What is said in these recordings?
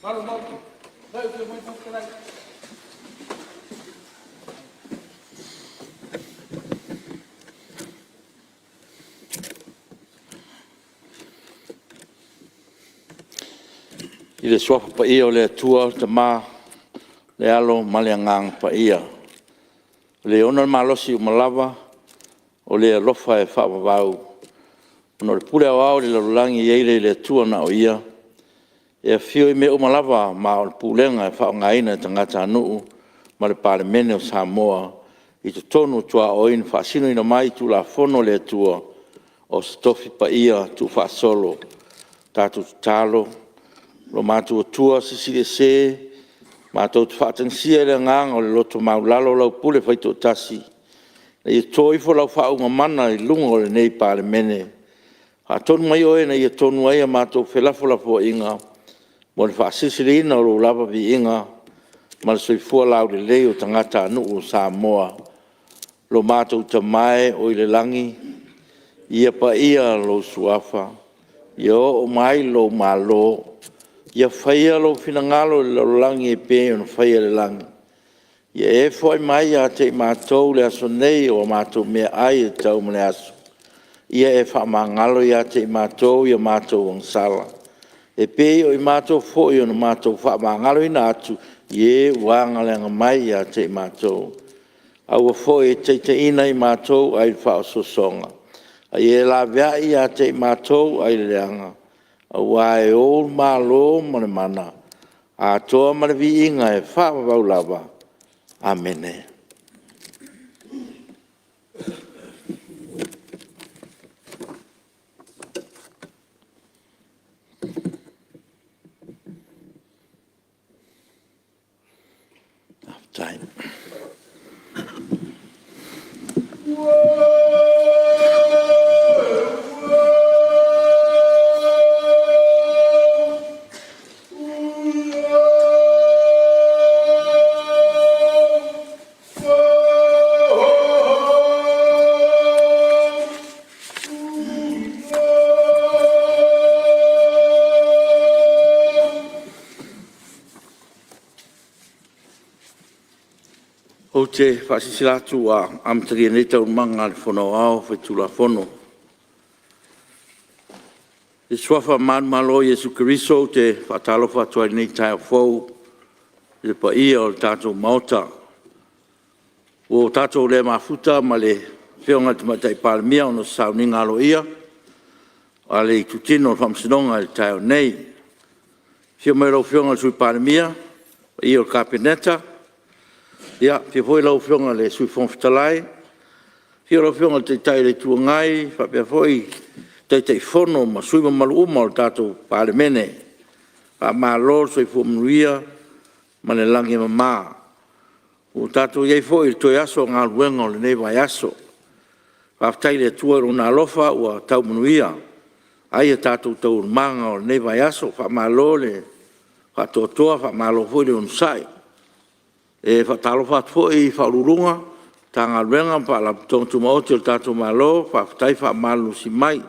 I le Suafa Paia o le Atua le Tama, le Alo ma le Agaga Paia, o Le ona le malosi uma lava, o Le alofa e faavavau, ona o le pule aoao i le lalolagi e i ai lea i le Atua na o Ia, e afio i mea uma lava ma o le pulega e faaaogaina e tagatanuu ma le Palemene o Samoa i totonu o tuaoi na faasinoina mai i Tulafono a le Atua, o se Tofi Paia tuufaasolo. Tatou tatalo, Lo matou Atua Silisili Ese, matou te faatagisia i le agaga o le loto maualalo lau pule faitoatasi, ina ia to ifo lau faauuga mana i luga o lenei Palemene. Faatonu mai Oe ina ia tonu ai a matou felafolafoaiga mo le faasilisiliina o Lou lava viiga ma le soifua laulelei o tagatanuu o Samoa. Lo matou Tama e oi le lagi, ia paia lou Suafa, ia oo mai lou Malo, ia faia lou finagalo i le lalolagi e pei ona faia i le lagi. Ia e foai mai ia te i matou i le aso nei o a matou meaai e tatau mo le aso. Ia e faamagalo ia te i matou i a matou agasala, e pei o i matou foi ona matou faamagaloina atu i e ua agaleaga mai ia te i matou. Aua foi e te taitaiina i matou ai le faaosoosoga, a ia e laveai ia te i matou ai le leaga, aua e Ou le Malo ma le mana, atoa ma le viiga e faavavau lava. Amene. Ou te faasilasila atu ua amatalia nei Taualumaga a le Fono Aoao Faitulafono. I le suafa manumalo o Iesu Keriso ou te faatalofa atu ai i lenei taeao fou i le paia o le tatou Maota. Ua tatou le mafuta ma le Afioga i le Tamaitai Palemia ona o se sauniga aloaia a le Itutino o le Faamasinoga i le taeao nei. I le afio mai o lau Afioga i le Sui Palemia, le paia o le Kapeneta, afio foi lau Afioga i le Sui Fofoga Fetalai, afio lau Afioga i le Taitai o le Itu Agai faapea foi Taitaifono ma sui usufono mamalu uma o le tatou Palemene. Faamalo le soifua manuia ma le lagi e mama. Ua tatou i ai foi i le toe aso o galuega o lenei vaiaso. Faafetai i le Atua i Lona alofa ua tau manuia ai a tatou taualumaga o lenei vaiaso. Faamalo le faatoatoa faamalo foi le onosai. E faatalofa atu foi i Ofisa Sili o Pulega o Matagaluega ma Faalapotopotoga Tumaoti a le tatou Malo, faafetai faamalolosi mai,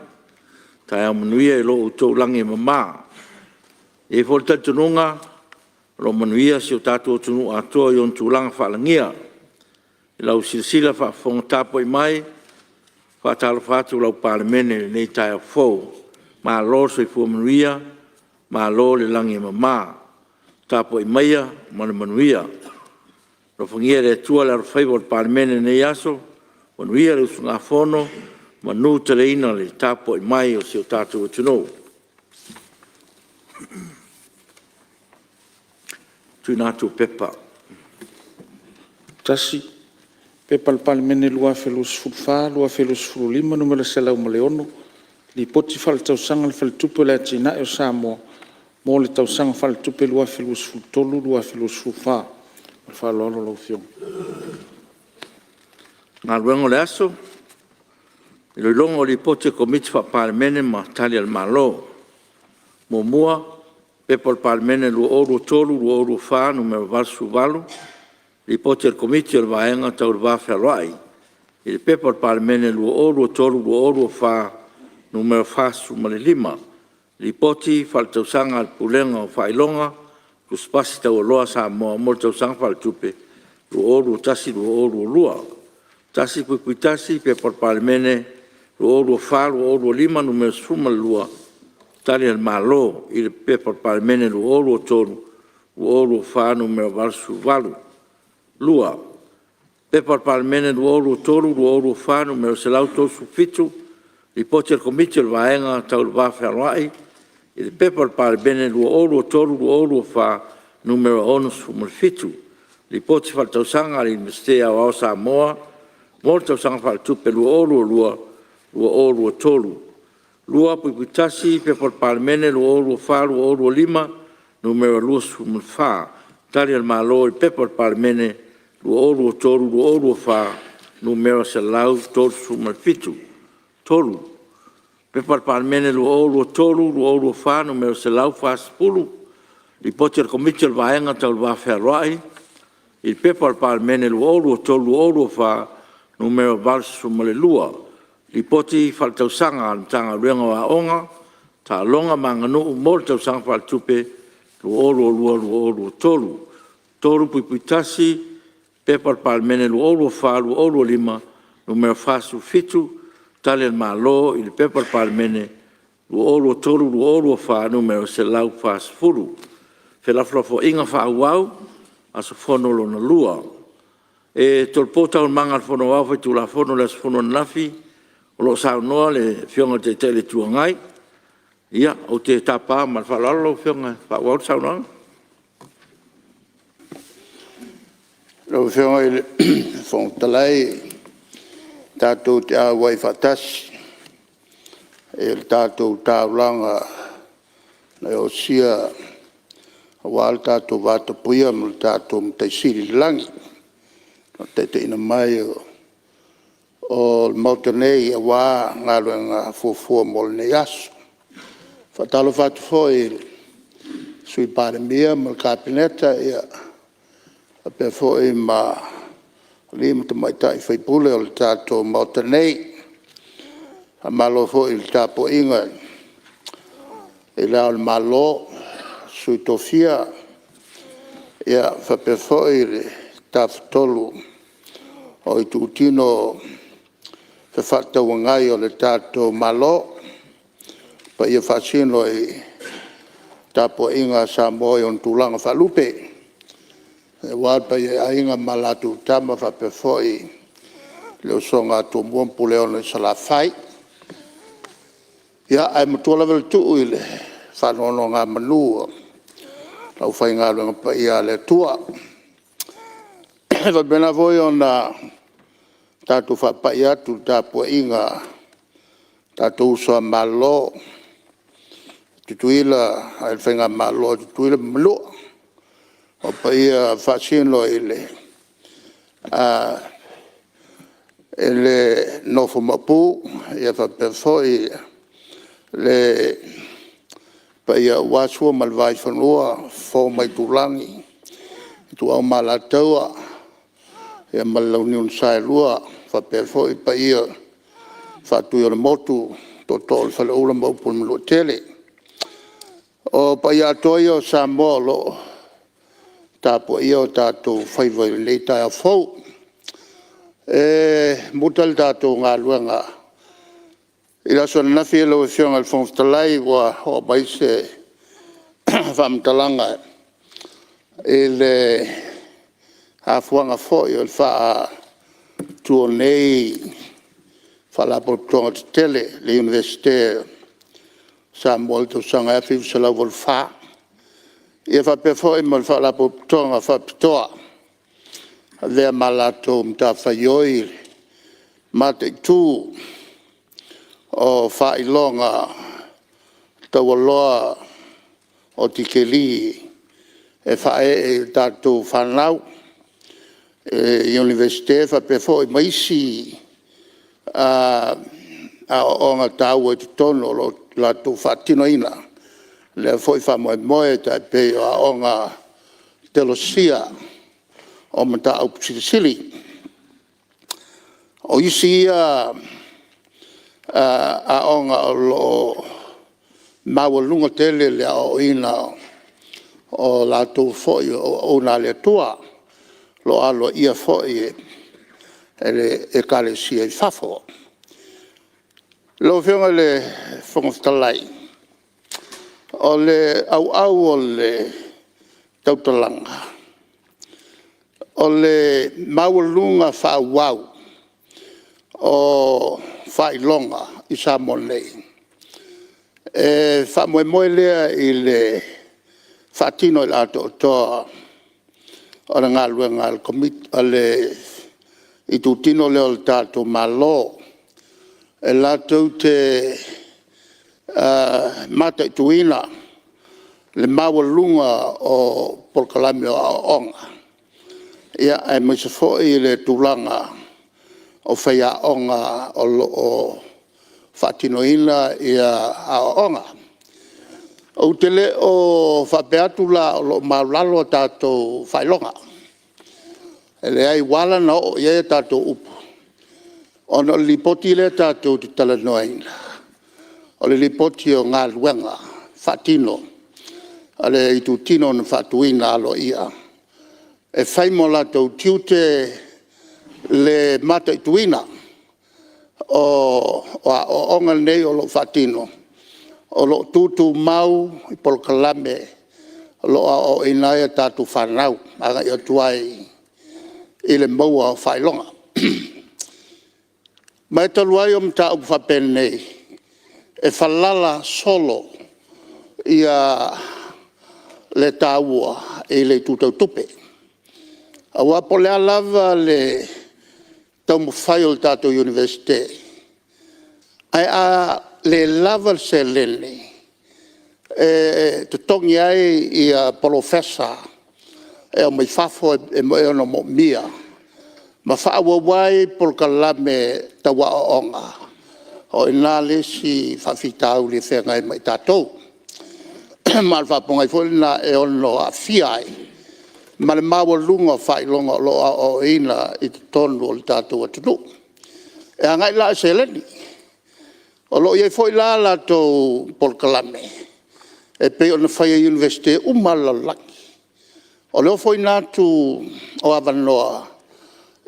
taeao manuia i lo outou lagi e mama. E i ai foi le talitonuga o lo o manuia si o tatou atunuu atoa i ona tulaga faalagia. I lau silasila faafofoga tapuai mai, e faatalofa atu lau Palemene i lenei taeao fou, malo le soifua manuia, malo le lagi e mama. Tapuai maia ma le manuia. Alofagia e le Atua le alofaiva o le Palemene i lenei aso, manuia le usugafono, manuteleina le tapuai mai a si o tatou atunuu. 1. P.P.2024/2025 Nu.106, Lipoti Faaletausaga a le Faletupe o Atinae o Samoa mo le Tausaga Faaletupe 2023/2024. Ma le faaaloalo lau Afioga. Galuega. O Aso. Iloiloga o Lipoti a Komiti Faa-Palemene ma Tali a le Malo. 1. P.P.2023/2024 Nu.88, Lipoti a le Komiti o le Vaega Tau le Va Fealoai i le P.P.2023/2024 Nu.45, Lipoti Faaletausaga a le Pulega o Faailoga Tusipasi Taualoa a Samoa mo le Tausaga Faaletupe 2021/2022. 1.1. P.P.2023/2024 Nu.12, Tali a le Malo i le P.P.2023/2024 Nu.88. 2. P.P.2023/2024 Nu.137, Lipoti a le Komiti o le Vaega Tau le Va Fealoai i le P.P.2023/2024 Nu.67, Lipoti Faaletausaga a le Iunivesite Aoao o Samoa mo le Tausaga Faaletupe 2022/2023. 2.1. P.P.2023/2024 Nu.24, Tali a le Malo i le P.P.2023/2024 Nu.137. 3. P.P.2023/2024 Nu.140, Lipoti a le Komiti o le Vaega Tau le Va Fealoai i le P.P.2023/2024 Nu.82, Lipoti Faaletausaga a le Matagaluega o Aoga, Taaloga ma Aganuu mo le Tausaga Faaletupe 2022/2023. 3.1. P.P.2023/2024 Nu.47, Tali a le Malo i le P.P.2023/2024 Nu.140. Felafolafoaiga faaauau, aso Fono lona lua. E tolopo Taualumaga a le Fono Aoao Faitulafono i le aso fono ananafi o lo o saunoa le Afioga i le Taitai o le Itu Agai. Ia, ou te tapa ma le faaaloalo lau Afioga e faaauau le saunoaga. Lau Afioga i le Fofoga Fetalai, tatou te auai faatasi i le tatou taulaga na e osia aua le tatou vatapuia ma le tatou Matai Sili i le lagi, i le taitaiina mai o le Maota nei aua galuega fuafua mo lenei aso. E faatalofa atu foi i le Sui Palemia ma le Kapeneta faapea foi ma alii ma tamaitai sui usufono o le tatou Maota nei. Faamalo foi i le tapuaiga i Le Ao o le Malo, Sui Tofia faapea foi le Tafatolu o Itutino Fefaatauagai o le tatou Malo. O paia faasino i tapuaiga a Samoa i ona tulaga faalupe, aua le paia i Aiga ma latou Tama, faapea foi le usoga a Tumua ma Puleono i Salafai. Ia, ae matua lava le tuu i le faanonogamanu a le aufaigaluega paia a le Atua. E faapena foi ona tatou faapai atu i le tapuaiga a tatou uso a Malo Tutuila, le Faigamalo a Tutuila ma Manua. O paia faasino i le nofo Maopu faapea foi le paia aua Sua ma le Vaifanua, Fofo ma Aitulagi, Ituau ma Alataua, ia ma le Launiu na Saelua, faapea foi paia Faatuiolemotu, Tootoo o le Faleula ma upu i le Manuatele. O paia atoa ia o Samoa o lo o tapuaia o tatou faiva i lenei taeao fou. E muta le tatou galuega i le aso ananafi lau Afioga i le Fofoga Fetalai, ua oo mai se faamatalaga i le afuaga foi o le faatu o nei Faalapotopotoga Tetele, le Iunivesite o Samoa i le tausaga e 1984. Ia faapea foi ma le Faalapotopotoga Faapitoa e avea ma latou matafaioi le mataitu o faailoga taualoa o tikeri e faaee i tatou fanau i Iunivesite faapea foi ma isi aoaoga taua i totonu o lo o latou faatinoina lea foi faamoemoe, e tai pei o aoga teolosia o mataupu silisili. O isi ia aoga o lo o maualuga tele le aoaoina o latou foi o auauna a le Atua, o lo o aloaia foi e le Ekalesia i fafo. Lau Afioga i le Fofoga Fetalai, o le auau o le tautalaga, o le maualuga faaauau o faailoga i Samoa nei, e faamoemoe lea i le faatino i le atoatoa o le galuega a le itutino lea o le tatou Malo e latou te mataituina le maualuga o polokalame o aoaoga, aemaise foi le tulaga o faiaoga o lo o faatinoina aoaoga. Ou te le o faapea atu la o lo o maualalo a tatou faailoga, e leai. Ua ala ona oo i ai a tatou upu, ona o le Lipoti lea tatou te talanoaina, o le Lipoti o Galuega Faatino a le itutino na faatuina aloaia e fai ma o latou tiute le mataituina o aoaoga nei o lo o faatino, o lo o tutumau i polokalame o lo o aoaoina ai a tatou fanau agai atu ai i le maua o faailoga. Ma e talu ai o mataupu faapenei e falala solo le taua i le itu tau tupe. Aua po o le a lava le taumafai o le tatou Iunivesite, ae a le lava le seleni e totogi ai polofesa e aumai fafo e ono moomia ma faaauau ai polokalame tau aoaoga, o i ina le isi faafitauli e feagai ma i tatou. Ma o le faapogai foi lena e ono aafia ai ma le maualuga o faailoga o lo o aoaoina i totonu o le tatou atunuu. E agai la i seleni. O lo o i ai foi la latou polokalame e pei ona fai e Iunivesite uma lava o le lalolagi, o le ofoina atu o avanoa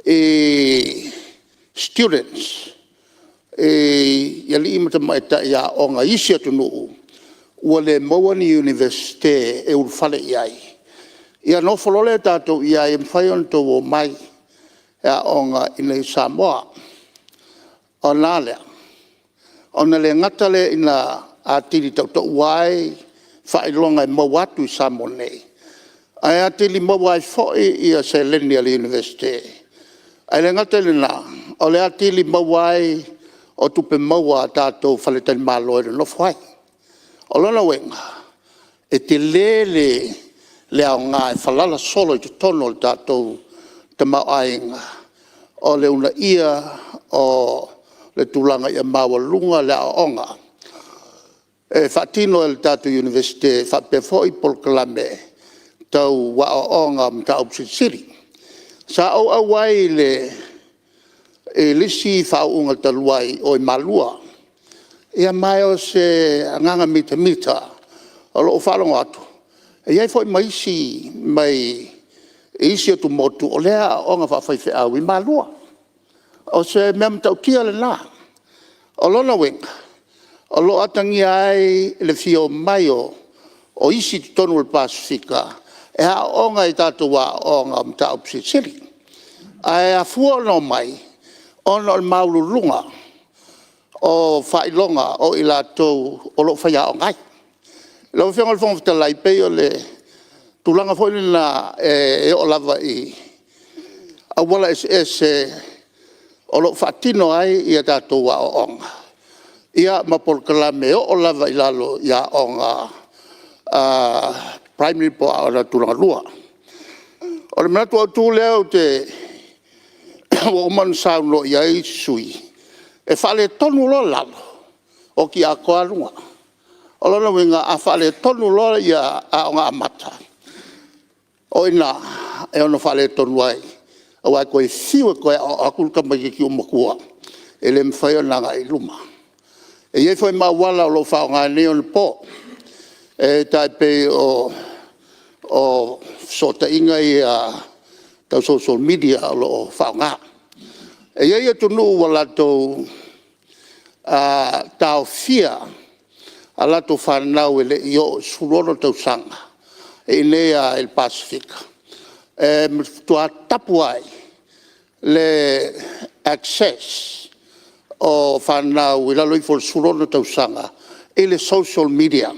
i students i alii ma tamaitai aoga i isi atunuu ua le maua ni Iunivesite e ulufale i ai, ia ona ofo loa lea o tatou i ai e mafai ona outou omai e aooga iinei i Samoa. Ona a lea? Ona le gata lea ina atili tautaua ai faailoga e maua atu i Samoa nei, ae atili maua ai foi seleni a le Iunivesite. Ae le gata i lena, o le atili maua ai o tupe maua a tatou faletalimalo e nonofo ai. O lona uiga, e tele le aoga e falala solo i totonu o le tatou tamaoaiga o le uunaia o le tulaga ia maualuga le aoaoga e faatino e le tatou Iunivesite faapea foi polokalame tau aoaoga o mataupu silisili. Sa ou auai i le isi faauuga talu ai i o i Malua, ma o se agaga mitamita o lou faalogo atu e i ai foi ma isi mai isi atumotu o lea e aooga faafaifeau i Malua. O se mea matautia lena. O lona uiga, o lo o atagia ai le fia omai o isi i totonu o le Pasefika e aooga i tatou aoga o mataupu silisili. Ae afua ona omai ona o le maualuluga o faailoga o i latou o lo o faiaoga ai. Lau Afioga i le Fofoga Fetalai, e pei o le tulaga foi lena e oo lava i auala eseese o lo o faatino ai tatou aoaoga, ia ma polokalame e oo lava i lalo i aoga primary po o aoga tulagalua. O le manatu autu lea ua uma ona saunoa i ai isi sui usufono, e faaletonu loa lalo, oti atoa lava luga. O lona uiga a faaletonu loa Aoga Amata, o i ina e ono faaletonu ai, aua e toe fiu e toe aoao atu le tamaitiiti ua matua, e le mafai ona agai i luma. E i ai foi ma auala o lo o faaaoga i nei ona po, e tai pei o o fesootaiga ia tau social media o lo o faaaoga. E i ai atunuu ua latou taofia a latou fanau e le i oo i le 16 tausaga, e i inei lava i le Pasefika, e matua tapu ai le access o fanau i lalo ifo o le 16 tausaga i le social media,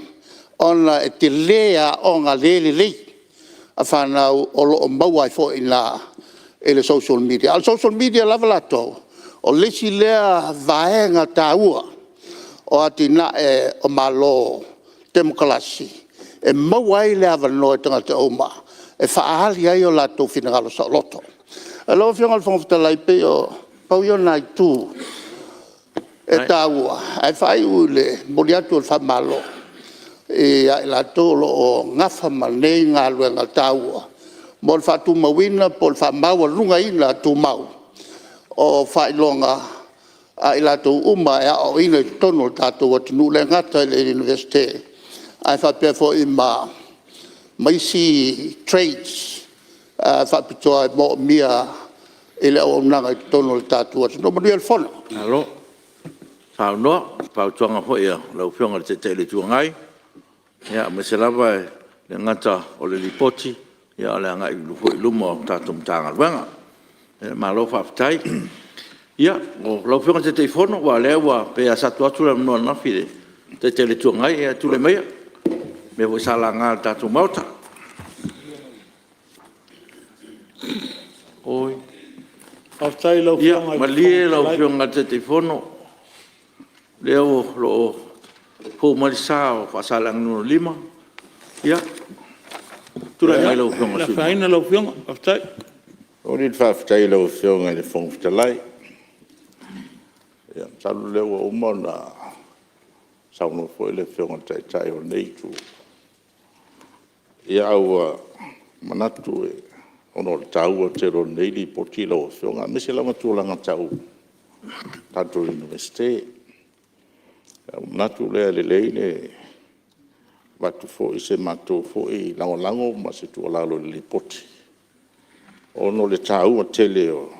ona e tele aoga le lelei a fanau o lo o maua ai foi i ina i le social media. A o le social media lava latou, o le isi lea vaega taua o atinae o Malo temokalasi e maua ai le avanoa e tagata uma e faaali ai o latou finagalo saoloto. Lau Afioga i le Fofoga Fetalai, pei pau ia o nai itu e taua ae faaiu i le momoli atu o le faamalo ia i latou o lo o nafa ma nei galuega taua mo le faatumauina po o le faamaualugaina tumau o faailoga a i latou uma e aoaoina i totonu o le tatou atunuu, e le gata i le Iunivesite ae faapea foi ma isi trades faapitoa e moomia i le auaunaga i totonu o le tatou atunuu. Manuia le Fono. Malo saunoa i fautuaga foi a lau Afioga i le Taitai o le Itu Agai, aemaise lava e le gata o le Lipoti a o le agai foi i luma o le tatou Matagaluega. Malo faafetai. Ia, o lau Afioga i le Taitaifono aua o lea pei lava sa tuu atu le avanoa ananafi i le Taitai o le Itu Agai, ia tulai maia i mea foi sa laga e le tatou Maota. Oi, Faafetai i lau Afioga i le ia malie lau Afioga i le Taitaifono, o lea o lo o fou mai le sa o Faasaleleaga 5. Ia, tulai mai lau Afioga i le le afaina lau Afioga, faafetai. E momoli le faafetai i lau Afioga i le Fofoga Fetalai. Ia masalo o lea ua uma ona saunoa foi le Afioga i le Taitai o lenei Itu, ae ua manatu ona o le taua tele o lenei Lipoti lau Afioga, aemaise lava tulaga tau tatou Iunivesite. Ona ou manatu lea e lelei le avatu foi o se matou foi lagolago ma se tuualalo i le Lipoti, ona o le taua tele o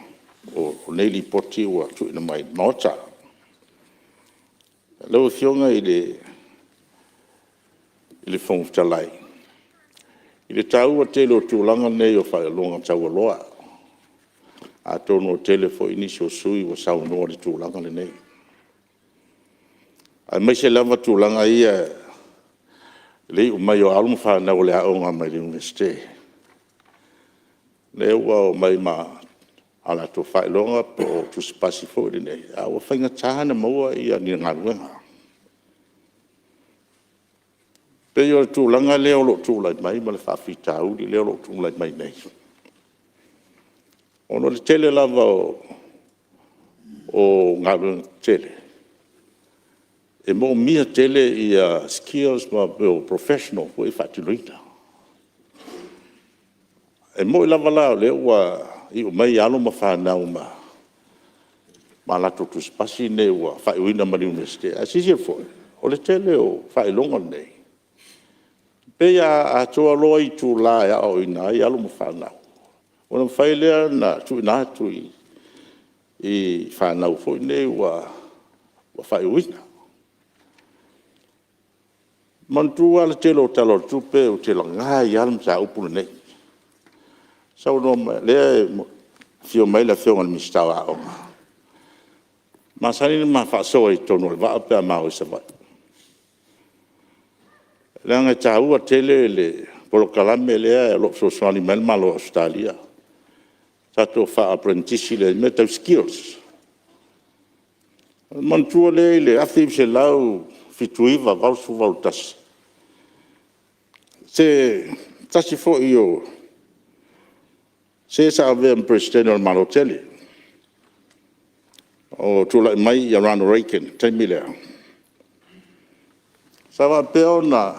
lenei Lipoti ua tuuina mai i le Maota. Lau Afioga i le Fofoga Fetalai, i le taua tele o tulaga nei o faailoga taualoa, atonu ua tele foi nisi o sui usufono ua saunoa i le tulaga lenei, aemaise lava tulaga ia i le iu mai o alo ma fanau mai le Iunivesite, lea ua omai ma o latou faailoga po o tusipasi foi nei, ae ua faigata ona maua ni galuega. E pei o le tulaga lea o lo o tulai mai ma le faafitauli lea o lo o tulai mai nei, ona o le tele lava o galuega tetele, e manaomia tele skills ma mea o professional foi ia e faatinoina. E moni lava la o lea ua iu mai alo ma fanau ma latou tusipasi nei ua faaiuina mai le Iunivesite, ae silasila foi, o le tele o faailoga nei, e pei a atoa loa itula e aoaoina ai alo ma fanau, ona mafai lea ona tuuina atu i fanau foi nei ua faaiuina. Manatua lava le tele o Tala o le Tupe ou te laga ai lava le mataupu lenei. Lea e afio mai le Afioga i le Minisita o Aoga, e masani ona ma faasoa i totonu o le vaa pe a ma o i Savaii, leaga e taua tele le polokalame lea o lo o fesoasoani mai ai le Malo o Ausetalia, tatou faa-aperenitisi lea i mea tau skills. Ona manatua lea i le 1979, 1980, 1981, se tasi foi o se sa avea ma Peresetene o le Malo tele, o tulai mai Ronald Reagan i le taimi lea, sa faapea ona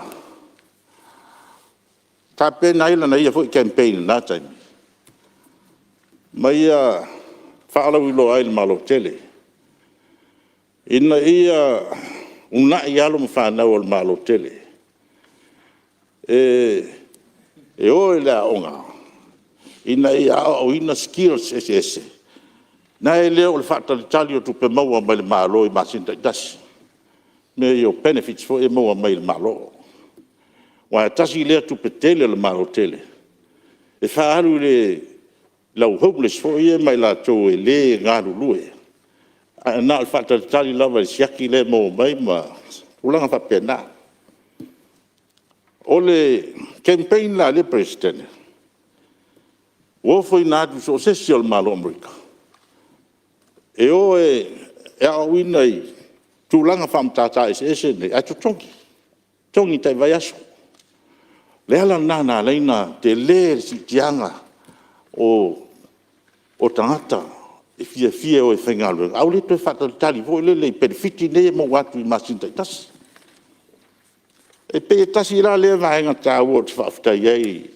tapena ai lana ia foi campaign i lena taimi, ma ia faalauiloa ai i le Malo tele, ina ia uunai alo ma fanau a le Malo tele e e o i le aoga ina ia aoaoina skills eseese, nai lo le faatalitali o tupe maua mai le Malo i masina taitasi, mea ia o benefits foi ia e maua mai le Malo. Aua e tasi lea tupe tele a le Malo tele e faaalu i le au homeless foi ia ma i latou e le galulue, ae na o le faatalitali lava i le siaki lea e maua mai ma tulaga faapena. O le campaign la a lea Peresetene, ua ofoina atu i so o se isi o le Malo o Amerika, e o e aoaoina i tulaga faamatata eseese nei, ae totogi, totogi tai vaiaso. O le ala lena na ala ai ona tele le siitiaga o tagata e fiafia e o e faigaluega, ae ua le toe faatalitali foi lele i penefiti nei e maua atu i masina taitasi. E pei e tasi la lea vaega taua ou te faafetai ai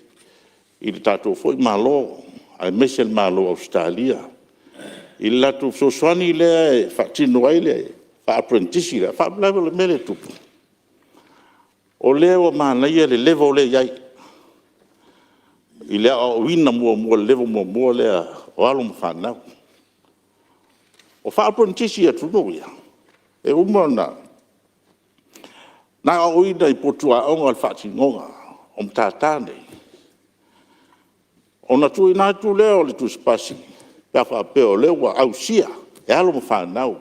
i le tatou foi Malo aemaise le Malo o Ausetalia i le latou fesoasoani lea e faatino ai le faa-aperenitisi lea. A o le faalavelave o le mea lea e tupu, o lea ua manaia le level lea e i ai i le aoaoina muamua i le level muamua lea o alo ma fanau. O faa-aperenitisi i atunuu ia, e uma ona aoaoina i potu aoga le faatinoga o matata nei, ona tuuina atu lea o le tusipasi pe a faapea o lea ua ausia e alo ma fanau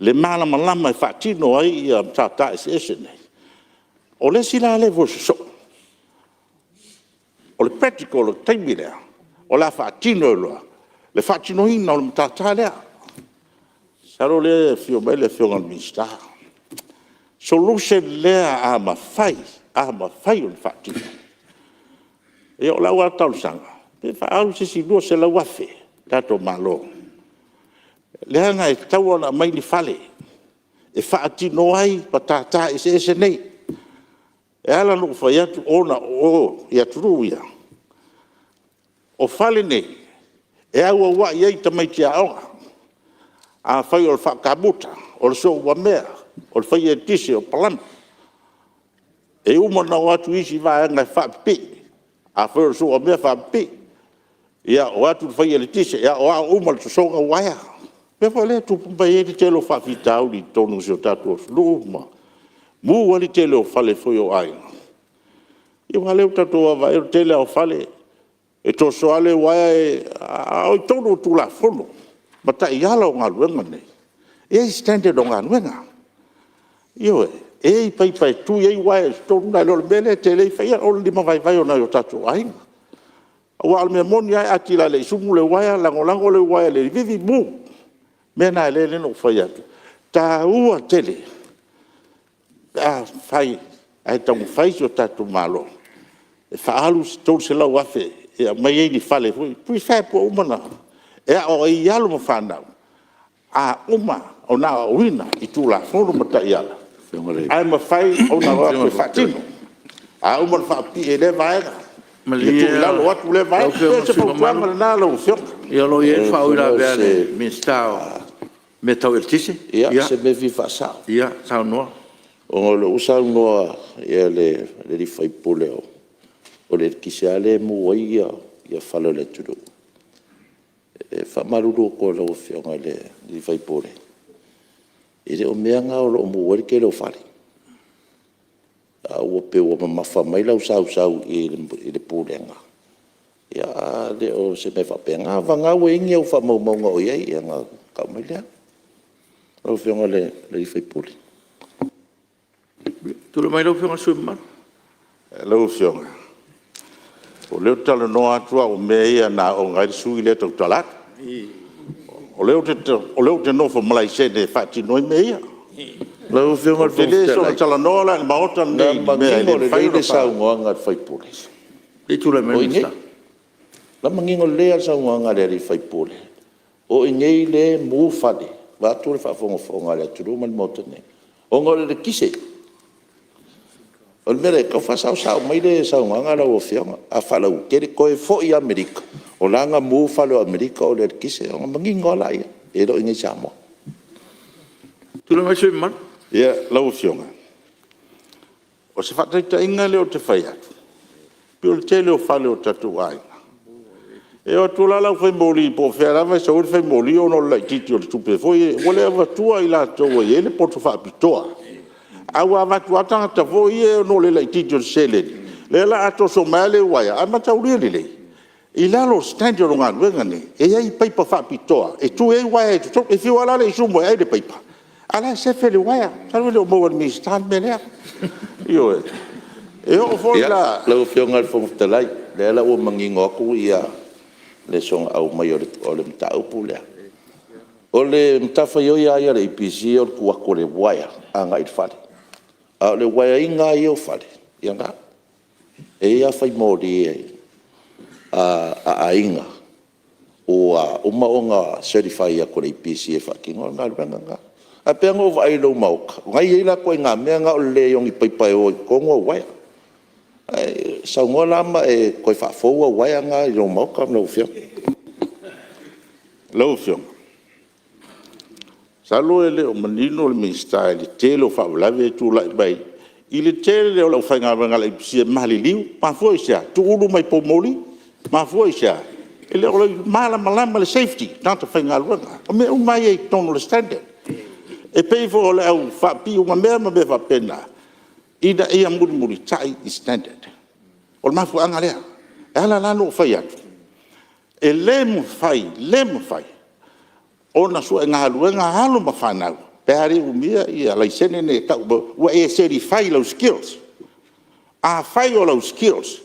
le malamalama e faatino ai matata eseese nei. O le isi la level sosoo, o le practical o le taimi lea, o le a faatino ai loa le faatinoina o le matata lea. Masalo o lea e afio mai le Afioga i le Minisita. Solution lea a mafai, a mafai ona faatino. Ia o lau lava talosaga, pe faaalu se isi $200,000 a le tatou Malo, leaga e tatau ona aumai ni fale e faatino ai matata eseese nei. E ala ona ou fai atu ona o o i atunuu ia, o fale nei, e auauai ai tamaiti aoga. Afai o le faa-kamuta, o le soumamea, o le fai eletise o le palama. E uma ona o atu isi vaega e faapipii, afai o le soumamea faapipii, ia o atu le fai eletise e aoao uma i le tosoga uaea. O le mea foi lea e tupu mai ai le tele o faafitauli i totonu o si o tatou atunuu ma mu ai le tele o fale foi o aiga, ia aua o lea ua tatou vaavaai o le tele lava o fale, e toso lava le uaea, a o i totonu o Tulafono ma taiala o galuega nei, e i ai standard o galuega. Ioe. E i ai paipa e tui ai uaea i totonu, nai lo le mea lea e tele ai fai, o le limavaivai o nai o tatou aiga. Aua o le mea moni lava e atili ai sumu le uaea, lagolago le uaea i le vili, mu. O le mea lena e ala ona ou fai atu, e taua tele pe afai ae taumafai si o tatou Malo e faaalu se $300,000 e aumai ai ni fale foi, prefab ua uma ona… e aooga ai alo ma fanau, a uma ona aoaoina i Tulafono ma taiala, ae mafai ona o atu e faatino. A uma ona faapipii e lea vaega, ia tuu i lalo atu lea vaega. Malie E pei o lau se Afioga i le sui usufono fautuaga mamalu, lena lau Afioga. Ia o lo o i ai le faauilavea a le Minisita o Mea Tau Eletise. Ia, o se mea e fia faasao. Ia saunoa. Ona o lea ua saunoa le sui usufono o le eletise lava lea e mu ai fale o le atunuu. E faamalulu atu i lau Afioga i le sui usufono, e le o mea na o lo o mu ai le tele o fale. Ae ua pei ua mamafa mai lau sausau i le Pulega, ae le o se mea faapena. Vagana ua i ai ni au faamaumauga o i ai ona tau mai lea lau Afioga i le sui usufono. Tulai mai lau Afioga i le sui usufono mamalu. Lau Afioga, o lea ou te talanoa atu au i mea ia na aooga ai le sui usufono lea e tautala atu. O lea ou te nofo ma laisene e faatino ai mea ia. Lau Afioga i Ou le te Fofoga le soona Fetalai, talanoa la i le Maota na lenei i mea e manino le mafai lelei ona le fai. saunoaga a le sui usufono Se i tulai mai o le i inei. Minisita. O la e manino lelei lava le saunoaga a le sui usufono, o i inei lea e mu fale, vaeatu le faafogafoga a le atunuu ma le Maota nei, ona o le eletise. O le mea lea, tau faasaosao mai le saunoaga lau Afioga. A faalauaitele, toe foi lava i Amerika, o la e na mu fale o Amerika ona o le eletise, ona manino lava lea, e le o i inei i Samoa. Tulai mai le sui usufono mamalu. Ia, lau Afioga, o se faataitaiga lea ou te fai atu, Pei o le tele o fale o tatou aiga, e o atu la le aufaimoli po o fea lava e sau ai le faimoli ona o le laitiiti o le tupe foi ia, ua le avatua i latou e i ai le poto faapitoa, ae ua avatu lava tagata foi ia ona o le laitiiti o le seleni, lea la a toso mai lava le uaea. Ae mataulia lelei, i lalo o standard o galuega nei, e i ai paipa faapitoa e tui ai uaea i totonu. E fiu lava la le isumu e ai le paipa, a o la e sefe le uaea. Masalo e le o maua e le Minisita le mea lea. Ioe. E oo foi la… Lau Afioga i le Fofoga Fetalai, o lea la ua manino atu le soona aumai o le mataupu lea. O le matafaioi lava ia a le EPC o le tuu atu o le uaea agai le fale, a o le uaeaina lava ia o fale, ia o lena. E i ai lava faimoli a aiga ua uma ona certify atu e le EPC e faatinoina le galuega lena. Ae pei lava ona ou vaai i lou maota, o lena e i ai la ituaiga mea na o le leai o ni paipa e o ai i totonu au uaea. Ae saunoa la ma e toe faafou au uaea na i lou maota lau Afioga. Lau Afioga, masalo e le o manino le Minisita i le tele o faalavelave ia e tulai mai i le tele o le aufaigaluega a le EPC e maliliu. Mafua i se a? Tuulu mai poumoli. Mafua i se a? E le o malamalama i le safety tagata faigaluega. O mea uma lava ia e i totonu o le standard. E pei foi o le au faapipii unamea ma mea faapena, ina ia mulimulitai i standard. O le mafuaaga lea. E ala la ona ou fai atu, e le mafai, le mafai ona sue galuega alo ma fanau pe a le umia laisene nei e tau ua e certify i lau skills. Afai o lau skills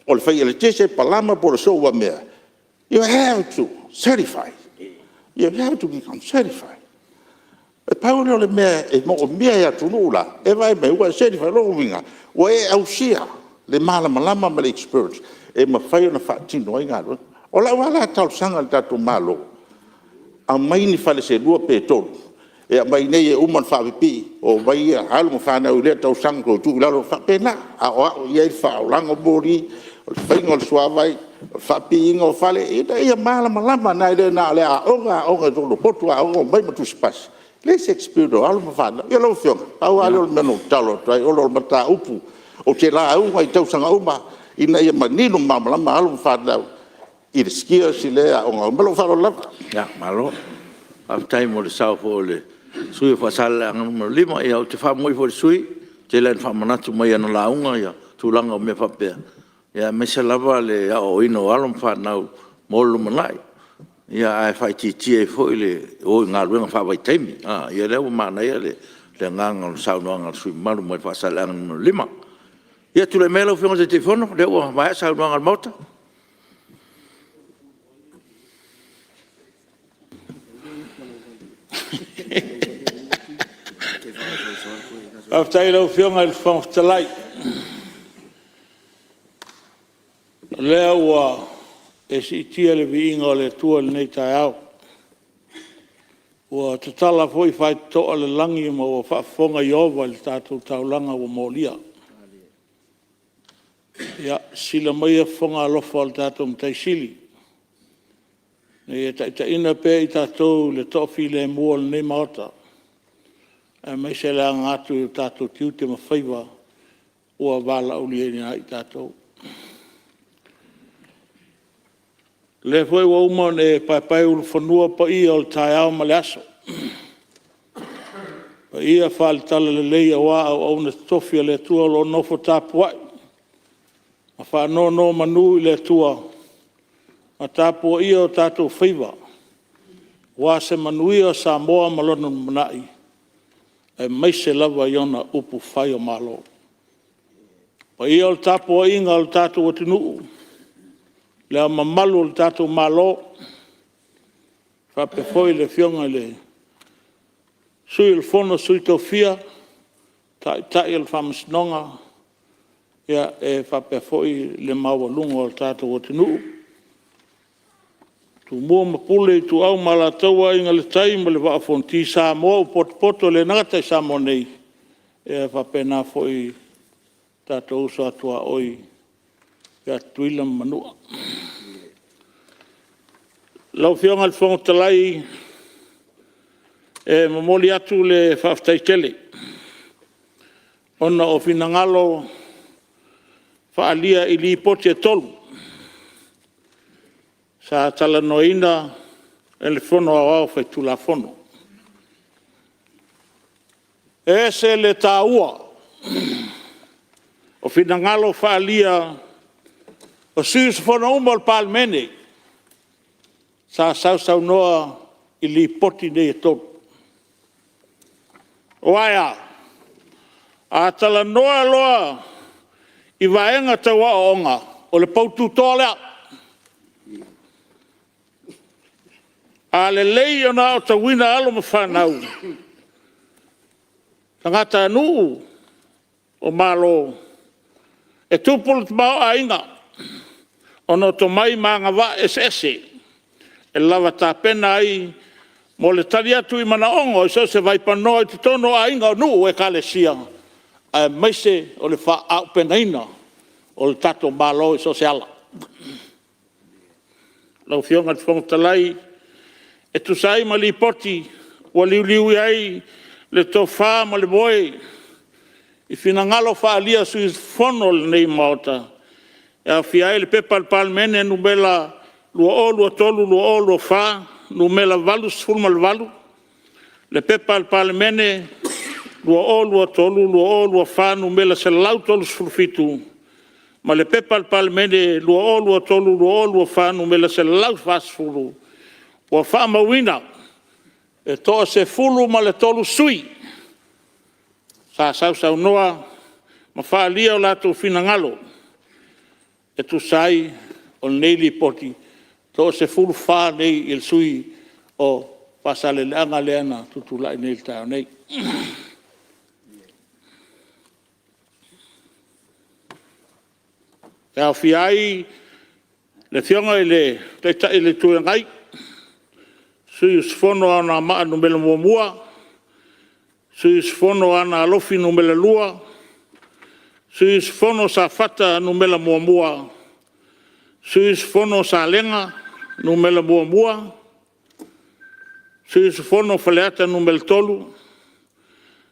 o le fai eletise, palama po o le software, you have to certify, you have to become certified. E pau lea o le mea e manaomia e atunuu la, e vaai mai ua e certify. O lona uiga, ua e ausia le malamalama ma le experience e mafai ona faatino ai galuega. O lau lava la talosaga i le tatou Malo, aumai ni fale se lua pe tolu e aumai i inei e uma ona faapipii, omai alo ma fanau i lea tausaga toe tuu i lalo, e faapena, e aoao i ai le faaolaina o moli, o le faiga o le suavai, o le faapipiina o fale, ina ia malamalama, nai lo na o le aoga, aoga i totonu o potu aoga, omai ma tusipasi, leai se experience o alo ma fanau. Ia lau Afioga, pau lava lea o le mea na ou tatalo atu ai, ona o le mataupu ou te lauga i tausaga uma ina ia manino ma malamalama alo ma fanau i le skills lea e aooga ai. Ma lou faaaloalo lava. Malo faafetai mo le sao foi o le sui usufono mo Faasaleleaga 5. Ia ou te faamaoi foi i le sui usufono, e tele lava ina faamanatu mai i ana lauga tulaga o mea faapea, aemaise lava le aoaoina o alo ma fanau mo le lumanai, ae faaitiitia ai foi le o i galuega faavaitaimi. Ia o lea ua manaia le agaga o le saunoaga a le sui usufono mamalu mai Faasaleleaga 5. Ia tulai maia lau Afioga i le Taitaifono o lea ua maea saunoaga a le Maota. Faafetai i lau Afioga i le Fofoga Fetalai, o lea ua e siitia le viiga o le Atua i lenei taeao, ua tatala foi faitotoa o le lagi ma ua faafofoga Ieova i le tatou taulaga ua molia. Ia, sisila maia fofoga alofa o le tatou Matai Sili ina ia taitaiina pea i tatou i le toafilemu o lenei Maota, aemaise le aga atu i o tatou tiute ma faiva ua valaaulia ai i tatou. O lea foi ua uma ona e paepaeulufanua paia o le taeao ma le aso, paia faale-Talalelei aua auauna totofi a le Atua o lo o nofo tapuai ma faanonomanu i le Atua ma tapuaia o tatou faiva aua se manuia o Samoa ma lona lumanai, aemaise lava i ona upufai o Malo. O paia o le tapuaiga a lo tatou atunuu, Le Ao Mamalu o le tatou Malo faapea foi le Afioga i le Sui o le Fono a Sui Tofia, Taitai o le Faamasinoga, e faapea foi le maualuga o le tatou atunuu, Tumua ma Pule, Ituau ma Alataua, Aiga i le Tai ma le Vaa o Fonoti, Samoa ua potopoto e le gata i Samoa nei, ae faapena foi i tatou uso a tuaoi ia Tutuila ma Manua. Lau Afioga i le Fofoga Fetalai, e momoli atu le faafetai tele ona o finagalo faaalia i Lipoti e 3 sa talanoaina e le Fono Aoao Faitulafono. E ese le taua o finagalo faaalia o sui usufono uma o le Palemene sa sausaunoa i Lipoti nei e 3. Aua e a? A talanoa loa i vaega tau aoaoga, o le poututoa lea. A lelei ona aotauina alo ma fanau, tagatanuu o Malo, e tupu le tamaoaiga ona o tomai ma agavaa eseese e lava tapena ai mo le tali atu i manaoga i so o se vaipanoa i totonu o aiga, o nuu, ekalesia, aemaise o le faaauupegaina o le tatou Malo i so o se ala. Lau Afioga i le Fofoga Fetalai, e tusa ai ma Lipoti ua liuliu i ai le tofa ma le moe i finagalo faaalia a sui usufono o lenei Maota, e aofia ai le P.P.2023/2024 Nu.88, P.P.2023/2024 Nu.137 ma le P.P.2023/2024 Nu.140, ua faamauina e toa-13 sui usufono sa sausaunoa ma faaalia o latou finagalo e tusa ai o lenei Lipoti, e toa-14 nei i le sui usufono o Faasaleleaga lea na tutulai nei i le taeao nei. E aofia ai le Afioga i le Taitai o le Itu Agai, sui usufono o Anoamaa 1, sui usufono o Aana Alofi 2, sui usufono o Safata 1, sui usufono o Salega 1, sui usufono o Faleata 3,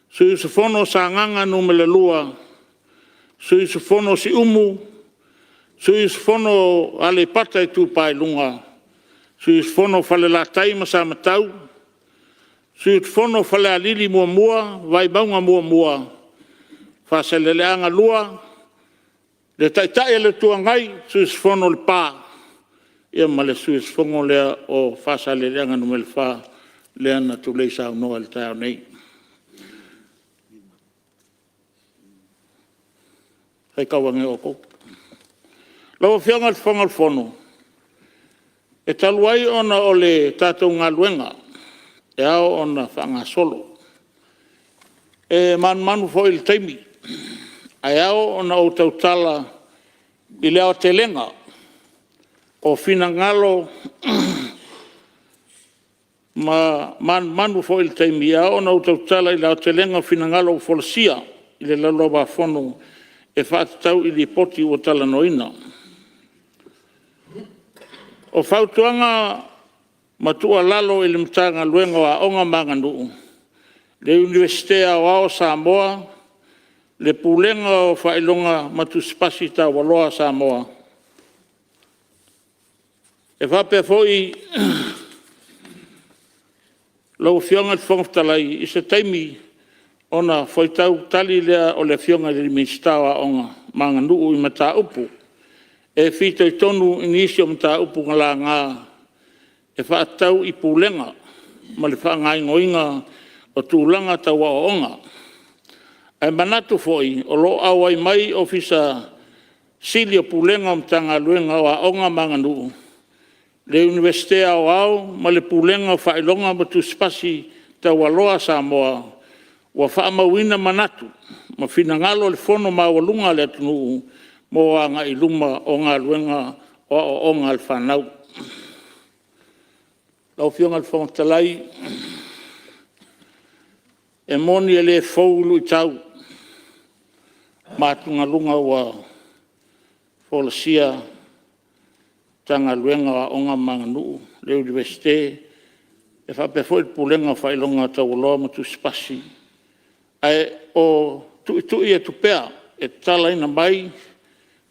sui usufono o Sagaga 2, sui usufono o Siumu, sui usufono o Aleipata Itupa i Luga, sui usufono o Falelatai ma Samatau, sui usufono o Falealili 1, Vaimauga 1, Faasaleleaga 2, le Taitai o le Itu Agai, sui usufono o Lepa ma le sui usufono lea o Faasaleleaga 4 lea na tulei saunoa i le taeao nei. Faitau ane outou. Lau Afioga i le Fofoga o le Fono, e talu ai ona o le tatou galuega e ao ona faagasolo, e manumanu foi i le taimi, ae ao ona ou tautala i le aotelega o finagalo ma manumanu foi i le taimi, e ao ona ou tautala i le aotelega o finagalo ua folasia i le Laulau-a-Fono e faatatau i Lipoti ua talanoaina. O fautuaga ma tuualalo i le Matagaluega o Aoga ma Aganuu, le Iunivesite Aoao o Samoa, le Pulega o Faailoga ma Tusi Pasi Taualoa a Samoa. E faapea foi lau Afioga i le Fofoga Fetalai, i se taimi ona fuaitau tali lea o le Afioga i le Minisita o Aoga ma Aganuu i mataupu e fitoitonu i nisi o mataupu na laga e faatatau i Pulega ma le faagaoioiga o tulaga tau aoaoga. Ae manatu foi o lo o auai mai Ofisa Sili o Pulega o Matagaluega o Aoga ma Aganuu, le Iunivesite Aoao ma le Pulega o Faailoga ma Tusi Pasi Taualoa a Samoa, ua faamauina manatu ma finagalo o le fono maualuga a le atunuu mo agai i luma o galuega o aoaoga a le fanau. Lau Afioga i le Fofoga Fetalai, e moni e le fou luitau ma atugaluga ua folasia e le Matagaluega o Aoga ma Aganuu, le Iunivesite faapea foi le Pulega o Faailoga Taualoa ma Tusi Pasi. Ae o tuitui atu pea e tatalaina mai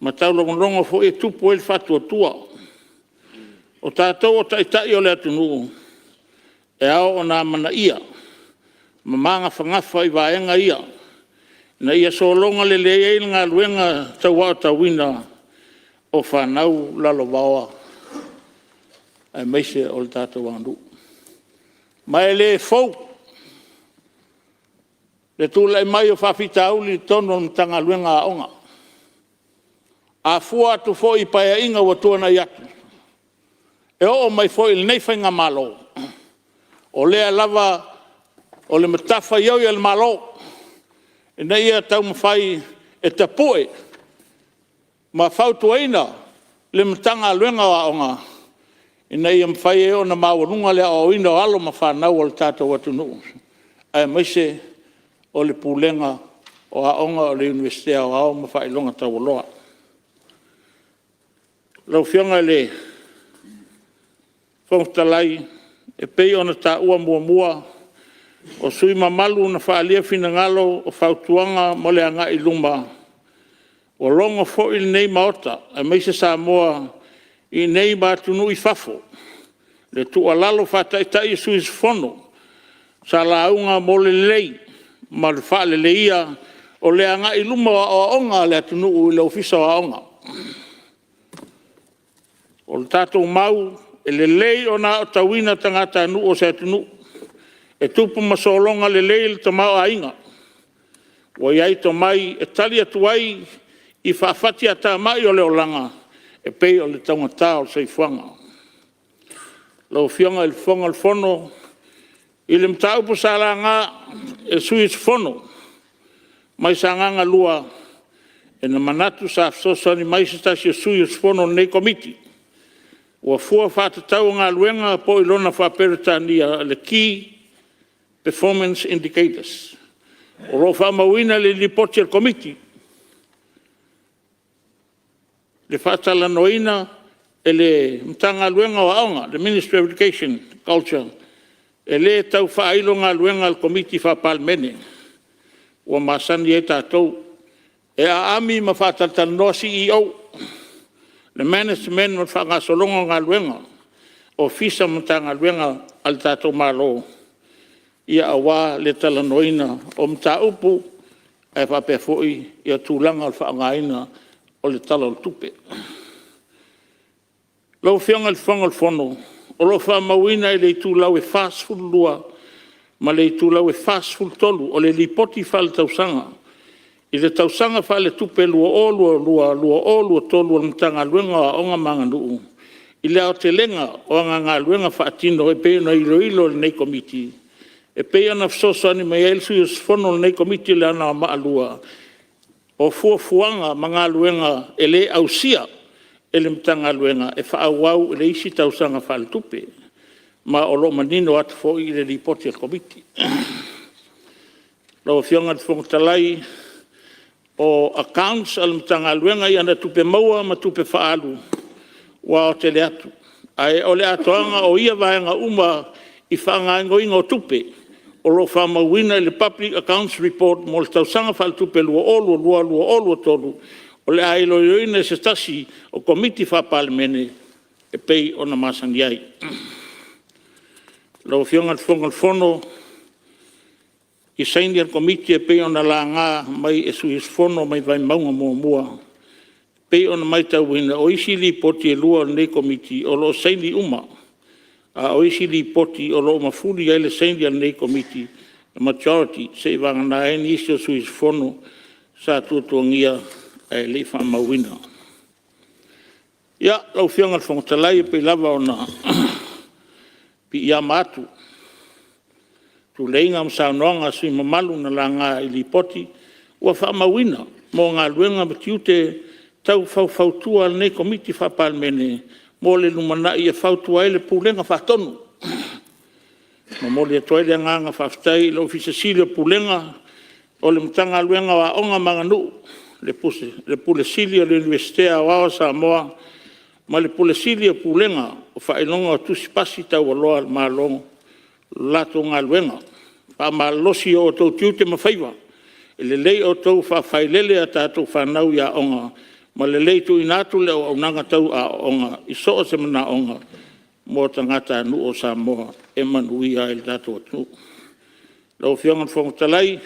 ma taulogologo foi e tupu ai le faatuatua. O tatou o Taitai o le atunuu, e ao ona amanaia ma magafagafa i vaega ia ina ia sologa lelei ai le galuega tau aotauina o fanau lalovaoa aemaise o le tatou aganuu. Ma e le fou le tulai mai o faafitauli i totonu o le Matagaluega o Aoga. A fua atu foi i Paeaiga ua tuanai atu, e oo mai foi i lenei Faigamalo, o lea lava o le matafaioi a le Malo ina ia taumafai e tapue ma fautuaina le Matagaluega o Aoga ina ia mafai ai ona maualuga le aoaoina o alo ma fanau a le tatou atunuu, aemaise o le Pulega o Aoga o le Iunivesite Aoao ma Faailoga Taualoa. Lau Afioga i le Fofoga Fetalai, e pei ona taua muamua, o sui usufono mamalu na faaalia finagalo o fautuaga mo le agai i luma, ua logo foi lenei Maota aemaise Samoa i inei ma atunuu i fafo i le tuualalo faa-Taitai a sui usufono sa lauga mo le lelei ma le faaleleia o le agai i luma o aoaoga a le atunuu i le Ofisa o Aoga. O le tatou mau, e lelei ona aotauina tagatanuu o se atunuu e tupu ma sologa lelei le tamaoaiga, ua i ai tomai e tali atu ai i faafatiatamai o le olaga e pei o le taugata o le soifuaga. Lau Afioga i le Fofoga o le Fono, i le mataupu sa laga e le sui usufono mai Sagaga 2, e manatu sa fesoasoani mai se tasi o sui usufono o lenei Komiti, ua fua faatatau o galuega po o lona faa-Peretania o le Key Performance Indicators. O lo o faamauina i le Lipoti a le Komiti le faatalanoaina e le Matagaluega o Aoga, le Ministry of Education Culture. E le tau faailo galuega a le Komiti Faa-Palemene ua masani ai tatou. E aami ma faatalatalanoa CEOs, le Management o le faagasologa o galuega, Ofisa ma Matagaluega a le tatou Malo aua le talanoaina o mataupu ae faapea foi tulaga o le faaaogaina o le Tala o le Tupe. Lau Afioga i le Fofoga o le Fono, o lo o faamauina i le itulau e 42 ma le itulau e 43 o le Lipoti Faaletausaga i le Tausaga Faaletupe 2022/2023 a le Matagaluega o Aoga ma Aganuu i le aotelega o ana galuega faatino e pei ona iloilo e lenei Komiti, e pei ona fesoasoani mai ai le sui usufono o lenei Komiti o Anoamaa 2, o fuafuaga ma galuega e le ausia e le Matagaluega e faaauau i le isi tausaga faaletupe, ma o lo o manino atu foi i le Lipoti a le Komiti. Lau Afioga i le Fofoga Fetalai, o accounts a le Matagaluega i ana tupe maua ma tupe faaalu ua aotele atu, ae o le atoaga o ia vaega uma i faagaoioiga o tupe o lo o faamauina i le Public Accounts Report mo le Tausaga Faaletupe 2022/2023 o le a iloiloina e se tasi o Komiti Faa-Palemene e pei ona masani ai. Lau Afioga i le Fofoga o le Fono, i saini a le Komiti e pei ona laga mai e sui usufono mai Vaimauga 1, e pei ona matauina o isi Lipoti e lua a lenei Komiti o lo o saini uma, a o isi Lipoti o lo o mafuli i ai le saini a lenei Komiti, majority, seiavagana ai nisi o sui usufono sa tuatuagia ae le i faamauina. Ia, lau Afioga i le Fofoga Fetalai, e pei lava ona piiama atu i tuleiga ma saunoaga a sui usufono mamalu na laga i Lipoti ua faamauina mo galuega ma tiute tau faufautua a lenei Komiti Faa-Palemene mo le lumanai e fautua ai le Pulega Faatonu. E momoli atu ai le agaga faafetai i le Ofisa Sili o Pulega o le Matagaluega o Aoga ma Aganuu, le Pule Sili o le Iunivesite Aoao o Samoa ma le Pule Sili o Pulega o Faailoga o Tusi Pasi Taualoa a le Malo i le latou galuega faamalolosi i o outou tiute ma faiva. E lelei outou faafailele a tatou fanau i aoga. ma lelei tuuina atu le auaunaga tau aoaoga i so o se manaoga mo tagatanuu o Samoa e manuia ai le tatou atunuu. Lau Afioga i le Fofoga Fetalai,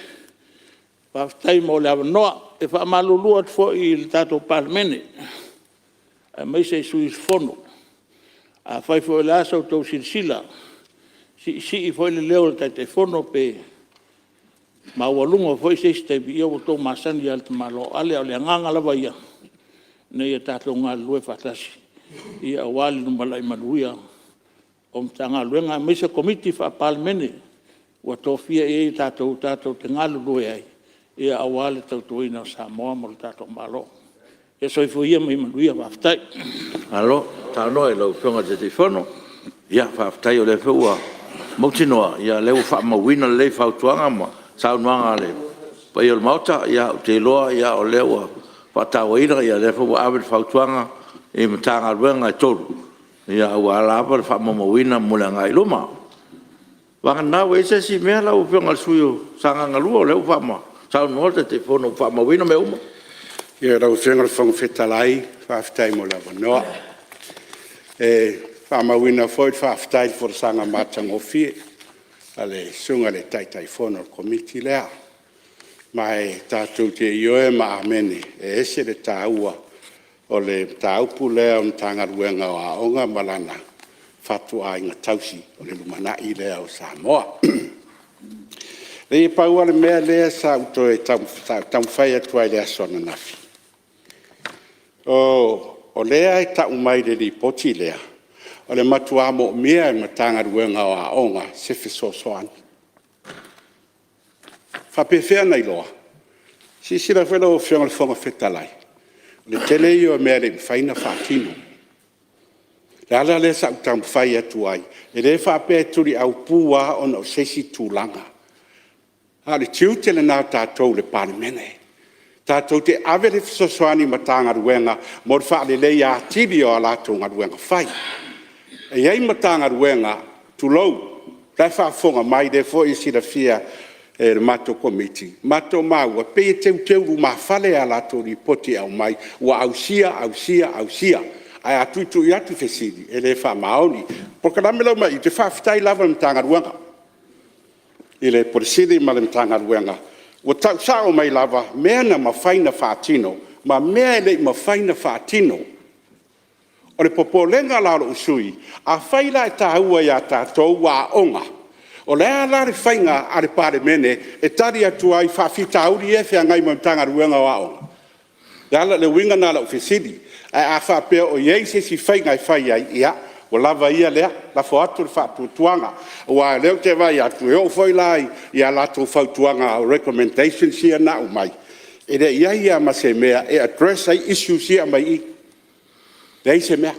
faafetai mo le avanoa. E faamalulu atu foi i le tatou Palemene aemaise sui usufono, afai foi o le a sa outou silasila siisii foi le leo o le Taitaifono pe maualuga foi se isi taimi, ia ua outou masani lava i le tamaloa o Ale. A o le agaga lava ia, ina ia tatou galulue faatasi aua le lumanai manuia o Matagaluega aemaise Komiti Faa-Palemene ua tofia i ai tatou tatou te galulue ai aua le tautuaina o Samoa ma lo tatou Malo. Ia soifua ia ma ia manuia. Faafetai. Malo saunoa i lau Afioga i le Taitaifono. Faafetai o lea foi ua mautinoa o lea ua faamauina lelei fautuaga ma saunoaga a le paia o le Maota. Ou te iloa o lea ua faatauaina, o lea foi ua ave le fautuaga i Matagaluega e 3 aua lava le faamaumauina mo le agai i luma. Vagana ua i ai se isi mea lau Afioga i le sui usufono mo Sagaga 2, o lea ua saunoa le Taitaifono ua faamauina mea uma. Ia lau Afioga i le Fofoga Fetalai, faafetai mo le avanoa. E faamauina foi le faafetai i le folasaga matagofie a le Susuga i le Taitaifono o le Komiti lea. Ma e tatou te ioe ma amene e ese le taua o le mataupu lea o le Matagaluega o Aoga ma lana fatuaiga tausi o le lumanai lea o Samoa. E leai na pau lava le mea lea sa ou toe taumafai atu ai i le aso ananafi, o lea e tau mai i le Lipoti lea, o le matua moomia e le Matagaluega o Aoga se fesoasoani. E faapefea ona iloa? Silasila foi lau Afioga i le Fofoga Fetalai, o le tele ia o mea e le i mafai ona faatino. O le ala lea sa ou taumafai atu ai, e le faapea e tuliaupu lava ona o se isi tulaga, a o le tiute lena o tatou le Palemene, tatou te ave le fesoasoani i Matagaluega mo le faaleleia atili o a latou galuega fai. E i ai Matagaluega, tulou, o la e faafofoga mai o lea foi e silafia e le matou Komiti, matou maua e pei e teuteu lumafale a latou lipoti e aumai, ua ausia, ausia, ausia. Ae a tuitui atu fesili, e le faamaoni. O le polokalame lea ua i ai, ou te faafetai lava i le Matagaluega i le Ofisa Sili ma le Matagaluega ua tau sao mai lava mea na mafai ona faatino ma mea e le i mafai ona faatino. O le popolega la o lou sui usufono, afai la e taua ia tatou aoga, o le a la le faiga a le Palemene e tali atu ai i faafitauli ia e feagai ma le Matagaluega o Aoga? O le uiga lena o lau fesili. Ae a faapea o i ai se isi faiga e fai ai, ia, ua lava ia lea, lafo atu le faatuatuaga. Aua o lea ou te vaai atu, e oo foi la i a latou fautuaga recommendations ia na aumai, e le i i ai lava ma se mea e address ai issues ia e aumai i i. Leai se mea. O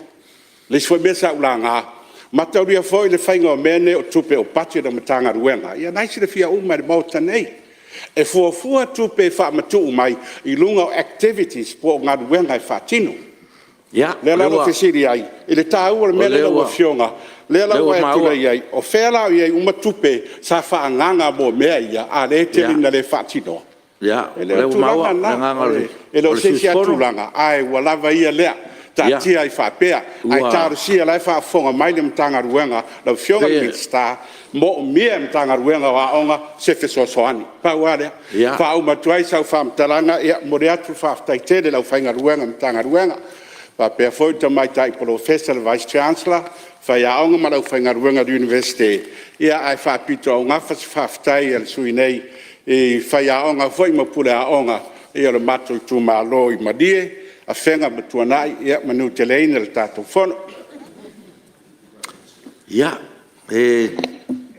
le isi foi mea sa ou laga, mataulia foi le faiga o mea nei o tupe o budget a Matagaluega, ia o lena e silafia uma e le Maota nei. E fuafua tupe e faamatuu mai i luga o activities po o galuega e faatino. O lea la ua ou fesili ai i le taua o le mea lea lau Afioga, lea la ua e tulai ai, o fea la o i ai uma tupe sa faaagaaga mo mea ia a o lea e tele ina le faatinoa? E le o le tulaga lena, e le o se isi lava tulaga, ae ua lava ia lea, taatia ai faapea. Ae talosia o la e faafofoga mai le Matagaluega, lau Afioga i le Minisita, e moomia e le Matagaluega o Aoga se fesoasoani. Pau lava lea. E faauma atu ai sau faamatalaga, e momoli atu le faafetai tele i le aufaigaluega a le Matagaluega, faapea foi le Tamaitai Polofesa le Vice Chancellor, faiaoga ma le aufaigaluega a le Iunivesite, ae faapitoaugafa se faafetai a le sui usufono nei i faiaoga foi ma pule aoga o le matou itumalo i Malie, Afega ma Tuanai. Ia manuteleina le tatou Fono. Ia, e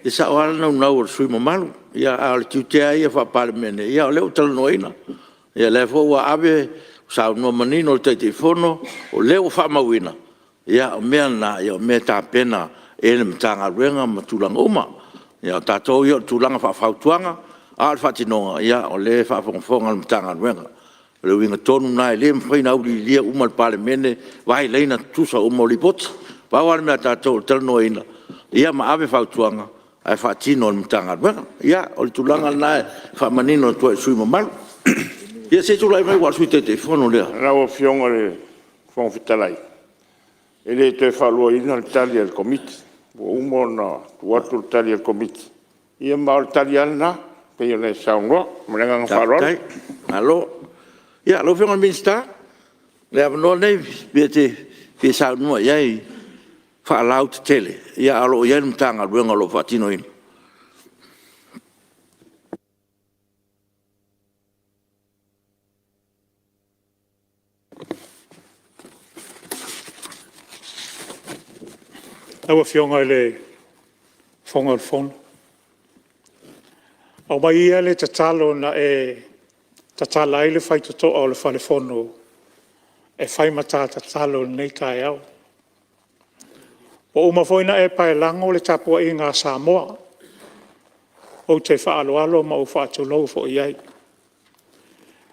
sao lava le naunau o le sui usufono mamalu, a o le tiute lava ia faa-Palemene, ia o lea ua talanoaina. O lea foi ua ave, saunoa manino le Taitaifono, o lea ua faamauina, ia o mea na o mea e tapena e le Matagaluega ma tulaga uma. O tatou ia o tulaga faafautuaga, a o le faatinoga, o lea e faafogafoga le Matagaluega. O le uiga tonu lena, e le mafai ona auiliilia uma e le Palemene vae laina tutusa uma o Lipoti. Pau lava le mea a tatou o le talanoaina ma ave fautuaga ae faatino e le Matagaluega. Ia, o le tulaga lena e faamanino atu ai i le sui usufono mamalu. Ia se i tulai mai aua o le Sui Taitaifono lea. Lau Afioga i le Fofoga Fetalai, e le toe faaluaina le tali a le Komiti, ua uma ona tuu atu le tali a le Komiti, ia ma o le tali lava lena e pei ona e saunoa. Ma le agaga faaaloalo. Faafetai, malo. Ia lau Afioga i le Minisita, o le avanoa lenei i se mea e te fia saunoa i ai faalauaitele, ae o lo o i ai le Matagaluega o lo o faatinoina. Lau Afioga i le Fofoga o le Fono, aumai ia le tatalo na e tatala ai le faitotoa o le falefono e fai ma ta tatalo i lenei taeao. Ua uma foi ona e paelago le tapuaiga a Samoa, ou te faaaloalo ma ou faatulou foi i ai.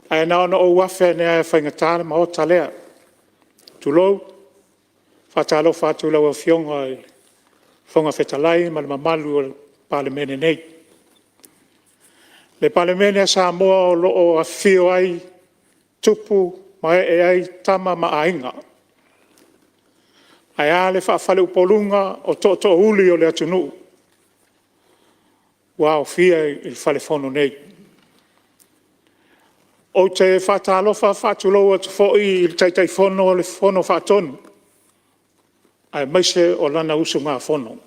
Ae na ona ou afe ane lava e faigata le Maota lea, tulou, faatalofa atu i lau Afioga i le Fofoga Fetalai ma le mamalu o le Palemene nei. Le Palemene a Samoa o lo o afifio ai tupu ma ee ai Tama ma Aiga, ae a le faafaleupoluga o tootoouli o le atunuu ua aofia i le falefono nei. Ou te faatalofa faatulou atu foi i le Taitaifono o le Fono Faatonu aemaise o lana usugafono.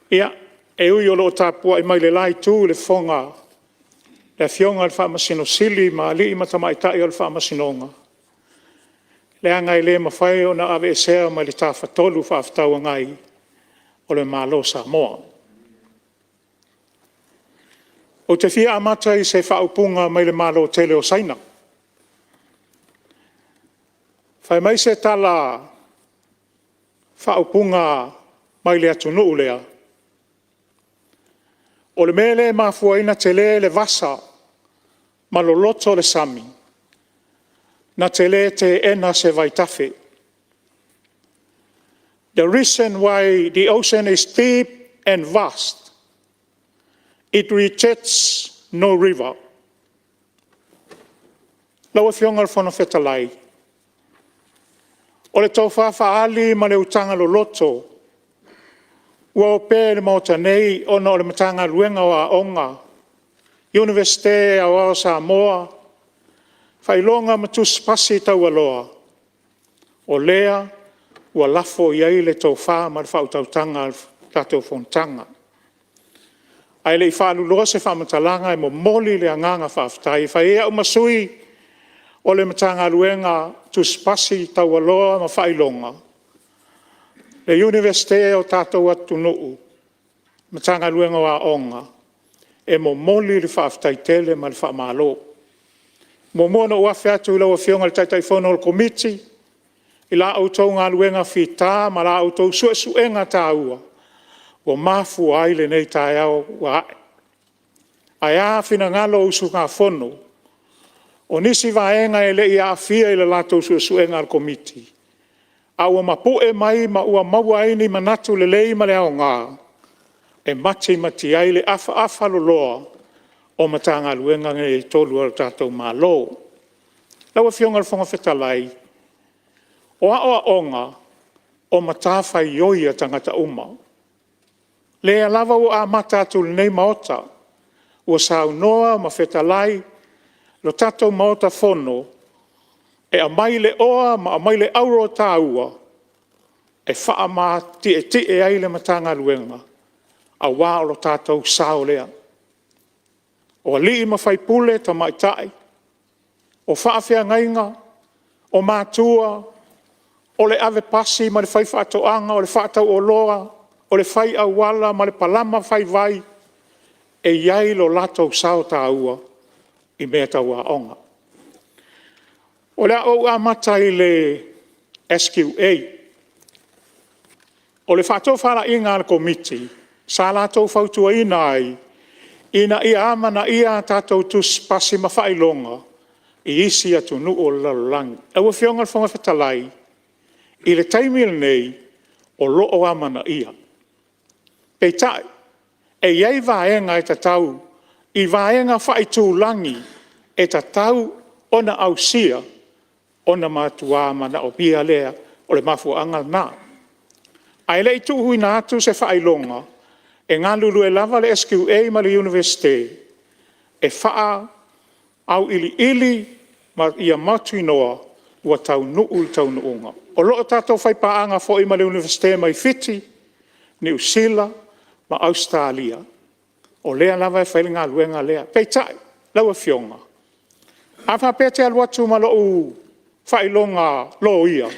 E ui o lo o tapuai mai le la itu i le Afioga i le Faamasino Sili ma alii ma tamaitai o le Faamasinoga, leaga e le mafai ona aveesea mai le Tafatolu Fefaatauagai o le Malo o Samoa. Ou te fia amata i se faaupuga mai le Malo tele o Saina. Fai mai se tala faaupuga mai le atunuu lea, o le mea lea e mafua ai ona tele le vasa ma loloto le sami, na te le teena se vaitafe. The reason why the ocean is deep and vast, it rejects no river. Lau Afioga i le Fofoga Fetalai, o le tofa faaali ma le utaga loloto ua opea i le Maota nei ona o le Matagaluega o Aoga, Iunivesite Aoao o Samoa, Faailoga ma Tusi Pasi Taualoa, o lea ua lafo i ai le tofa ma le faautautaga a le tatou Fonotaga. Ae le i faaluloa se faamatalaga, e momoli le agaga faafetai e fai ai au ma sui o le Matagaluega o Tusi Pasi Taualoa ma Faailoga, le Iunivesite o le tatou atunuu, Matagaluega o Aoga, e momoli le faafetai tele ma le faamalo. E muamua ona ou afe atu i lau Afioga i le Taitaifono o le Komiti i la outou galuega fita ma la outou suesuega taua ua mafua ai lenei taeao ua ae. Ae a finagalo o usugafono, o nisi vaega e le i aafia i le latou suesuega a le Komiti, a ua mapu'e mai ma ua maua ai ni manatu lelei ma le aoga e matimati ai le afaafaloloa o Matagaluega nei e 3 a le tatou Malo. Lau Afioga i le Fofoga Fetalai, o aoaoga o matafaioi a tagata uma. O lea lava ua amata atu i lenei Maota, ua saunoa ma fetalai le tatou Maota Fono e aumai le oa ma aumai le auro taua e faamatietie ai le Matagaluega, aua o le tatou sao lea. O alii ma faipule tamaitai, o faafeagaiga, o matua, o le ave pasi ma le faifaatoaga, o le faatauoloa, o le fai auala ma le palama fai vai, e i ai lo latou sao taua i mea tau aoga. O le a ou amata i le SQA. O le faatofalaiga a le Komiti, sa latou fautuaina ai, ina ia amanaia a tatou Tusipasi ma Faailoga i isi atunuu o le lalolagi. Lau Afioga i le Fofoga Fetalai, i le taimi lenei, o lo o amanaia. Peitai, e i ai vaega e tatau i vaega faaitulagi e tatau ona ausia, ona matua manaomia lea. O le mafuaaga lena. Ae le i tuuina atu se faailoga, e galulue lava le SQA ma le Iunivesite e auiliili ma ia mautinoa ua taunuu i le taunuuga. O lo o tatou faipaaga foi ma le Iunivesite mai Fiti, Niu Sila ma Ausetalia, o lea lava e fai le galuega lea. Peitai lau afioga, a faapea e te alu atu ma lou faailoga loia,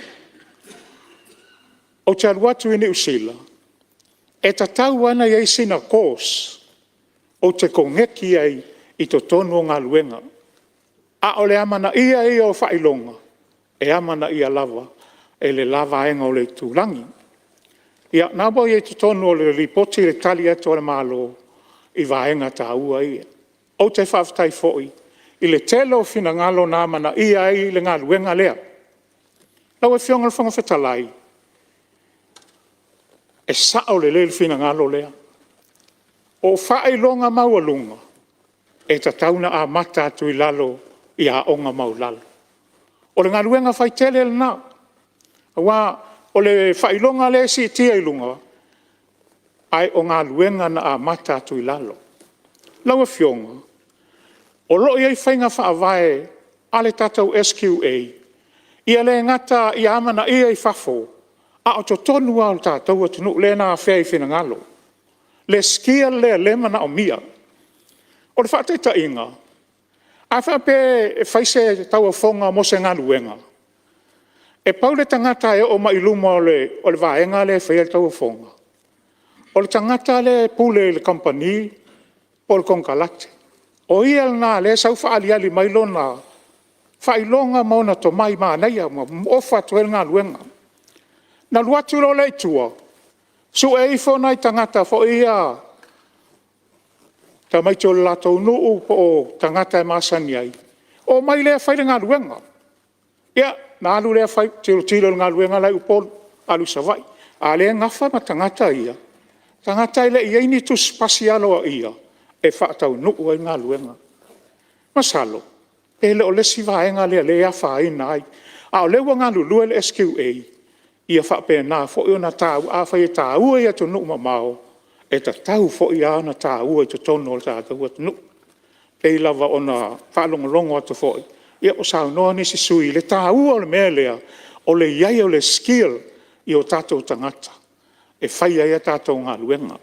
ou te alu atu i Niu Sila, e tatau lava ona i ai sina course ou te koneti ai i totonu o galuega. A o le amanaia ia o faailoga, e amanaia lava e le la vaega o le itulagi. Ia o lena ua i ai i totonu o le Lipoti le tali atu a le Malo i vaega taua ia. Ou te faafetai foi i le tele o finagalo na amanaia ai le galuega lea. Lau Afioga i le Fofoga Fetalai, e sao lelei le finagalo lea. O faailoga maualuga, e tatau ona amata atu i lalo i aoga maualalo. O le galuega faitele lena, aua o le faailoga lea e siitia i luga, ae o galuega na amata atu i lalo. Lau Afioga, o lo o i ai faiga faavae a le tatou SQA, ia le gata ia amanaia i fafo, a o totonu lava o le tatou atunuu lea na afea i finagalo le skill lea o lea e manaomia. O le faataitaiga, a faapea e fai se tauofoga mo se galuega, e pau le tagata e oo mai i luma o le vaega lea e faia le tauofoga, o le tagata lea e pule i le kamupani po o le konekarate. O ia lena o lea e sau faaaliali mai lona faailoga ma ona tomai manaia ma ofa atu ai le galuega. Ona alu atu loa lea i tua, sue ifo nai tagata foi ia tamaiti o le latou nuu po o tagata e masani ai, omai lea fai le galuega. Ia, ona alu lea fai, tilotilo i le galuega la e i Upolu, alu i Savaii, a o lea e nafa ma tagata ia, tagata e le i i ai ni tusipasi aloaia e faataunuu ai le galuega. Masalo pe le o le isi vaega lea o lea e afaina ai, a o lea ua galulue le SQA ia faapena foi ona taua. Afai e taua i atunuu mamao, e tatau foi lava ona taua i totonu o le tatou atunuu. E pei lava ona faalogologo atu foi o saunoa nisi sui usufono i le taua o le mea lea, o le i ai o le skill i o tatou tagata e fai ai a tatou galuega.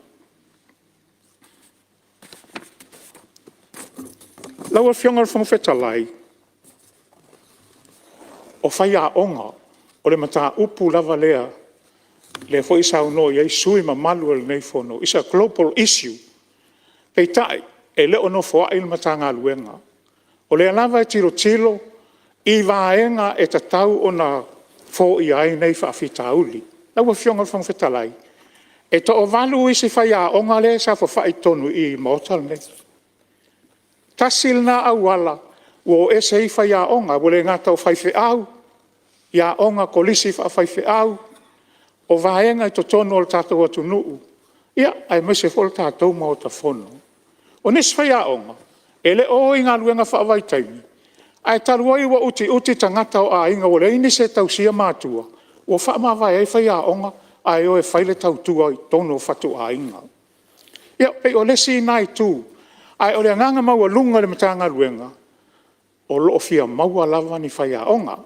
Lau Afioga i le Fofoga Fetalai, o faiaoga, o le mataupu lava lea o lea foi e saunoa i ai sui usufono mamalu o lenei Fono, is a global issue. Peitai, e le o nofoai le Matagaluega, o lea lava e tilotilo i vaega e tatau ona foia ai nei faafitauli. Lau Afioga i le Fofoga Fetalai, e toavalu isi faiaoga lea e saofafai i totonu i i i le Maota lenei. Tasi lena auala ua o ese ai faiaoga, ua le gata o faifeau, i aoga kolisi faafaifeau, o vaega i totonu o le tatou atunuu, aemaise foi o le tatou Maota Fono. O nisi faiaoga, e le o o i galuega faavaitaimi, ae talu ai ua utiuti tagata o aiga ua leai nisi e tausia matua, ua faamavae ai faiaoga ae o e fai le tautua i totonu o fatuaiga. Ia pei o le isi lena itu, ae o le agaga maualuga i le Matagaluega, o lo o fia maua lava ni faiaoga.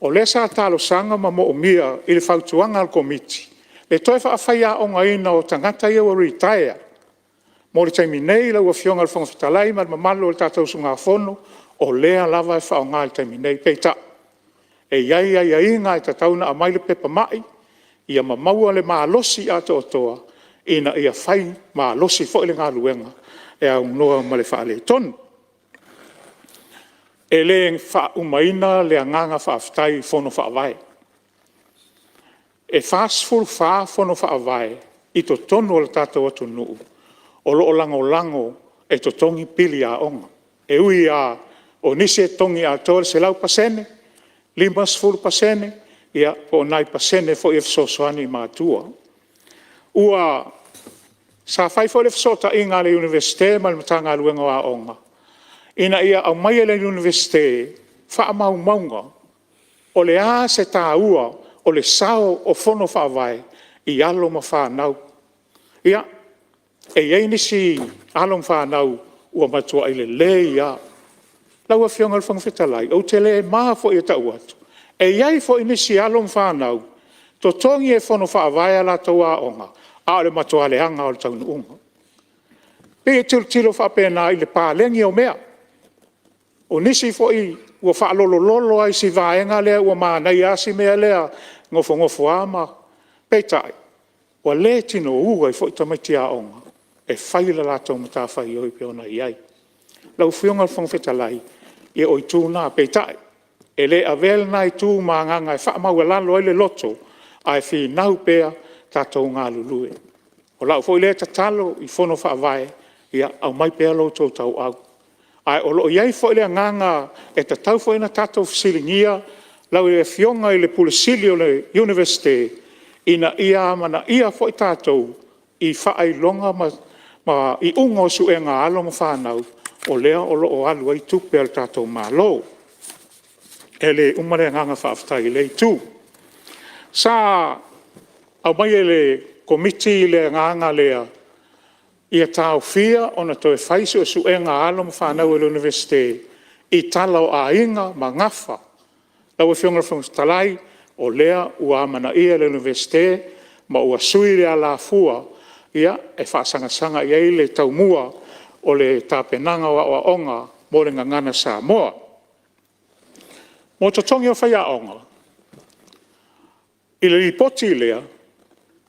O lea sa talosaga ma moomia i le fautuaga a le Komiti le toe faafaiaogaina o tagata ia ua retire. Mo le taimi nei lau Afioga i le Fofoga Fetalai ma le mamalu o le tatou usugafono, o lea lava e faaaoga i le taimi nei. Peitai, e i ai aiaiga e tatau ona aumai le pepa mai ma maua le malosi atoatoa ina ia fai malosi foi le galuega e aunoa ma le faaletonu. E le faaumaina le agaga faafetai i Fono Faavae. E 44 Fono Faavae i totonu o le tatou atunuu o lo o lagolago e totogi pili aoga. E ui lava o nisi e totogi atoa le 100%, 50% ia po o nai pasene foi e fesoasoani i matua. Ua Sa fai foi le fesootaiga a le Iunivesite ma le Matagaluega o Aoga, ina ia aumai e le Iunivesite faamaumauga, o le a se taua o le sao o Fono Faavae i alo ma fanau. Ia, e i ai nisi alo ma fanau ua matuai lelei lava. Lau afioga i le Fofoga Fetalai, ou te le ma foi e tau atu, e i ai foi nisi alo ma fanau, totogi e Fono Faavae ia latou aoga, ae o le matua leaga lava o le taunuuga. E pei e tilotilo faapena i le paleni o mea. O nisi foi ua faalolololo lava i si vaega lea ua manaia lava si mea lea nofonofo lava ma... peitai ua le tinou ai foi tamaiti aoga e fai le latou matafaioi e pei ona i ai. Lau afioga i le Fofoga Fetalai, ia o itu na, peitai e le avea lena itu ma agaga e faamaualalo ai le loto, ae finau pea tatou galulue. O lau foi lea tatalo i Fono Faavae, ia aumai pea lo outou tauau. Ae o lo o i ai foi le agaga e tatau foi ona tatou fesiligia lau afioga i le Ofisa Sili o le Iunivesite, ina ia amanaia foi tatou i faailoga ma iuga o suega a alo ma fanau, o lea o lo o alu ai tupe a lo tatou Malo. E le uma le agaga faafetai i lea itu. Sa aumai e le Komiti le agaga lea, ia taofia ona toe fai suesuega a alo ma fanau a le Iunivesite i tala o aiga ma gafa. Lau afioga i le Fofoga Fetalai, o lea ua amanaia e le Iunivesite ma ua sui le alafua e faasagasaga i ai le taumua o le tapenaga o aoaoga mo le Gagana Samoa. Mo totogi o faiaoga, i le lipoti lea,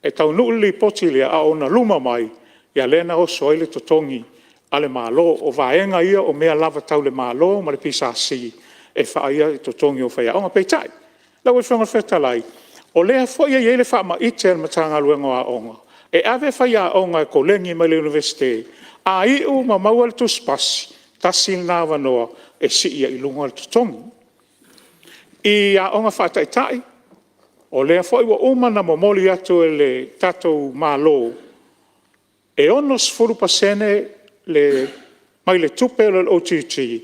e taunuu le lipoti lea a o ona luma mai, ia lea na oso ai le totogi a le Malo. O vaega ia o mea lava tau le Malo ma le PSC e fai ai totogi o faiaoga. Peitai, lau afioga i le Fofoga Fetalai, o lea foi e i ai le faamaite a le Matagaluega o Aoga, e ave faiaoga e koleni mai i le Iunivesite, a iu ma maua le tusipasi, tasi lena avanoa e sii ai i luga le totogi. I aoga faataitai, o lea foi ua uma ona momoli atu e le tatou Malo, e 60% mai le tupe lea o le OGG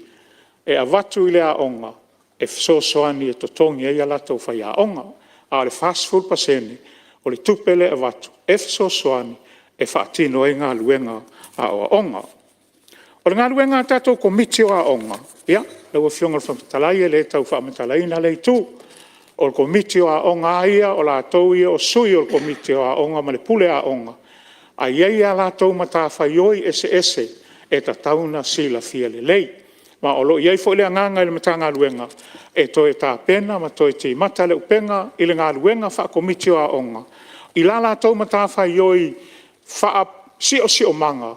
e avatu i le aoga, e fesoasoani e totogi ai a latou faiaoga. Ae o le 40% o le tupe lea e avatu, e fesoasoani e faatino ai galuega aoaoga. O le galuega a le tatou Komiti o Aoga, ia lau afioga i le Fofoga Fetalai e le tau faamatalaina lea itu. O le Komiti o Aoga lava ia o latou ia o sui o le Komiti o Aoga ma le Pule Aoga, ae e i ai a latou matafaioi eseese e tatau ona silafia lelei. Ma o lo o i ai foi le agaga i le Matagaluega, e toe tapena ma toe timata le upega i le galuega faa-Komiti o Aoga, i la latou matafaioi faa-siosiomaga,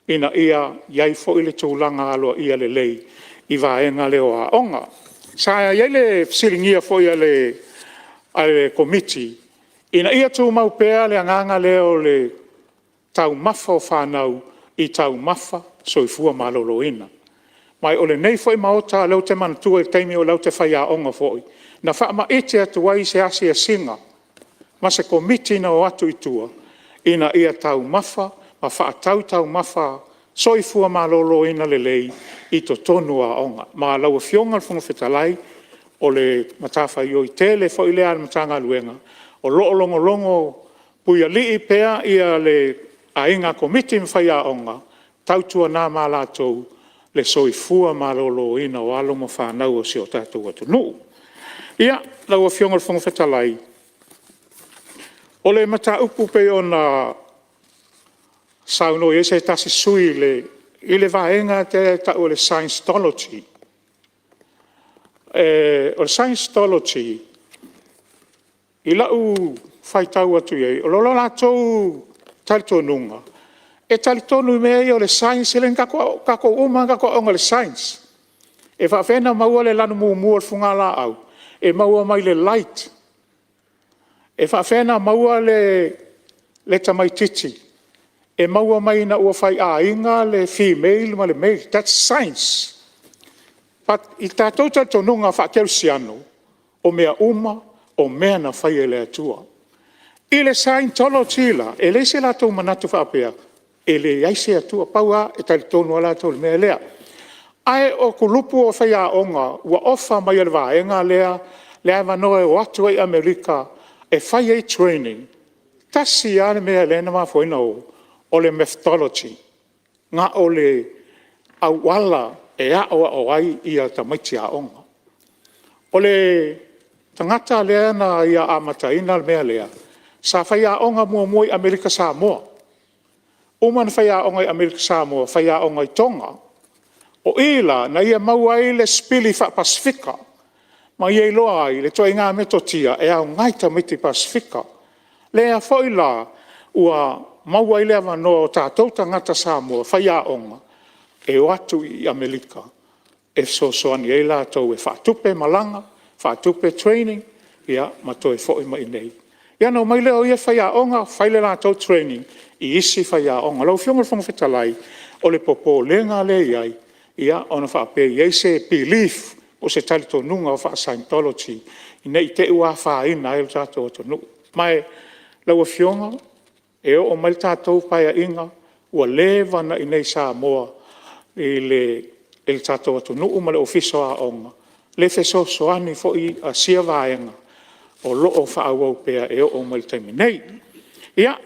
ina ia i ai foi le tulaga aloaia lelei i vaega lea o aoga. Sa i ai le fesiligia foi e le Komiti, ina ia tumau pea le agaga lea o le taumafa o fanau i taumafa soifua maloloina. Ma o lenei foi Maota o lea ou te manatua i le taimi o lea ou te faiaoga foi, na faamaite atu ai se asiasiga ma se Komiti na o atu i tua, ina ia taumafa ma faatau taumafa soifua maloloina lelei i totonu o aoga. Ma lau afioga i le Fofoga Fetalai, o le matafaioi tele foi lea a le Matagaluega, o lo o logologo puialii pea le aiga Komiti ma faiaoga, tautuana ma latou le soifua maloloina o alo ma fanau a si o tatou atunuu. Ia lau afioga i le Fofoga Fetalai, o le mataupu e pei ona saunoa i ai se tasi sui usufono i le vaega lea e tau o le Scientology. O le Scientology i lau faitau atu i ai, o lo latou talitonuga, e talitonu i mea ia o le science. O tatou uma lava na tatou aooga i le science. E faapefea ona maua le lanu mumu o le fugalaau? E maua mai i le light. E faapefea ona maua le tamaitiiti? E maua mai ina ua faiaiga le female ma le male, that's science. But i le tatou talitonuga faakerisiano, o mea uma o mea na faia e le Atua. I le Scientology la, e leai se latou manatu faapea e leai se Atua, pau lava e talitonu lava latou i le mea lea. Ae o kulupu o faiaoga ua ofa mai e le vaega lea le avanoa e o atu ai i Amerika e fai ai trainings, e tasi lava le mea lea na mafua ai ona o, o le methodology, na o le auala e aoao ai tamaiti aoga. O le tagata lea na ia amataina le mea lea, sa faiaoga muamua i Amerika Samoa. Uma ona faiaoga i Amerika Samoa, faiaoga i Toga. O i la na ia maua ai le sipili faa-Pasefika ma ia iloa ai le ituaiga metotia e aoga i tamaiti Pasefika. Lea foi la ua maua ai le avanoa o tatou tagata Samoa, faiaoga, e o atu i Amerika e fesoasoani ai latou e faatupe malaga, faatupe trainings ma toe foi mai i inei. Ia ona omai lea o ia faiaoga fai le latou training i isi faiaoga. Lau Afioga i le Fofoga Fetalai, o le popolega lea e i ai, ona faapea e i ai se belief po o se talitonuga faa-Scientology ne i te i ua afaina ai lo tatou atunuu. Ma lau Afioga, e oo mai le tatou Paeaiga, ua leva ona i inei i Samoa i le tatou atunuu ma le Ofisa o Aoga le fesoasoani foi a sia vaega o lo o faaauau pea e oo mai i le taimi nei. Ia,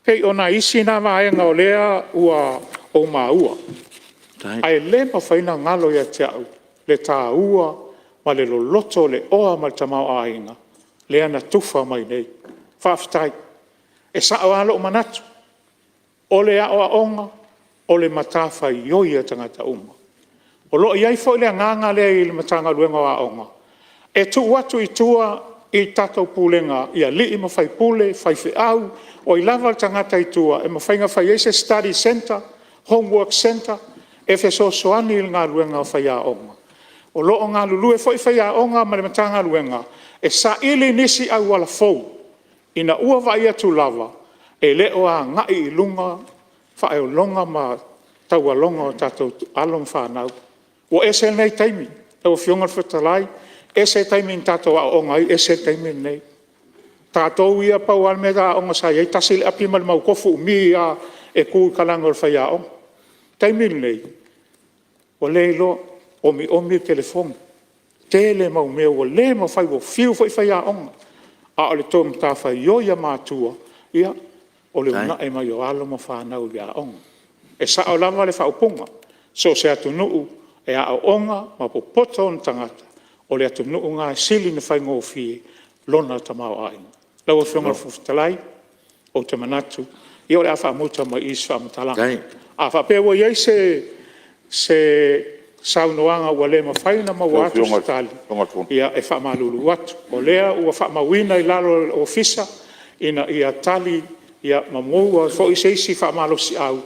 pei o nai isi na vaega o lea ua ou maua, ae le mafai ona galo ia te au le taua ma le loloto o le oa ma le tamaoaiga lea na tufa mai nei. Faafetai. E sao lava lou manatu, o le aoaoga o le matafaioi a tagata uma. O lo o i ai foi le agaga lea i le Matagaluega o Aoga, e tuu atu i tua i tatou pulega i alii ma faipule, faifeau, o ai lava le tagata i tua e mafai ona fai ai se study centre, homework centre e fesoasoani i le galuega a faiaoga. O lo o galulue foi faiaoga ma le Matagaluega e saili nisi auala fou ina ua vaai atu lava e le o agai i luga faailoga ma taualoga o tatou alo ma fanau. Ua ese lenei taimi lau Afioga i le Fofoga Fetalai, ese le taimi na tatou aooga ai ese le taimi lenei. O tatou ia pau lava le mea aoga sa i ai, tasi le api ma le manutofu umi lava e tu i talaane o le faiaoga. O le taimi lenei, ua le iloa, omiomi telefoni, tele le mau mea ua le mafai, ua fiu foi faiaoga, a o le tou matafaioi a matua, o le uunai mai o alo ma fanau i aoga. E sao lava le faaupuga, so o se atunuu e aooga ma popoto ona tagata, o le atunuu lena e sili ona faigofie lona tamaoaiga. Lau Afioga i le Fofoga Fetalai, ou te manatu ia o le a faamuta mai i i se faamatalaga. A faapea ua i ai se saunoaga ua le mafai ona maua atu se tali, ia e faamalulu atu, o lea ua faamauina i lalo o le Ofisa ina ia tali ma maua foi se isi faamalosiau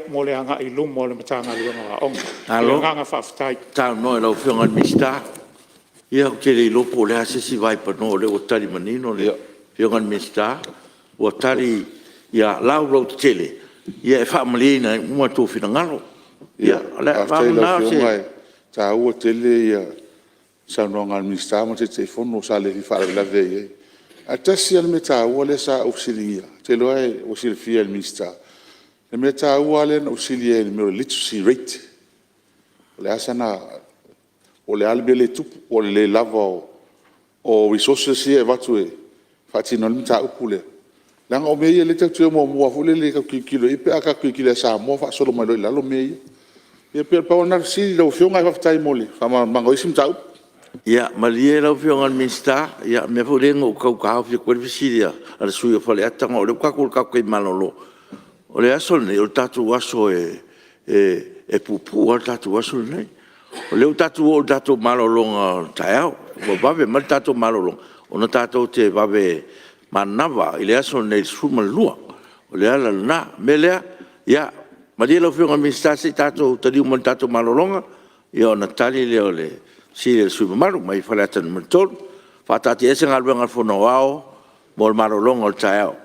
mo le agai i luma o le Matagaluega o Aoga. Ma le agaga faafetai. Malo saunoa i lau Afioga i le Minisita. Ia ou te le iloa po o le a se isi vaipanoa o lea ua tali manino le Afioga i le Minisita, ua tali laulautetele e faamalieina ai uma outou finagalo. Faafetai i lau Afioga, e taua tele saunoaga a le Minisita ma le Taitaifono, sa le fia faalavelave i ai. Ae tasi lava le mea taua lea sa ou fesiligia, ou te iloa ua silafia e le Minisita, le mea taua lava lea na ou fesili ai i le mea o le literacy rate. Po o le a le mea lea e tupu, po o le le lava o resources ia e avatu e faatino ai le mataupu lea. Leaga o mea ia o lea tatou te o muamua lava foi lele tatou te tilotilo i ai pe a tatou tilotilo ia Samoa faasolo mai loa i lalo mea ia. Ia pei na pau lava lena o le fesili lau Afioga ae faafetai mo le faamalamalamaga o isi mataupu. Ia malie lau Afioga i le Minisita, o le mea foi lea na ou tau taofi atu ai le fesili a le sui usufono mo Faleata, ona o lea ua tatou i le tatou taimi malolo. O le aso lenei, o le tatou aso e puupuu lava le tatou aso lenei. O lea ua tatou oo i le tatou malologa o le taeao, ua vave mai le tatou malologa, ona tatou te vave manava i le aso lenei i le 12:00. O le ala lena. O le mea lea, ia malie lau Afioga i le Minisita se i tatou taliu mai le tatou malologa ona tali lea o le fesili a le sui usufono mamalu mai Faleata 3. E faataatiaese Galuega a le Fono Aoao mo le malologa o le taeao.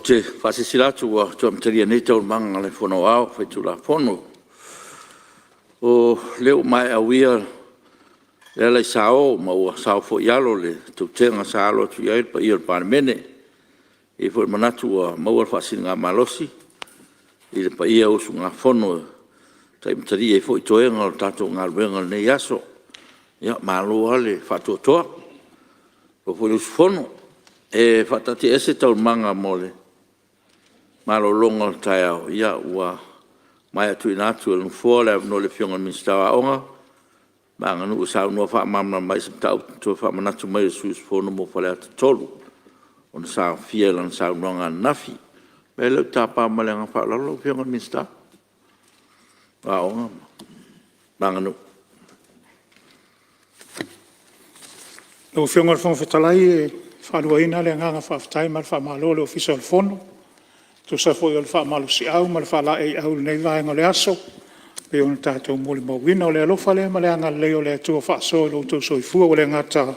Ou te faasilasila atu ua toe amatalia nei Taualumaga a le Fono Aoao Faitulafono. O lea ua maea uia le alaisao ma ua sao foi i alo le tautega sa alo atu i ai le paia o le Palemene. E i ai foi le manatu ua maua le faasiligamalosi i le paia o usugafono e taimatalii ai foi toega o le tatou galuega i lenei aso. Ia malo lava le faatoatoa, malo foi le usufono. E faataatiaese Taualumaga mo le malologa o le taeao ua maea tuuina atu e le Nofoa le avanoa i le Afioga i le Minisita o Aoga ma Aganuu e saunoa faamalamalama ai se mataupu na toe faamanatu mai e le sui usufono mo Faleata 3 ona sa aofia i lana saunoaga ananafi. O le mea lea ou te tapa ma le agaga faaaloalo lau Afioga i le Minisita o Aoga ma Aganuu. Lau Afioga i le Fofoga Fetalai e faaluaina le agaga faafetai ma le faamalo i le Ofisa o le Fono e tusa foi o le faamalosiau ma le faalaeiau i lenei vaega o le aso e pei ona tatou molimauina. O le alofa lea ma le agalelei o le Atua ua faasoa i lo outou soifua, ua le gata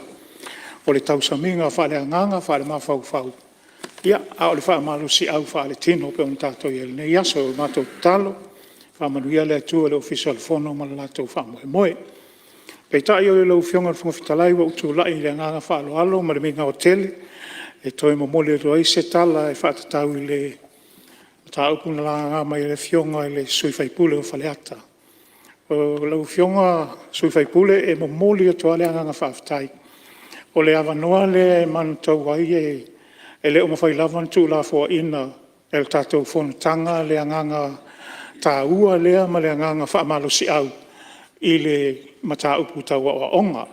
o le tausamiga faaleagaga, faalemafaufau, a o le faamalosiau faaletino e pei ona tatou i ai i lenei aso. O le matou tatalo, faamanuia le Atua i le Ofisa o le Fono ma le latou faamoemoe. Peitai lau Afioga i le Fofoga Fetalai, ua ou tulai i le agaga faaaloalo ma le migao tele e toe momoli atu ai se tala e faatatau i le mataupu na laga mai e le Afioga i le sui usufono mo Faleata. Lau Afioga i le sui usufono, e momoli atu lava le agaga faafetai. O le avanoa lea e manutou ai, e le o mafai lava ona tuulafoaiina e le tatou fonotaga le agaga taua lea ma le agaga faamalosiau i le mataupu tau aoaoga.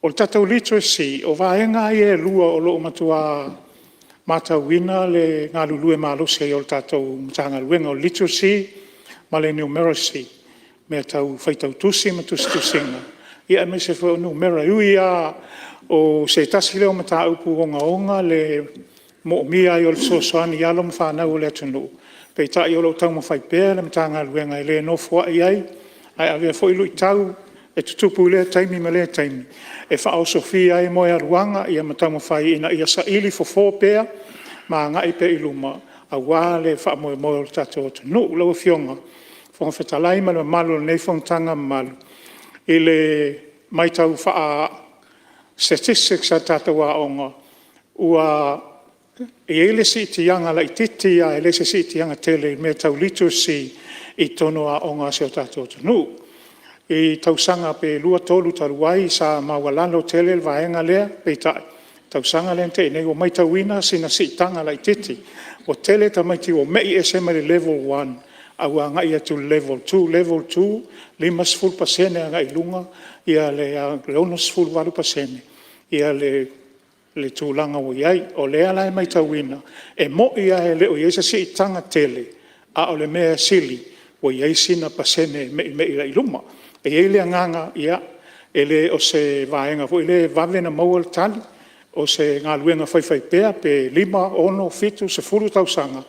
O le tatou literacy, o vaega ia e lua o lo o matua matauina le galulue malosi ai o le tatou Matagaluega, o le literacy ma le numeracy, mea tau faitau tusi ma tusitusiga, aemaise foi o numera. E ui lava o se tasi lea o mataupu ogaoga le moomia ai o le fesoasoani i alo ma fanau a le atunuu, peitai o lo o taumafai pea le Matagaluega e le nofoai ai, ae avea foi luitau e tutupu i lea taimi ma lea taimi e faaosofia ai moegaluaga ma taumafai ina ia saili fofo pea ma agai pea i luma aua le faamoemoe o le tatou atunuu. Lau Afioga i le Fofoga Fetalai ma le mamalu o lenei fonotaga mamalu, i le matau faa-statistics a tatou aoga, ua i ai le siitiaga laitiiti lava, e le o se siitiaga tele i mea tau literacy i totonu o aoga a si o tatou atunuu. I tausaga pe 2, 3 talu ai sa maualalo tele le vaega lea, peitai o le tausaga lea na tea nei ua matauina sina siitaga laitiiti. Ua tele tamaiti ua mei ese mai le level 1 ae ua agai atu i le level 2. O le level 2 e 50% agai i luga le 68% le tulaga ua i ai. O lea la e matauina, e moni lava e le o i ai se siitaga tele, a o le mea sili ua i ai sina pasene e meimei ai i luma. E i ai le agaga, e le o se vaega foi lea e vave ona maua le tali, o se galuega faifaipea pe 5, 6, 7, 10 tausaga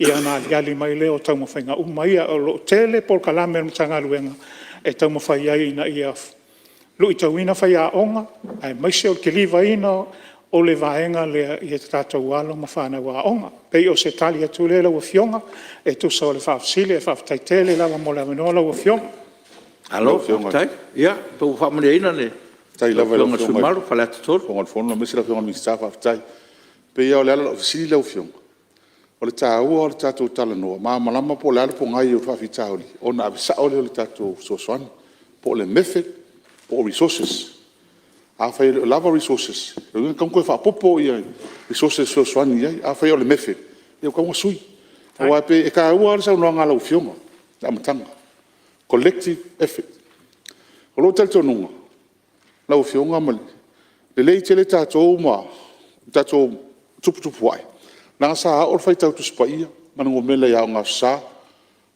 ona aliali mai lea o taumafaiga uma ia. O lo o tele polokalame a le Matagaluega e taumafai ai ina ia luitauina faiaoga, aemaise o le kilivaina o le vaega lea i tatou alo ma fanau aoga. E pei o se tali atu lea lau Afioga e tusa o le faafesili, ae faafetai tele lava mo le avanoa lau Afioga. Malo faafetai. Ia po ua faamalieina lau Afioga i le sui usufono mamalu Faleata 3? Faafetai lava i lau Afioga i le Fofoga Fetalai aemaise lau Afioga i le Minisita faafetai. E pei lava o le ala o lau fesili lau Afioga, o le taua o le tatou talanoa malamalama po o le a le pogai o faafitauli ona ave sao lea o le tatou fesoasoani, po o le method po o resources. Afai e le o lava resources, lona uiga e tatau ona toe faaopoopo resources e fesoasoani i ai. Afai o le method, ia ua tatau ona sui. Aua e pei e taua lava le saunoaga a lau Afioga i le amataga, collective effort. O lou talitonuga lau Afioga, e lelei tele tatou ma tatou tuputupuae, leaga sa oo le faitau Tusi Paia ma le numera i aoga Aso Sa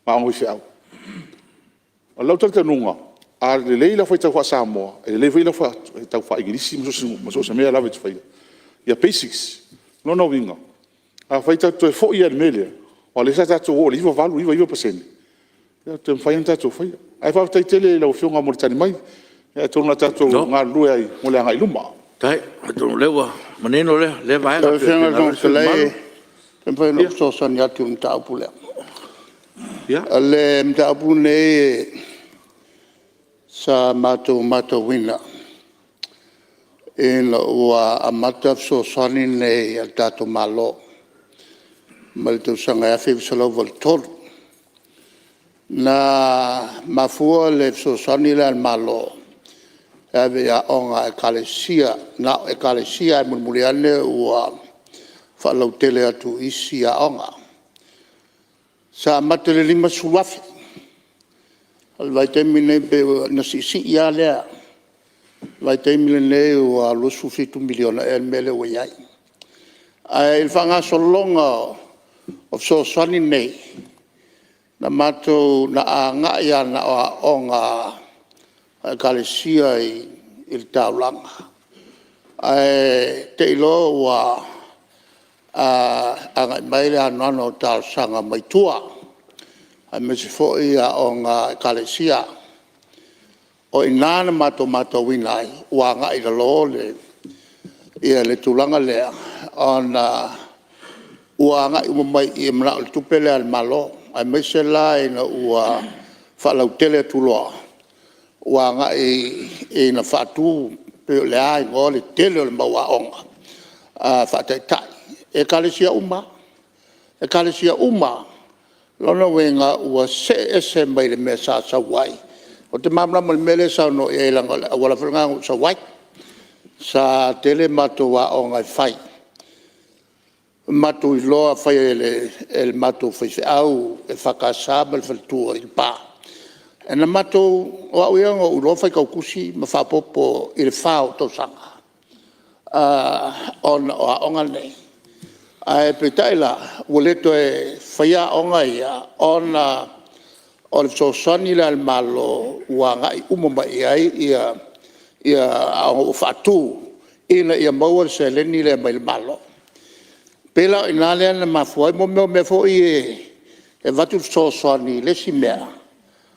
ma aoga faifeau. O lou talitonuga, a lelei lau faitau faa-Samoa, e lelei foi lau faitau faa-Igilisi ma so o se mea lava e te faia, ia basics. O lona uiga, afai tatou te toe foi lava i le mea lea, aua o lea sa tatou oo i le 98, 99%, e toe mafai lava ona tatou faia. Ae faafetai tele i lau Afioga mo le tali mai. Ia atonu o le a tatou galulue ai mo le agai i luma. Faafetai. Atonu o lea ua manino lea vaega. Pe mafai ona ou fesoasoani atu i le mataupu lea. O le mataupu lenei sa matou matauina ina ua amata fesoasoani nei a le tatou Malo mai le tausaga e 1983. Na mafua le fesoasoani lea a le Malo e ave i aoga a Ekalesia, na o Ekalesia ae mulimuli ane ua faalautele atu i isi aoga. Sa amata i le $50,000. O le vaitaimi lenei pei ona siisii lava lea. O le vaitaimi lenei ua $27 miliona ea le mea lea ua i ai. Ae i le faagasologa o fesoasoani nei, na agai lava na o aoga a Ekalesia i le taulaga, ae te i loa ua agai mai le anoano o talosaga mai tua aemaise foi aoga a Ekalesia. O i ina na matou matauina ai ua agai i lalo le tulaga lea ona ua agai uma mai i i e manao i le tupe lea a le Malo, aemaise la ina ua faalautele atu loa ua agai ina faatu pe o le a igoa le tele o le mau aoga faataitai i Ekalesia uma lava, Ekalesia uma lava. O lona uiga ua see ese mai le mea sa sau ai. Ou te malamalama i le mea lea e saunoa i ai leaga o le auala foi lena na ou sau ai. Sa tele matou aoga e fai, matou iloa faia e le matou faifeau EFKS ma le faletua i Lepa. O au ia na ou iloa faitau tusi ma faaopoopo i le 4 o ou tausaga ona o aoga nei. Ae peitai la ua le toe faia aoga ia ona o le fesoasoani lea a le Malo ua agai uma mai i ai aoga ua faatu ina ia maua le seleni lea mai le Malo. E pei la o i ina lea na mafua ai mo mea foi ia e avatu le fesoasoani i le isi mea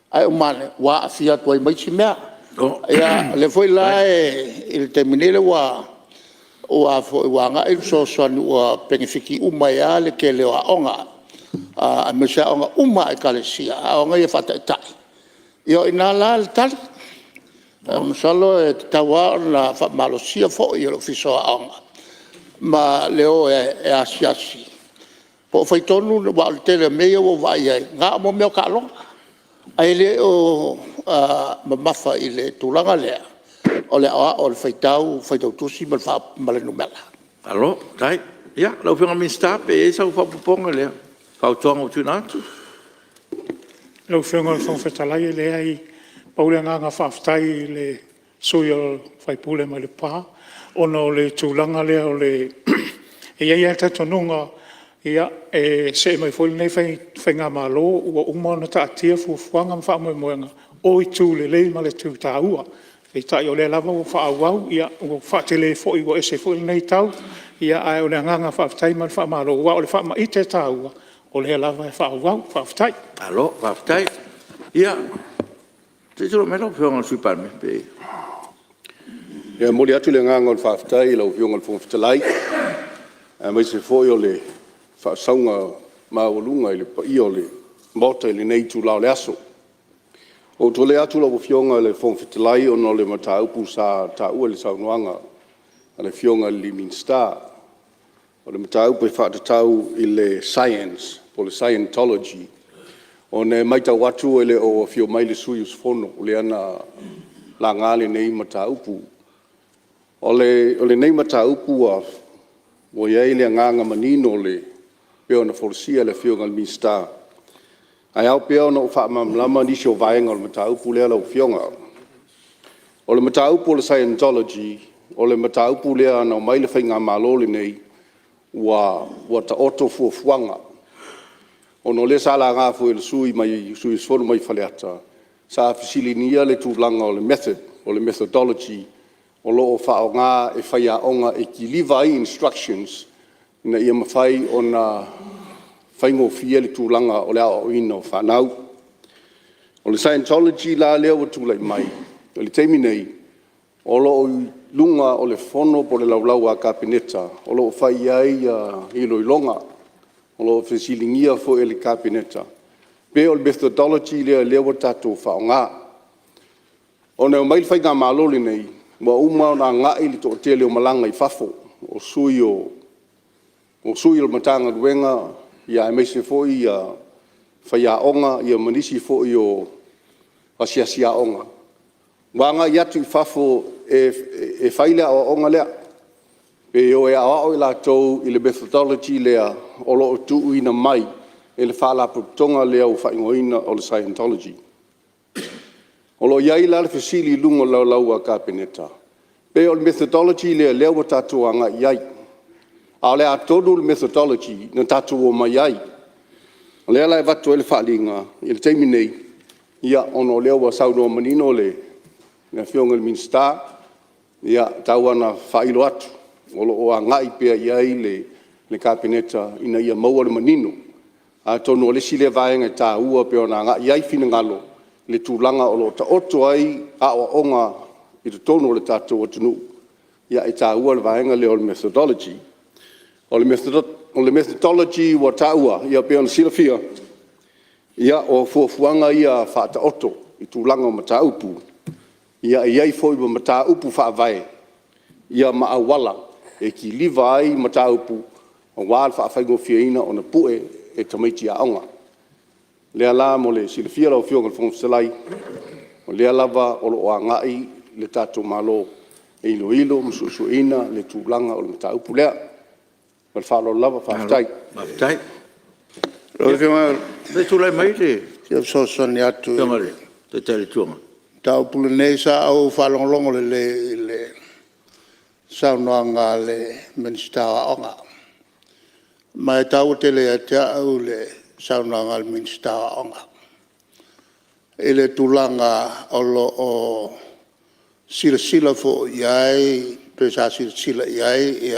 ae uma ane ua aafia atu ai ma isi mea. O lea foi la i le taimi nei lea ua agai le fesoasoani ua penefiti uma ai lava le tele o aoga, aemaise aoga uma a Ekalesia, aoga ia faataitai. Ia o i ina la le tali. Masalo e tatau lava ona faamalosia foi e le Ofisa o Aoga ma le o e asiasi po o fai tonu aua o le tele o mea ia ua ou vaai i ai, na o mea o taaloga, ae le o mamafa i le tulaga lea o le aoao o le faitau, faitau tusi ma le numera. Malo faafetai. Ia lau Afioga i le Minisita pe i ai sau faaopoopoga i le fautuaga ua tuuina atu. Lau Afioga i le Fofoga Fetalai, e leai, pau le agaga faafetai i le sui usufono mai Lepa ona o le tulaga lea o le… E i ai lava le talitonuga e se'e mai foi lenei faigamalo ua uma ona taatia fuafuaga ma faamoemoega, o itu lelei ma itu taua. Peitai o lea lava ua faaauau, ua faatele foi ua ese foi lenei tau, ae o le agaga faafetai ma le faamalo aua o le faamaite taua o lea lava e faaauau. Faafetai. Malo faafetai. Ia, se i tulai mai lau Afioga i le Sui Palemia. E momoli atu le agaga o le faafetai i lau Afioga i le Fofoga Fetalai, aemaise foi o le faasauga maualuga i le paia o le Maota i lenei itula o le aso. Ua ou tulai atu lau Afioga i le Fofoga Fetalai ona o le mataupu sa taua i le saunoaga a le Afioga i le Minisita, o le mataupu e faatatau i le Science po o le Scientology. Ona e matau atu e le o afio mai le sui usufono lea na laga lenei mataupu. O lenei mataupu ua i ai le agaga manino e pei ona folasia e le Afioga i le Minisita, ae ao pea ona ou faamalamalama nisi o vaega o le mataupu lea lau Afioga. O le mataupu o le Scientology, o le mataupu lea na omai le faigamalo lenei ua taoto fuafuaga, ona o lea sa laga foi e le sui usufono mai Faleata, sa fesiligia le tulaga o le method po o le methodology o lo o faaaoga e faiaoga e kiliva ai instructions ina ia mafai ona faigofie le tulaga o le aoaoina o fanau. O le Scientology la lea ua tulai mai i le taimi nei, o lo o i luga o le Fono po o le Laulau a Kapeneta o lo o fai i ai iloiloga. O lo o fesiligia foi e le Kapeneta pe o le methodology lea o lea ua tatou faaaoga. Ona e omai le faigamalo lenei ua uma ona agai le toatele o malaga i fafo, o sui o le Matagaluega aemaise foi faiaoga ma nisi foi o asiasi aoga, ua agai atu i fafo e fai le aoaoga lea, e o e aoao i latou i le methodology lea o lo o tuuina mai e le faalapotopotoga lea ua faaigoaina o le Scientology. O lo o i ai la le fesili i luga o le Laulau a le Kapeneta, pe o le methodology lea o lea ua tatou agai i ai, a o le a tonu le methodology na tatou omai ai. O lea la e avatu ai le faaaliga i le taimi nei, ona o lea ua saunoa manino le Afioga i le Minisita, ia, tau lava ina faailo atu, o lo o agai pea i ai le Kapeneta ina ia maua le manino. Atonu o le isi lea vaega e taua pei ona agai i ai finagalo i le tulaga o lo o taoto ai aoaoga i totonu o le tatou atunuu, e taua le vaega lea o le methodology. O le methodology ua taua, e pei ona silafia, o fuafuaga ia faataoto i tulaga o mataupu, e i ai foi ma mataupu faavae ma auala e kiliva ai mataupu aua le faafaigofieina ona pue e tamaiti aoga. O lea la mo le silafia e lau Afioga i le Fofoga Fetalai, o lea lava o lo o agai le tatou Malo e iloilo ma suesueina le tulaga o le mataupu lea. Ma le faaaloalo lava. Faafetai. Malo faafetai. Lau Afioga Se i tulai mai le e fia fesoasoani atu i Afioga i le le Taitai o le Itu Agai. mataupu lenei. Sa ou faalogologo lelei i le saunoaga a le Minisita o Aoga, ma e taua tele ia te au le saunoaga a le Minisita o Aoga i le tulaga o lo o silasila foi i ai pe sa silasila i ai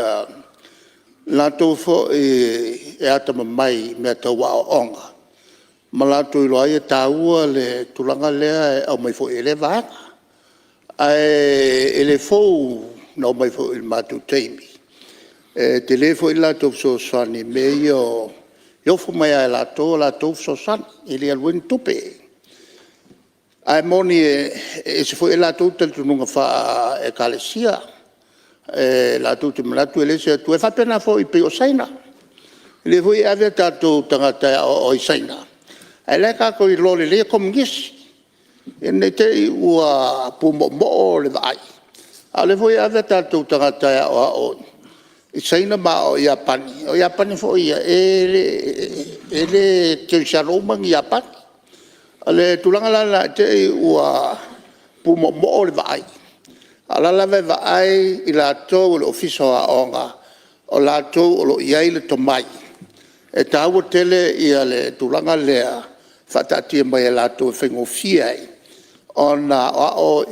latou foi e atamamai i mea tau aoaoga ma latou iloa ai e taua le tulaga lea e aumai foi e lea vaega. Ae le fou, na oo mai foi i le matou taimi, e tele foi le latou fesoasoani i mea ia o… E ofo mai lava e latou a latou fesoasoani e le alu ai ni tupe. Ae moni e ese foi latou talitonuga faale-Ekalesia, latou te manatu e leai se Atua. E faapena foi pei o Saina. O lea foi e ave o tatou tagata e aoao i Saina, ae o la e tatou te iloa lelei e komonisi. Ina ne i te i ua pumoomoo le vaai, a o lea foi e ave o tatou tagata e aoao i Saina ma aoao i Iapani. O Iapani foi ia, e le kerisiano uma ni Iapani. O le tulaga la lena i te i ua pumoomoo le vaai, a o la e lava e vaai i latou o le Ofisa o Aoga, o latou o lo o i ai le tomai. E taua tele le tulaga lea e faataatia mai e latou e faigofie ai ona aoao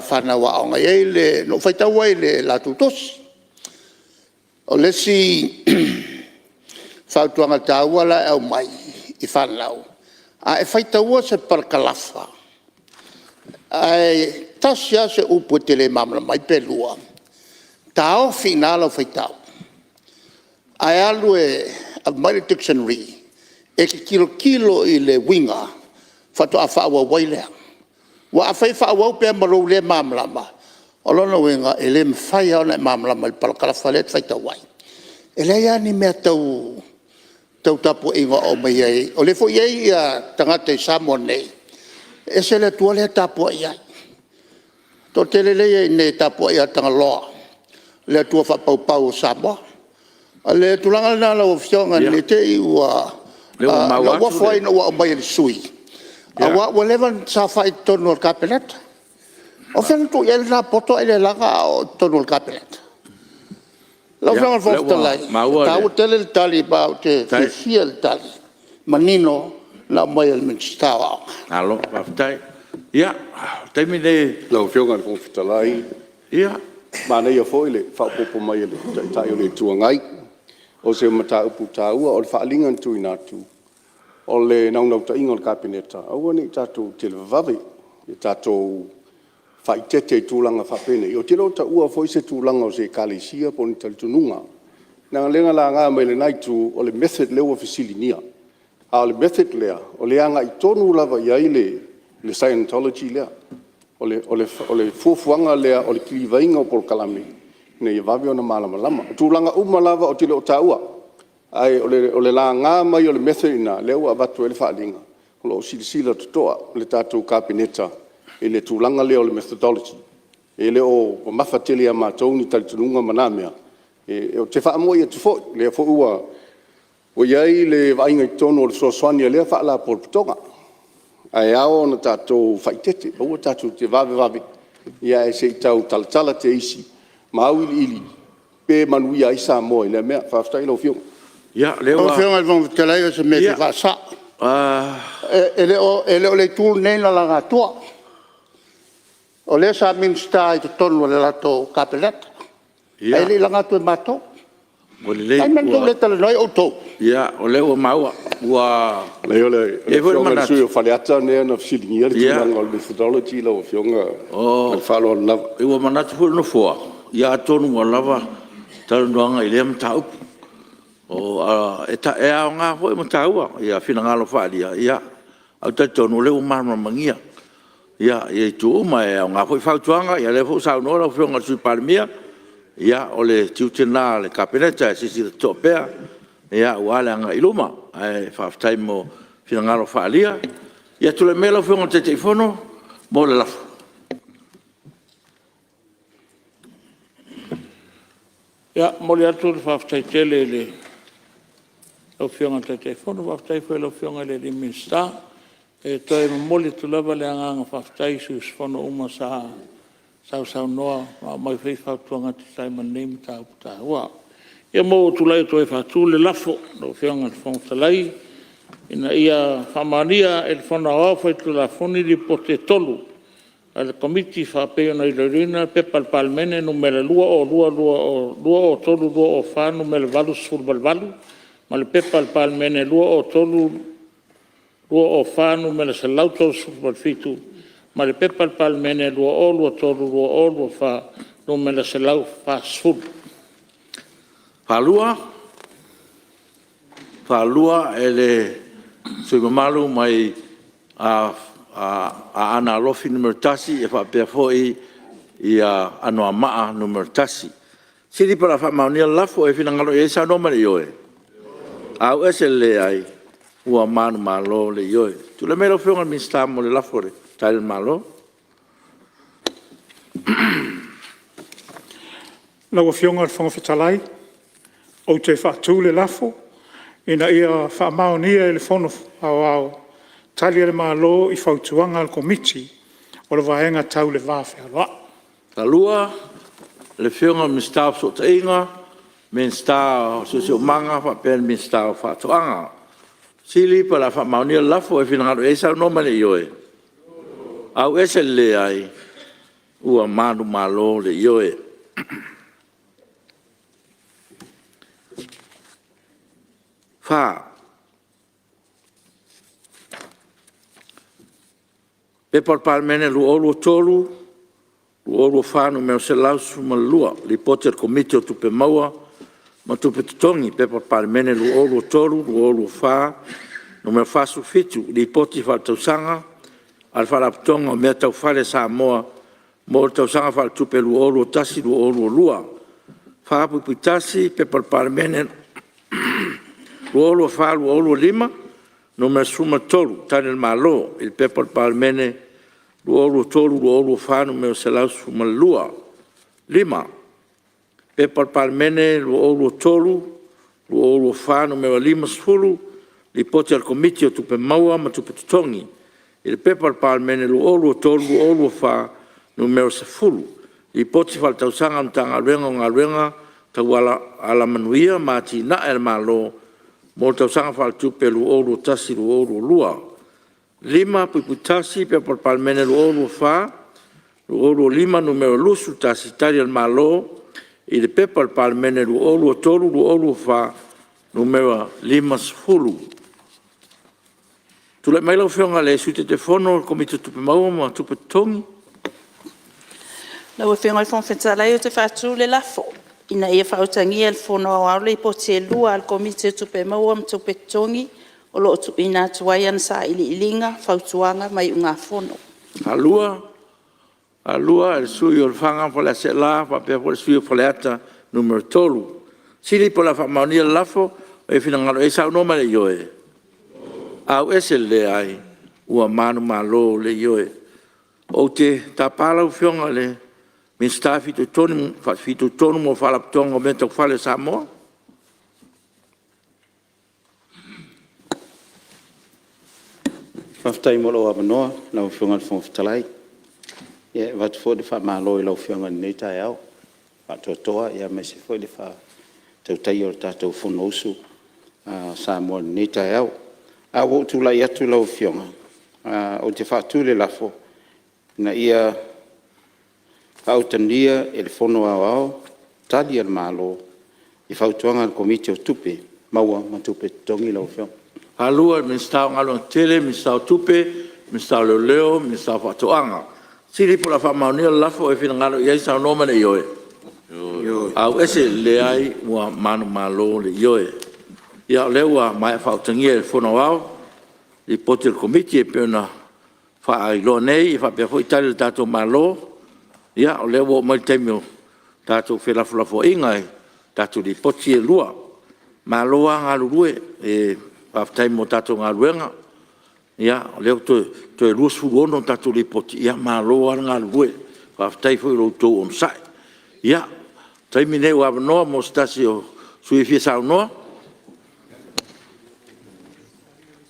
fanau aoga. Na ou faitau ai i le latou tusi. O le isi fautuaga taua la e aumai i fanau, a e faitaua se parakalafa ae tasi lava se upu e te le malamalama ai pe lua, taofi i ina lau faitau ae alu e aumai le dictionary e te tilotilo i le uiga faatoa faaauau ai lea. Aua afai e faaauau pea ma lou le malamalama, o lona uiga e le mafai lava ona e malamalama i le parakalafa lea e te faitau ai. E leai lava ni mea tau tapuaiga o aumai ai, o lea foi e i ai tagata i Samoa nei, e ese le Atua lea e tapuai ai. E toatele lea e i ai nei e tapuai ia Tagaloa, le atua faapaupau o Samoa. O le tulaga lena lau Afioga ne i te i ua… Ia, o lea ua maua Na atu ou ofo ai ina ua aumai e le sui usufono aua ua leva ona saofai i totonu o le Kapeneta. O fea na tuu i ai lena poto ae le laga a o i totonu o le Kapeneta? Lau Afioga i le Fofoga Fetalai, e taua tele le tali ma ou te fiafia i le tali manino na aumai e le Minisita o Aoga. Malo faafetai. Ia, o le taimi lenei… Lau Afioga i le Fofoga Fetalai, manaia foi le faaopoopo mai o le Taitai o le Itu Agai. O se mataupu taua. O le faaaliga na tuuina atu, o le naunautaiga o le Kapeneta, aua ne i tatou televavave, ia tatou faaeteete i tulaga faapenei. Ou te le o taua foi se tulaga o se Ekalesia po o ni talitonuga. Leaga o lea na laga mai e lena Itu, o le method lea ua fesiligia. A o le method lea, o le agai tonu lava i ai le Scientology lea. O le fuafuaga lea o le kilivaina o polokalame ina ia vave ona malamalama. O tulaga uma lava ou te le o taua, ae o le laga mai o le method lena, lea ua avatu ai le faaaliga, o lo o silasila totoa le tatou Kapeneta i le tulaga lea o le methodology. E le o mamafa tele ia matou ni talitonuga ma na mea. Ou te faamaoi atu foi, o lea foi ua i ai le vaaiga i totonu o le fesoasoani a lea Faalapotopotoga, ae ao ona tatou faaeteete, aua tatou te vavevave, ae se i tau talatala teisi ma auiliili pe manuia ai Samoa i lea mea. Faafetai i lau Afioga. Ia, o lea ua... Lau Afioga i le Fofoga Fetalai o se mea e fia faasao. E le o le itu lenei na laga atua, o lea sa Minisita i totonu o le latou Kapeneta, ae le i laga atu e matou. Ua lelei... O le a le mea na tou le talanoa ai outou? Ia, o lea ua maua. Ua Leai o le i ai foi le Afioga i le manatu... sui usufono o Faleata lea na fesiligia le tulaga o le methodology lau Afioga. Ma le faaaloalo lava. Ua manatu foi le Nofoa, ia atonu ua lava talanoaga i lea mataupu. E aoga foi ma taua finagalo faaalia, ae ou te talitonu o lea ua malamalamagia itu uma. E aoga foi fautuaga, o lea foi ua saunoa lau Afioga i le Sui Palemia, ia o le tiute lena o le Kapeneta e silasila totoa pea aua le agai i luma. Ae faafetai mo finagalo faaalia. Ia tulai maia lau Afioga i le Taitaifono mo le lafo. E momoli atu le faafetai tele i lau Afioga i le Taitaifono, faafetai foi i lau Afioga i le Minisita. E toe momoli atu lava le agaga faafetai i sui usufono uma sa sausaunoa ma aumai foi fautuaga e tusa ai ma lenei mataupu taua. Ia ma ua ou tulai atu ai e faatu le lafo Lau Afioga i le Fofoga Fetalai, Ina ia faamaonia e le Fono Aoao Faitulafono Lipoti e 3 a le Komiti faapei ona iloiloina P.P.2023/2024 Nu.88, ma le P.P.2023/2024 Nu.137, ma le P.P.2022/2023 Nu.140. E faalua e le sui usufono mamalu mai Aana Alofi 1 faapea foi Anoamaa 1. O le fesili po o le a faamaonia le lafo. O e finagalo i ai saunoa mai i le ioe. Ioe. Auese ma le Leai. Ua manumalo le Ioe. Tulai mai lau Afioga i le Minisita mo le lafo a le Tali a le Malo. Lau Afioga i le Fofoga Fetalai, ou te faatu le lafo, Ina ia faamaonia e le Fono Aoao Tali a le Malo i Fautuaga a le Komiti o le Vaega Tau le Va Fealoai. 2. Le Afioga i le Minisita o Fesootaiga, Minisita o Siosiomaga faapea le Minisita o Faatoaga. O le fesili po o le a faamaonia le lafo. O e finagalo i ai saunoa mai i le ioe. Auese le leai. Ua manumalo le Ioe. 4. P.P.2023/2024 Nu.112, Lipoti a le Komiti o Tupe Maua ma Tupe Totogi, P.P.2023/2024 Nu.47, Lipoti Faaletausaga a le Faalapotopotoga o Mea Tau Fale a Samoa mo le Tausaga Faaletupe 2021/2022. 4.1 P.P.2023/2024 Nu.13, Tali a le Malo i le P.P.2023/2024 Nu.112. 5. P.P.2023/2024 Nu.50, Lipoti a le Komiti o Tupe Maua ma Tupe Totogi i le P.P.2023/2024 Nu.10, Lipoti Faaletausaga a le Matagaluega o Galuega Tau Alamanuia ma Atinae a le Malo mo le Tausaga Faaletupe 2021/2022. 5.1 P.P.2023/2024 Nu.21, Tali a le Malo i le P.P.2023/2024 Nu.50. Tulai mai lau Afioga i le Sui Taitaifono o le Komiti o Tupe Maua ma Tupe Totogi. Lau Afioga i le Fofoga Fetalai ou te faatu le lafo, Ina ia faautagia e le Fono Aoao Lipoti e lua a le Komiti o Tupe Maua ma Tupe Totogi o lo o tuuina atu ai ana Sailiiliga, Fautuaga ma Iugafono. 2. E le sui usufono o Lefaga ma Faleaseela faapea foi le sui usufono o Faleata 3. O le fesili po o le a faamaonia le lafo. O ai e finagalo i ai saunoa mai i le ioe. Auese le leai. Ua manumalo le ioe. Ou te tapa lau Afioga i le Minisita e fitoitonu mo Faalapotopotoga o Mea Tau Fale a Samoa. Faafetai mo lou avanoa lau Afioga i le Fofoga Fetalai. E avatu foi le faamalo i lau Afioga i lenei taeao faatoatoa aemaise foi le faatautaia o le tatou Fonousu a Samoa i lenei taeao. Ae ua ou tulai atu lau Afioga ou te faatu le lafo, Ina ia faautagia e le Fono Aoao Tali a le Malo i Fautuaga a le Komiti o Tupe Maua ma Tupe Totogi lau Afioga. 2. Minisita o Galuega Tetele, Minisita o Tupe, Minisita o Leoleo, Minisita o Faatoaga. O le fesili po o le a faamaonia le lafo, o ai e finagalo i ai saunoa mai i le ioe. Ioe. Auese le leai. Ua manumalo le ioe. Ia o lea ua maea faautagia e le Fono Aoao Lipoti a le Komiti e pei ona faailoa nei faapea foi Tali a le tatou Malo. Ia o lea ua oo mai le taimi o tatou felafolafoaiga i tatou Lipoti ia e lua. Malo lava galulue, faafetai mo tatou galuega. O lea ua toe 26 a tatou Lipoti, ia malo lava le galulue, faafetai foi i lo outou onosai. Ia o le taimi lenei ua avanoa mo se tasi o sui usufono e fia saunoa.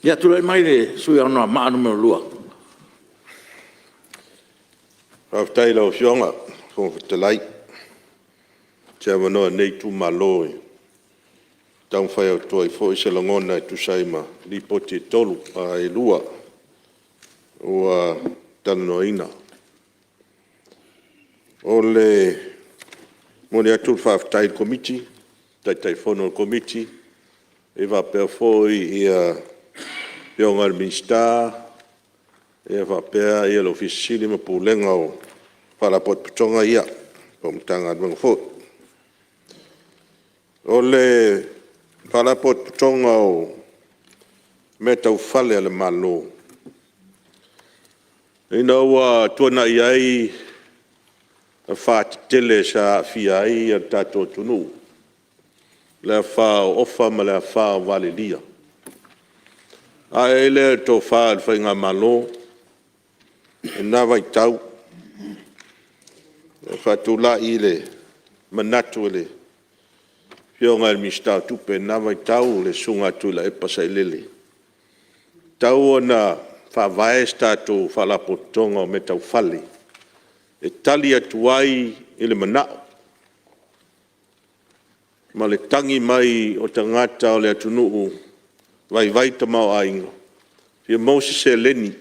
Ia tulai mai le sui usufono mo Anoamaa 2. Faafetai i lau Afioga i le Fofoga Fetalai mo se avanoa o lenei itumalo e taumafai atu ai foi se lagona e tusa ai ma Lipoti e 2 ua talanoaina. E momoli atu le faafetai i le Komiti, Taitaifono o le Komiti faapea foi Afioga i le Minisita faapea le Ofisa Sili o Pulega ma Pulega o Faalapotopotoga ia po o Matagaluega foi. O le Faalapotopotoga o Mea Tau Fale a le Malo, ina ua tuanai ai afa tetele sa aafia ai le tatou atunuu, le afa o Ofa ma le afa o Valelia, ae ai lea o le tofa i le faigamalo i lena vaitau, faatulai le manatu i le Afioga i le Minisita o Tupe i lena vaitau le Susuga ia Tuilaepa Sailele, e tatau ona faavae se tatou Faalapotopotoga o Mea Tau Fale e tali atu ai i le manao ma le tagi mai o tagata o le atunuu e vaivai tamaoaiga, e fia maua se seleni e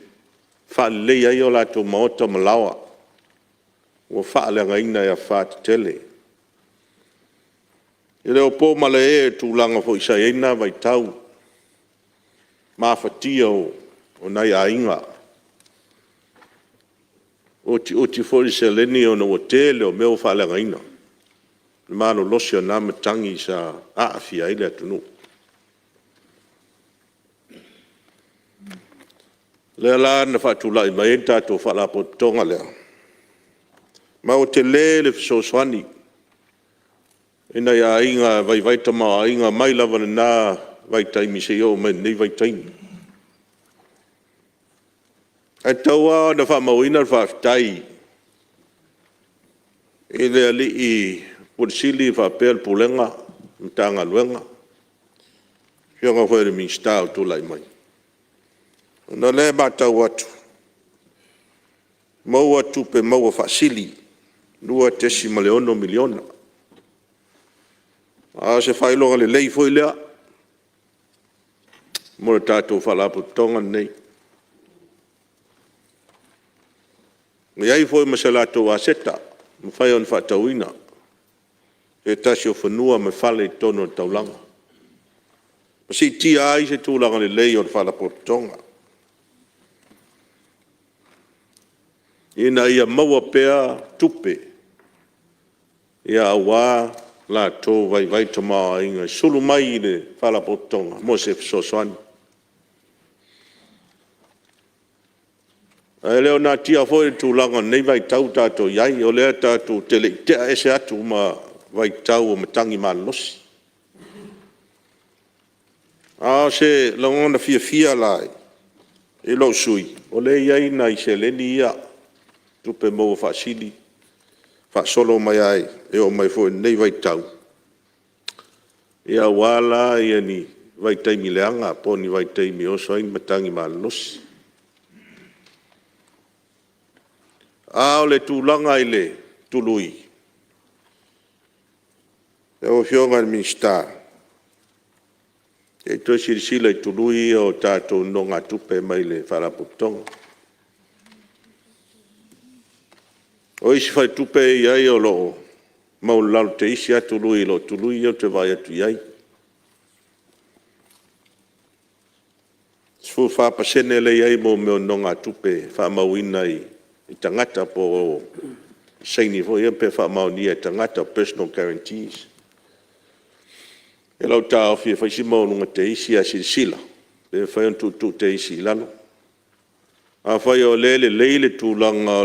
faaleleia ai o latou maota ma laoa ua faaleagaina e afa tetele. E le o po malae i le tulaga foi sa i ai lena vaitau, mafatia o nai aiga, ua utiuti foi le seleni ona ua tele o mea ua faaleagaina, le malolosi o na matagi sa aafia ai le atunuu. O lea la na faatulai mai ai le tatou Faalapotopotoga lea, ma ua tele le fesoasoani i nai aiga e vaivai le tamaoaiga mai lava i lena vaitaimi seia oo mai lenei vaitaimi. Ae tatau lava ona faamauina le faafetai i le alii Ofisa Sili faapea le Pulega ma le Matagaluega, le Afioga foi i le Minisita o tulai mai, ona o lea e matau atu, maua tupe maua faasili $2.6 miliona. A o se faailoga lelei foi lea mo le tatou Faalapotopotoga lenei. E leai foi ma se latou aseta ua mafai ona faatauina, se tasi o fanua ma fale i totonu o le taulaga ma siitia ai se tulaga lelei o le Faalapotopotoga, ina ia maua pea tupe aua latou vaivai tamaoaiga e sulu mai i le Faalapotopotoga mo se fesoasoani. Ae le o natia foi le tulaga o lenei vaitau ua tatou i ai, o lea tatou te le i tea ese atu ma vaitau o matagi malolosi. A o se lagona fiafia la i lou sui usufono, o lea e i ai nai seleni ia, tupe maua faasili faasolo mai lava e oo mai foi i lenei vaitau, aua la ni vaitaimi leaga po o ni vaitaimi e oso ai ni matagi malolosi. A o le tulaga i le tului, lau Afioga i le Minisita, se i toe silasila i tului ia o tatou nonogatupe mai le Faalapotopotoga. O isi faletupe ia e i ai o lo o maualalo teisi lava tului i lo tului ia ou te vaai atu i ai. E 14% lea e i ai mo mea o nonogatupe faamauina i tagata po o saini foi ia pe faamaonia e tagata, personal guarantees. I lou taofi e fai si maualuga teisi, ae silasila pe mafai ona tuutuu teisi i lalo. Afai o lea e lelei le tulaga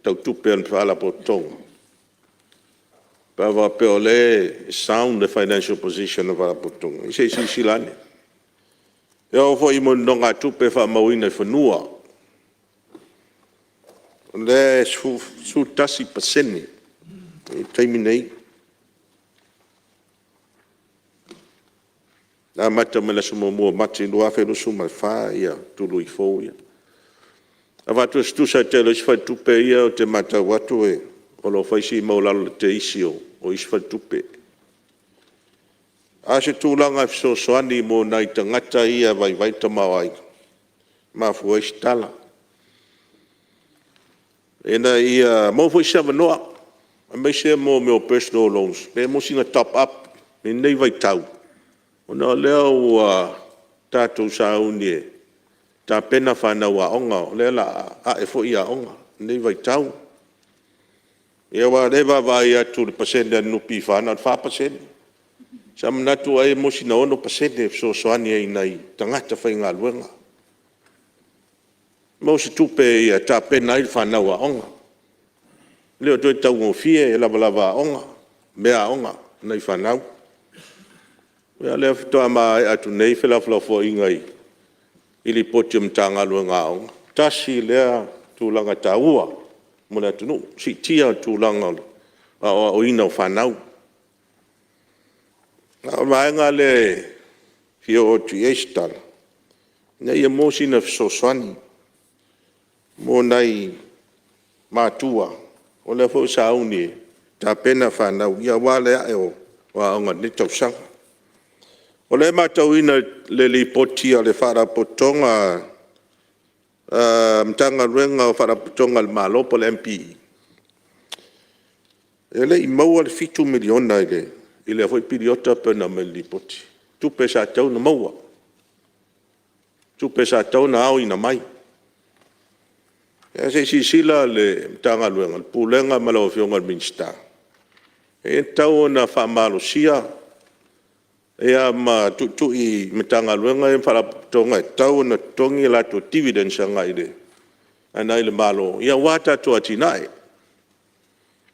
tau tupe a le Faalapotopotoga, pe a faapea o lea e sound le financial position a le Faalapotopotoga, ia se i silasila ane. E oo foi i mea o nonogatupe faamauina i fanua, o lea e 11% i le taimi nei, na amata mai le aso 1 o Mati 2024 tului fou ia. A faatusatusa i le tele o isi faletupe ia ou te matau atu o lo o fai si maualalo o le teisi o isi faletupe. A o se tulaga e fesoasoani mo nai tagata ia e vaivai le tamaoaiga e mafua ai se tala, ina ia maua foi se avanoa aemaise mo mea o personal loans pe maua sina top up i lenei vaitau, ona o lea ua tatou sauni e tapena fanau aoga, o lea o le a ae foi aoga i lenei vaitau. Ia aua o lea e vaavaai atu i le pasene a le NPF na o le 4%. Sa manatu ai e maua sina 6% e fesoasoani ai i nai tagata faigaluega, maua se tupe e tapena ai le fanau aoga. E le o toe taugofie le lavalava aoga, meaaoga a nai fanau. Ia o lea faatoa maea atu nei felafolafoaiga i Lipoti a Matagaluega a Aoga, tasi lea tulaga taua mo le atunuu, siitia le tulaga o le aoaoina o fanau. A o le vaega lea e fia oo atu i ai se tala, ina ia maua sina fesoasoani mo nai matua, o lea foi ua sauni e tapena fanau aua le ae o aoga i lenei tausaga. O lea e matauina i le Lipoti a le Faalapotopotoga Matagaluega o Faalapotopotoga a le Malo po o le MPE, e le i maua le $7 miliona i lea foi piriota pei ona aumai i le Lipoti, tupe sa tatau ona maua, tupe sa tatau ona aoina mai. Ae se i silasila le Matagaluega, le Pulega ma lau Afioga i le Minisita, e tatau ona faamalosia ma tuitui i Matagaluega ia ma Faalapotopotoga e tatau ona totogi a latou dividends agai i le Malo aua tatou atinae,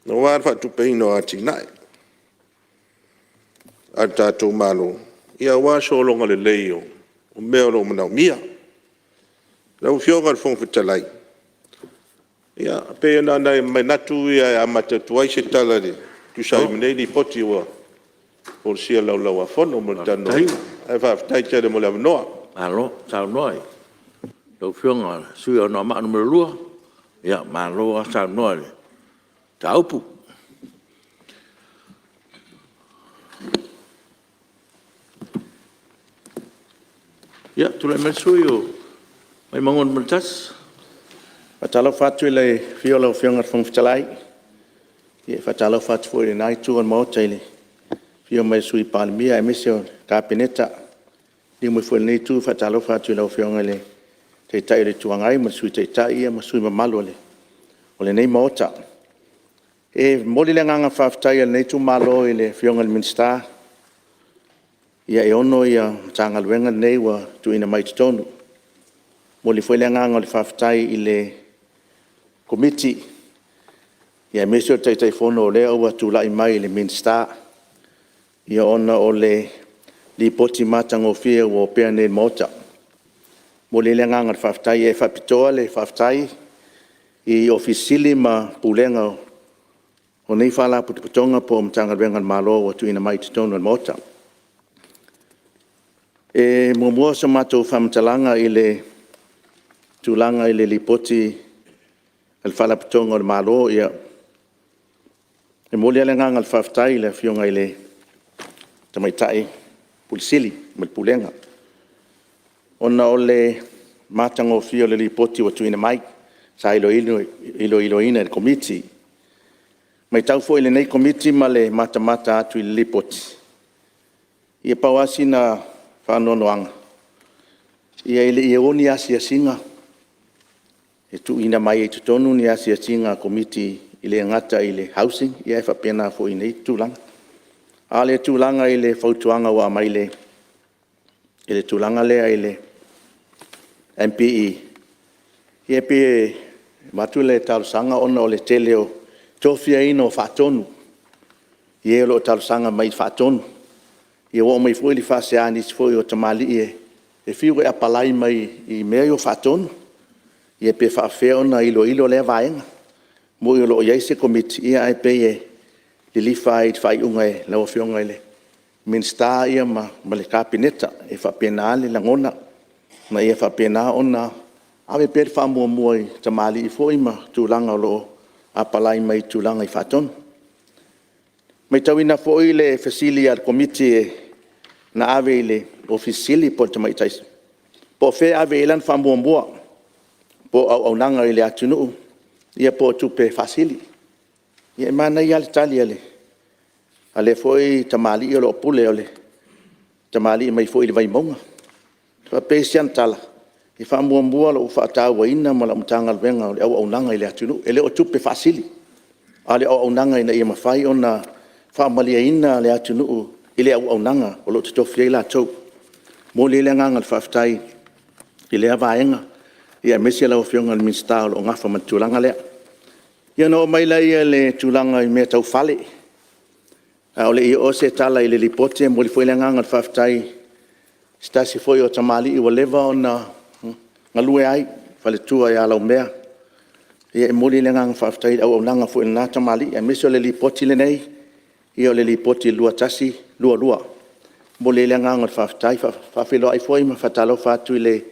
aua le faatupeina o atinae a le tatou Malo, aua le sologa lelei o mea o lo o manaomia. Lau Afioga i le Fofoga Fetalai, ia e pei na o nai manatu ia e amata atu ai se tala e tusa ai ma nei Lipoti ua folasia i le Laulau-a-Fono mo le talanoaina. Ae faafetai tele mo le avanoa. Malo saunoa i lau Afioga i le sui usufono mo Anoamaa 2, malo lava saunoa i le mataupu. Ia, tulai mai le sui usufono mo Vaimauga 1. E faatalofa atu i le afio o lau Afioga i le Fofoga Fetalai, e faatalofa atu foi i lena Itu o le Maota i le afio mai o le Sui Palemia aemaise o le Kapeneta. Liliu mai foi i lenei Itu, e faatalofa atu i lau Afioga i le Taitai o le Itu Agai ma le Sui Taitai ma sui usufono mamalu o lenei Maota. E momoli le agaga faafetai o lenei itumalo i le Afioga i le Minisita, e ono Matagaluega nei ua tuuina mai i totonu. E momoli foi le agaga o le faafetai i le Komiti aemaise o le Taitaifono o lea ua tulai mai i le Minisita, ona o le Lipoti matagofie ua opea nei i le Maota. E momoli ai le agaga o le faafetai. E faapitoa le faafetai i Ofisa Sili ma Pulega o nei Faalapotopotoga po o Matagaluega a le Malo ua tuuina mai i totonu o le Maota. E muamua se matou faamatalaga i le tulaga i le Lipoti a le Faalapotopotoga o le Malo. E momoli lava le agaga o le faafetai i le Afioga i le Tamaitai Ofisa Sili ma le Pulega, ona o le matagofie o le Lipoti ua tuuina mai sa iloiloina e le Komiti. E matau foi e lenei Komiti ma le matamata atu i le Lipoti, ia pau lava sina faanoanoaga, e le i o ni asiasiga e tuuina mai ai i totonu ni asiasiga a Komiti e le gata i le Housing ae faapena foi i nei tulaga. A o le tulaga i le fautuaga ua aumai i le tulaga lea i le MPE, ia e pei e avatu le talosaga ona o le tele o tofiaina o faatonu, i e o lo o talosaga mai i faatonu. Ia ua oo mai foi le faasea a nisi foi o tamalii e fiu e apalai mai i mea ia o faatonu, ia pe faapefea ona iloilo lea vaega. E moni o lo o i ai se Komiti, ae pei e lilifa lava i le faaiuga a lau Afioga i le Minisita ma le Kapeneta. E faapena lava le lagona, ina ia faapena ona ave pea le faamuamua i tamalii foi ma tulaga o lo o apalai mai i tulaga i faatonu. E matauina foi le fesili a le Komiti na ave i le Ofisa Sili po o le Tamaitai, po o fea e ave i ai lana faamuamua, po o auaunaga i le atunuu po o tupe faasili. Ia e manaia lava le tali a lea foi tamalii o lo o pule, o le tamalii mai foi le Vaimauga. E faapea i se ana tala, e faamuamua lau faatauaina ma lau Matagaluega o le auaunaga i le atunuu. E le o tupe faasili, a o le auaunaga ina ia mafai ona faamalieina le atunuu i le auaunaga o lo o totofi ai latou. E momoli ai le agaga o le faafetai i lea vaega, aemaise lau Afioga i le Minisita o lo o nafa ma le tulaga lea. Ia ona oo mai lea i le tulaga i mea tau fale. A o le i oo se tala i le Lipoti, e momoli foi le agaga o le faafetai i se tasi foi o tamalii ua leva ona galue ai, le faletua ia Laumea. E momoli le agaga faafetai i le auaunaga foi a lena tamalii, aemaise o le Lipoti lenei, o le Lipoti 2021/2022. E momoli ai le agaga o le faafetai. E faafeiloai foi ma faatalofa atu i le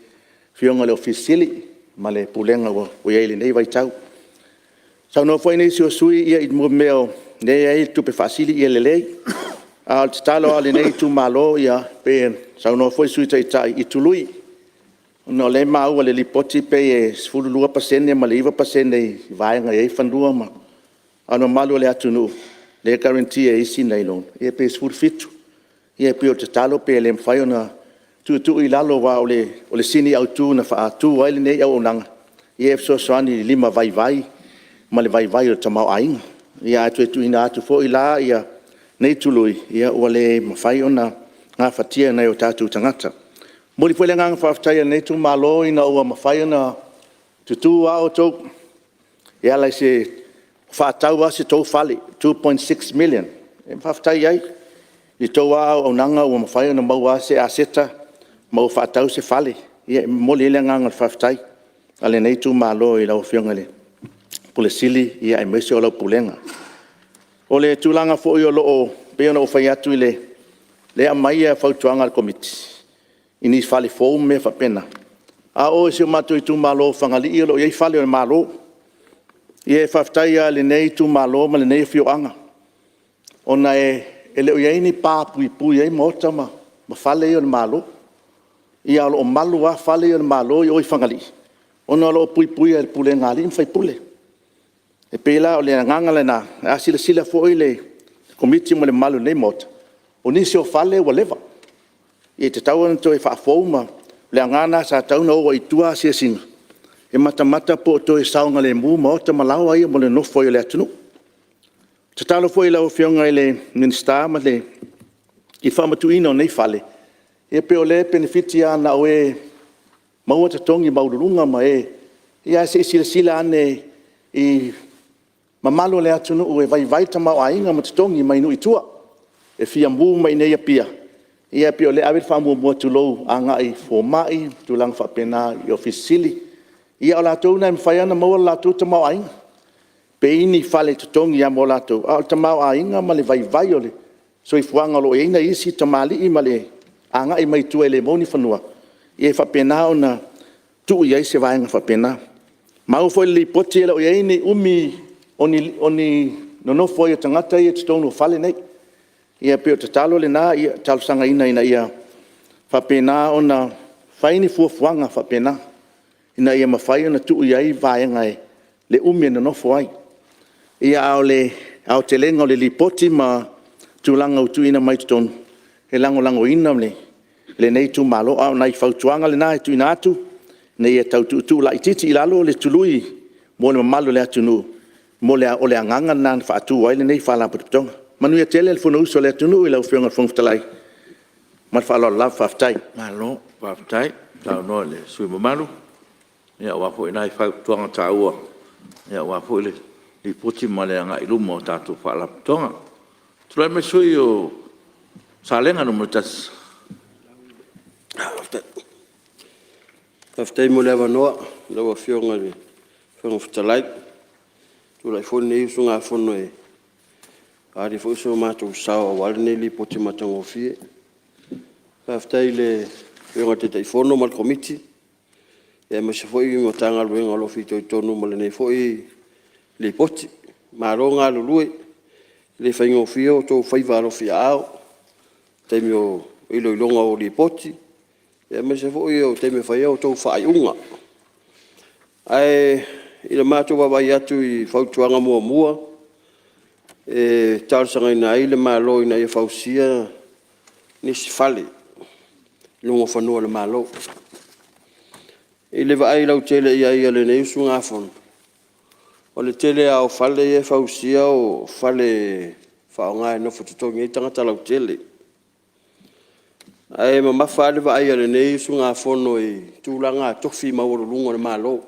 afioga i le Ofisa Sili o Pulega ma le Pulega ua i ai i lenei vaitau. Saunoa foi nisi o sui usufono i mea o lea e i ai tupe faasili, ia lelei. A o le tatalo lava a lenei itumalo, pei ona saunoa foi le Sui Taitai i tului, ona o lea e maua i le Lipoti e pei e 12% ma le 9% i vaega e i ai fanua, a o le mamalu o le atunuu lea e guarantee e isi nai lo, ia pe 17. Ia pei o le tatalo pe le mafai ona tuutuu i lalo aua o le sini autu na faatu ai lenei auaunaga, ia e fesoasoani i le limavaivai ma le vaivai o le tamaoaiga. Ia a toe tuuina atu foi la nei tului, ua le mafai ona gafatia e nai o tatou tagata. E momoli foi le agaga faafetai o lenei itumalo ina ua mafai ona tutu lava outou e ala i se faatau lava o se tou fale $2.6 million. E faafetai ai i la outou lava auaunaga ua mafai ona maua se aseta ma ua faatau se fale. Ia e momoli ai le agaga o le faafetai a lenei itumalo i lau Afioga i le Ofisa Sili o Pulega aemaise o lau Pulega. O le tulaga foi o lo o pei ona ou fai atu lea e aumai fautuaga a le Komiti i ni fale fou ma mea faapena, a oo i si o matou itumalo o Fagalii o lo o i ai fale o le Malo. E faafetai lava i lenei itumalo ma lenei afioaga, ona e le o i ai ni pa puipui ai maota ma fale ia o le Malo. Ae o lo o malu lava fale ia o le Malo i o i Fagalii, ona o lo o puipuia e le pulega a alii ma faipule. E pei la o le agaga lena, a silasila foi le Komiti ma le mamalu o lenei Maota, o nisi o fale ua leva, e tatau ona toe faafou ma… o le aoga lena sa tatau ona o ai i tua asiasiga, e matamata po o toe saogalemu maota ma laoa ia mo le nonofo ai o le atunuu. Tatalo foi i lau Afioga i le Minisita i le faamatuuina o nei fale, ia pei o lea e penefiti lava na o e maua totogi maualuluga ma e… ae se i silasila ane i mamalu o le atunuu e vaivai le tamaoaiga ma totogi mai nuu i tua, e fia mu mai i inei i Apia, ae pei o lea e ave le faamuamua tulou, agai i fomai ma tulaga faapena i Ofisa Sili. Ia o latou na e mafai lava ona maua le latou tamaoaiga, pei ni fale totogi lava mo latou, a o le tamaoaiga ma le vaivai o le soifuaga o lo o i ai nai isi tamalii ma le agai mai tua e le maua ni fanua, ia e faapena ona tuu i ai se vaega faapena. Na maua foi i le Lipoti e le o i ai ni umi o ni nonofo ai o tagata ia i totonu o fale nei. Ia pei o le tatalo lena, e talosagaina ina ia faapena ona fai ni fuafuaga faapena, ina ia mafai ona tuu i ai vaega i le umi e nonofo ai. Ia a o le aotelega o le Lipoti ma tulaga ua tuuina mai totonu, e lagolagoina e lenei itumalo. A o nai fautuaga na e tuuina atu, ina ia tau tuutuu laitiiti i lalo le tului mo le mamalu o le atunuu, o le agaga lena na faatu ai lenei Faalapotopotoga. Manuia tele le Fonousu a le atunuu i lau Afioga i le Fofoga Fetalai. Ma le faaaloalo lava. Faafetai. Malo faafetai saunoa i le sui usufono mamalu aua foi nai fautuaga taua aua foi le Lipoti ma le agai i luma o tatou Faalapotopotoga. Tulai mai le sui usufono mo Salega 1. Faafetai mo le avanoa i lau Afioga i le Fofoga Fetalai. E tulai foi lenei usugafono e faaali foi so matou sao aua lenei Lipoti matagofie. Faafetai i le Afioga i le Taitaifono ma le Komiti aemaise foi o le Matagaluega o lo o fitoitonu ma lenei foi Lipoti. Malo le galulue, e le faigofie outou faiva alofiaao i taimi o iloiloga o Lipoti aemaise foi o taimi e fai ai a outou faaiuga. Ae i le matou vaavaai atu i fautuaga muamua e talosagaina ai le Malo ina ia fausia nisi fale i luga o fanua o le Malo. I le vaai lautele i ai a lenei usugafono, o le tele lava o fale ia e fausia o fale e faaaoga e nofo totogi ai tagata lautele. Ae mamafa lava le vaai a lenei usugafono i tulaga tofi maualuluga o le Malo.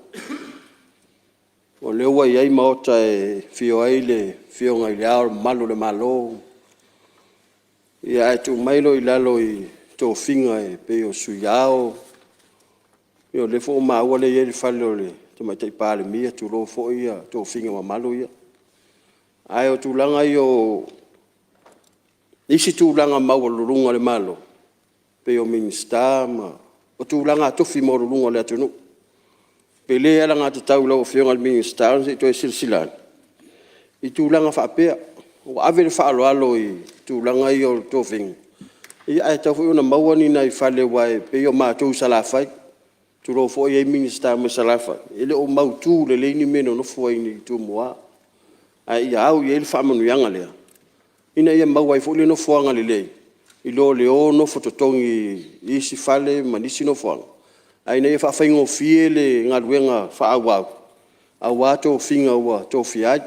O lea ua i ai maota e afio ai le Afioga i Le Ao Mamalu o le Malo, ae tuu mai loa i lalo i tofiga e pei o Sui Ao, ia o lea foi ua maua o lea e i ai le fale o le Tamaitai Palemia, tulou foi tofiga mamalu ia. Ae o tulaga ia o isi tulaga maualuluga o le Malo pei o Minisita ma o tulaga tofi maualuluga o le atunuu. Pe le alagatatau i lau Afioga i le Minisita ona se i toe silasila ane i tulaga faapea. Ua ave le faaaloalo i tulaga ia o tofiga, ae tatau foi ona maua ni nai fale aua e pei o matou i Salafai, tulou foi e i ai Minisita mai Salafai, e le o mautu lelei ni mea e nonofo ai i inei i Tumua. Ae ia au i ai le faamanuiaga lea ina ia maua ai foi le nofoaga lelei i lo le o nofo totogi i isi fale ma nisi nofoaga, ae ina ia faafaigofie le galuega faaauau aua tofiga ua tofia ai.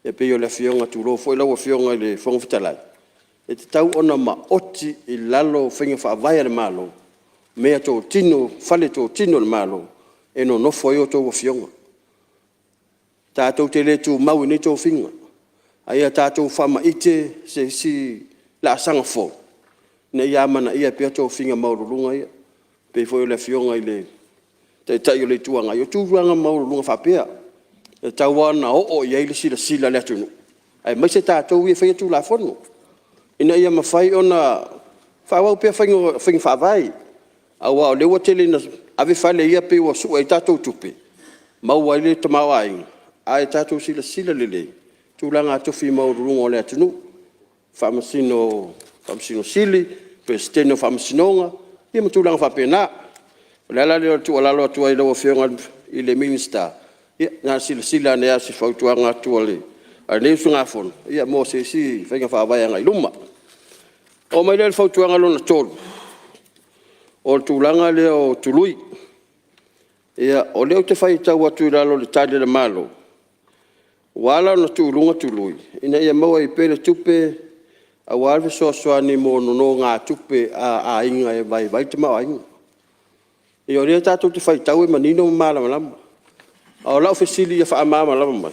E pei o le Afioga, tulou foi lau Afioga i le Fofoga Fetalai, e tatau ona maoti i lalo faiga faavae a le Malo meatotino, faletotino a le Malo e nonofo ai a outou afioga. Tatou te le tumau i nei tofiga, ae ia tatou faamaite se isi laasaga fou ina ia amanaia pea tofiga maualuluga ia, e pei foi o le Afioga i le Taitai o le Itu Agai. O tulaga maualuluga faapea e tatau lava ona oo i ai le silasila a le atunuu aemaise tatou ia e faia Tulafono ina ia mafai ona faaauau pea faiga faavae. Aua o lea ua tele ina ave fale ia pei ua sue ai tatou tupe maua ai le tamaoaiga, ae tatou silasila lelei i tulaga tofi maualuluga o le atunuu, Faamasino Sili, Peresetene o Faamasinoga ia ma tulaga faapena. O le ala lea o le tuualalo atu ai i lau Afioga i le Minisita, ia na ona silasila ane lava o se fautuaga atu a lenei usugafono mo se isi faiga faavae agai i luma. Ona oo mai lea i le fautuaga lona tolu, o le tulaga lea o tului. O lea ou te faitau atu i lalo o le Tali a le Malo, Ua ala ona tuu i luga tului ina ia maua ai pea le tupe aua le fesoasoani mo nonogatupe a aiga e vaivai le tamaoaiga. Ia o lea tatou te faitau e manino ma malamalama. A o lau fesili ia faamalamalama mai,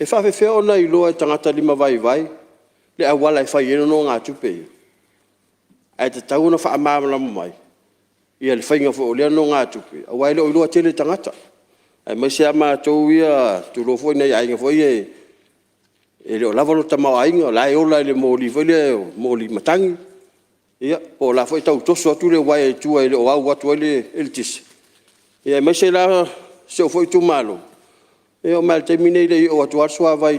e faapefea ona iloa e tagata limavaivai le auala e fai ai nonogatupe ia? Ae tatau ona faamalamalama mai le faiga foi o lea nonogatupe aua e le o iloa tele e tagata aemaise lava matou ia, tulou foi nai aiga foi ia e le o lava le tamaoaiga o la e ola i le moli foi lea o le moli matagi ia po o la foi e tau toso atu le uaea i tua e le o au atu ai le eletise. Ia aemaise la si ou foi Itumalo, e oo mai lava i le taimi lenei e le i oo atu lava le suavai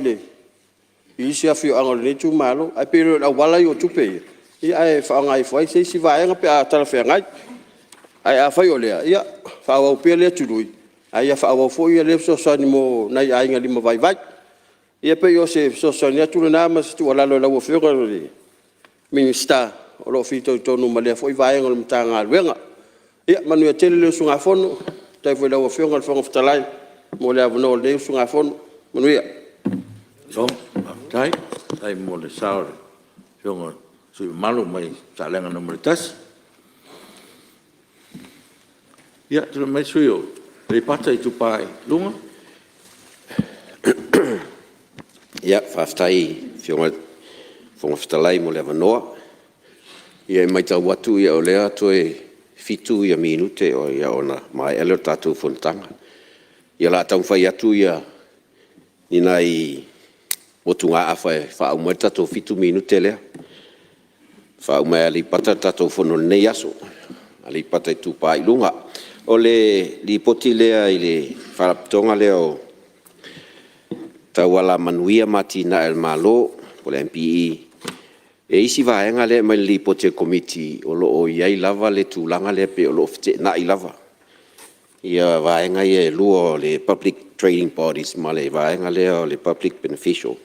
i isi afioaga o lenei Itumalo. Ae pe le o le auala ia o tupe ia ae faaaoga ifo ai se isi vaega pe a talafeagai. Ae afai o lea, ia faaauau pea lea tului ae ia faaauau foi lea fesoasoani mo nai aiga limavaivai. Ia pei o se fesoasoani atu lena ma se tuualalo i lau Afioga i le Minisita o lo o fitoitonu ma lea foi vaega o le Matagaluega. Ia manuia tele le usugafono, faafetai foi i lau Afioga i le Fofoga Fetalai mo le avanoa o lenei usugafono. Manuia. Malo faafetai, faafetai mo le sao o le Afioga i le sui usufono mamalu mai Salega 1. Ia, tulai mai le sui usufono mo Aleipata Itupa i Luga. Faafetai i lau Afioga i le Fofoga Fetalai mo le avanoa. Ia e maitau atu o lea toe 7 minute ona maea lea o le tatou fonotaga. Ia o le a taumafai atu ni nai motugaafa e faauma ai le tatou 7 minute lea, e faauma e Aleipata le tatou fono i lenei aso, Aleipata Itupa i Luga. O le Lipoti lea i le Faalapotopotoga lea Tau Alamanuia ma Atinae a le Malo po o le MPE, e i ai isi vaega lea e aumai i le Lipoti a le Komiti o lo o i ai lava le tulaga lea pei o lo o feteenai lava vaega ia e lua o le Public Trading Bodies ma le vaega lea o le Public Beneficial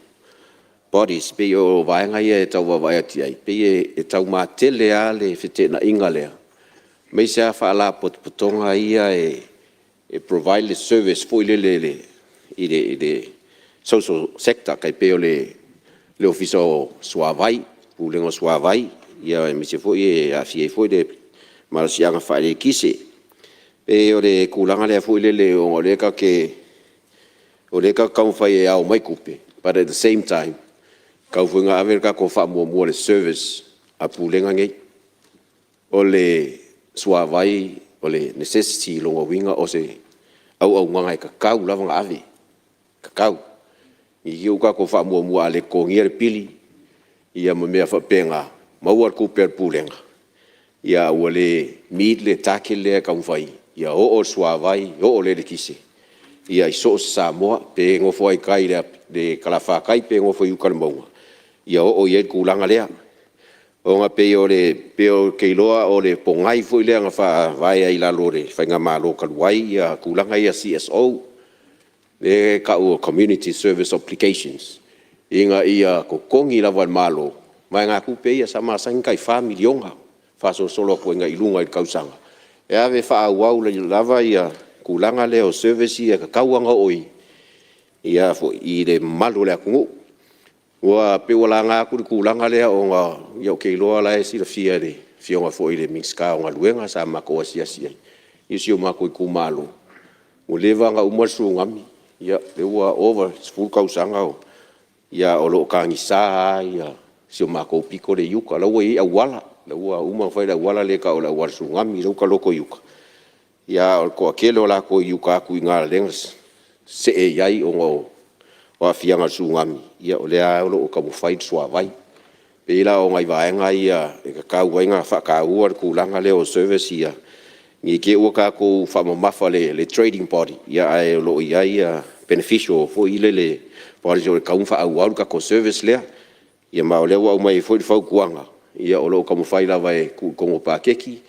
Bodies. E pei o vaega ia e tau vaavaai atu i ai, e pei e taumatele lava le feteenaiga lea, aemaise lava Faalapotopotoga ia e provide le service foi lele i le social sector e tai pei o le Ofisa o le Suavai, Pulega o Suavai, aemaise foi e aafia ai foi le malosiaga faa-eletise. E pei o le tulaga lea foi lele ona o lea tatou te taumafai e ao mai tupe, but at the same time, e tatau foi ona ave le tatou faamuamua i le service a Pulega nei. O le suavai o le necessity, o lona uiga o se auaunaga e tatau lava ona ave, e tatau. Ne i te i ua tatou faamuamua a le totogia le pili ia ma mea faapena, maua le tupe a le Pulega, a ua le meet le target lea e taumafai ia oo le suavai, oo le eletise i so o se Samoa, pe nofo lava i tai i le talafatai pe nofo i uta i le mauga, ia oo i ai le tulaga lea. Ona e pei ou te iloa o le pogai foi lea na faavae ai i lalo o le faigamalo talu ai tulaga ia CSO, lea e tau o Community Service Obligations, ina ia totogi lava e le Malo vaegatupe ia sa masani ona tai $4 miliona faasolosolo atu ai i luga i le tausaga, e ave e faaauau lava le tulaga lea o service ia e tatau lava ona oo i le mamalu o le atunuu. Ua pei ua laga atu le tulaga lea ona ou te iloa o la e silafia e le Afioga foi i le Minisita o Galuega sa matou asiasi ai i si o matou itumalo, ua leva ona uma le Tsunami, lea ua ova i le 10 tausaga a o lo o tagisa lava si o matou pito lea i uta. O la ua i ai auala, o la ua uma ona fai le auala lea e tau o le auala Tsunami lea ua taloto i uta, a o le toatele o latou i uta atu i ina lea na see i ai ona o aafiaga o le Tsunami, ia o lea lava o lo o taumafai le suavai. E pei la o nai vaega ia e tatau ai ona faataua le tulaga lea o service ia, ne i te i ua tatou faamamafa i le trading body, ae o lo o i ai beneficial foi lele bodies e tatau ona faaauau le tatou service lea. Ia ma o lea ua aumai ai foi le fautuaga, o lo o taumafai lava e tuu i totonu o paketi,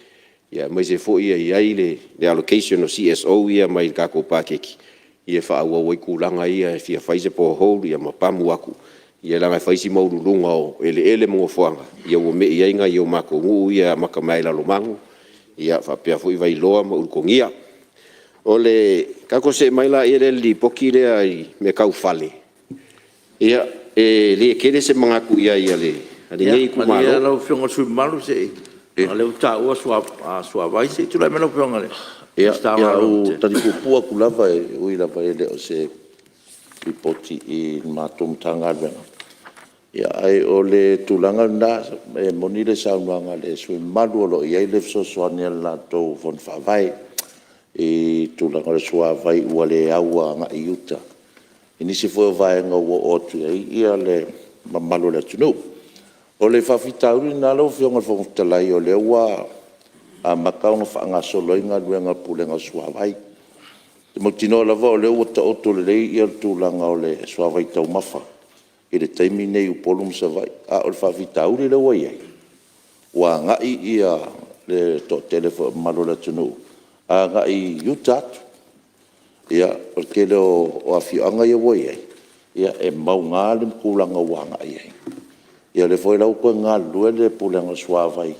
aemaise foi ia i ai le allocation o CSOs ia mai le tatou paketi e faaauau ai tulaga ia e fia fai se borehole ma pamu atu, leaga e fai si maualuluga o eleele ma nofoaga ua me'i ai nai o matou nuu ia e amata mai lava i Lalomanu faapea foi Vailoa ma Ulutogia. Ona tatou see mai lea i le Lipoti lea i mea tau fale. Ia, e le tele se manatu i ai a lenei itumalo. Ia malie lau Afioga i le sui usufono mamalu leaga o lea ua taua suavai. Se i tulai mai lau Afioga i le Minisita o Galuega. Ia, o le a ou tali puupuu atu lava e ui lava e le o se Lipoti i le matou Matagaluega, ae o le tulaga lena, e moni le saunoaga a le sui usufono mamalu, o lo o i ai le fesoasoani a le latou Fono Faavae i le tulaga o le suavai ua le au agai i uta i nisi foi o vaega ua oo atu i ai le mamalu o le atunuu. O le faafitauli lena lau Afioga i le Fofoga Fetalai, o lea ua amata ona faagasolo ai galuega a le Pulega o le Suavai. Ou te mautinoa lava o lea ua taoto lelei le tulaga o le suavai taumafa i le taimi lenei i Upolu ma Savaii. A o le faafitauli lea ua i ai, ua agai le toatele foi o le mamalu o le atunuu agai i uta atu. O le tele o afioaga ia ua i ai, e mauga le tulaga ua agai i ai. Ia o lea foi la ua toe galulue le Pulega o le Suavai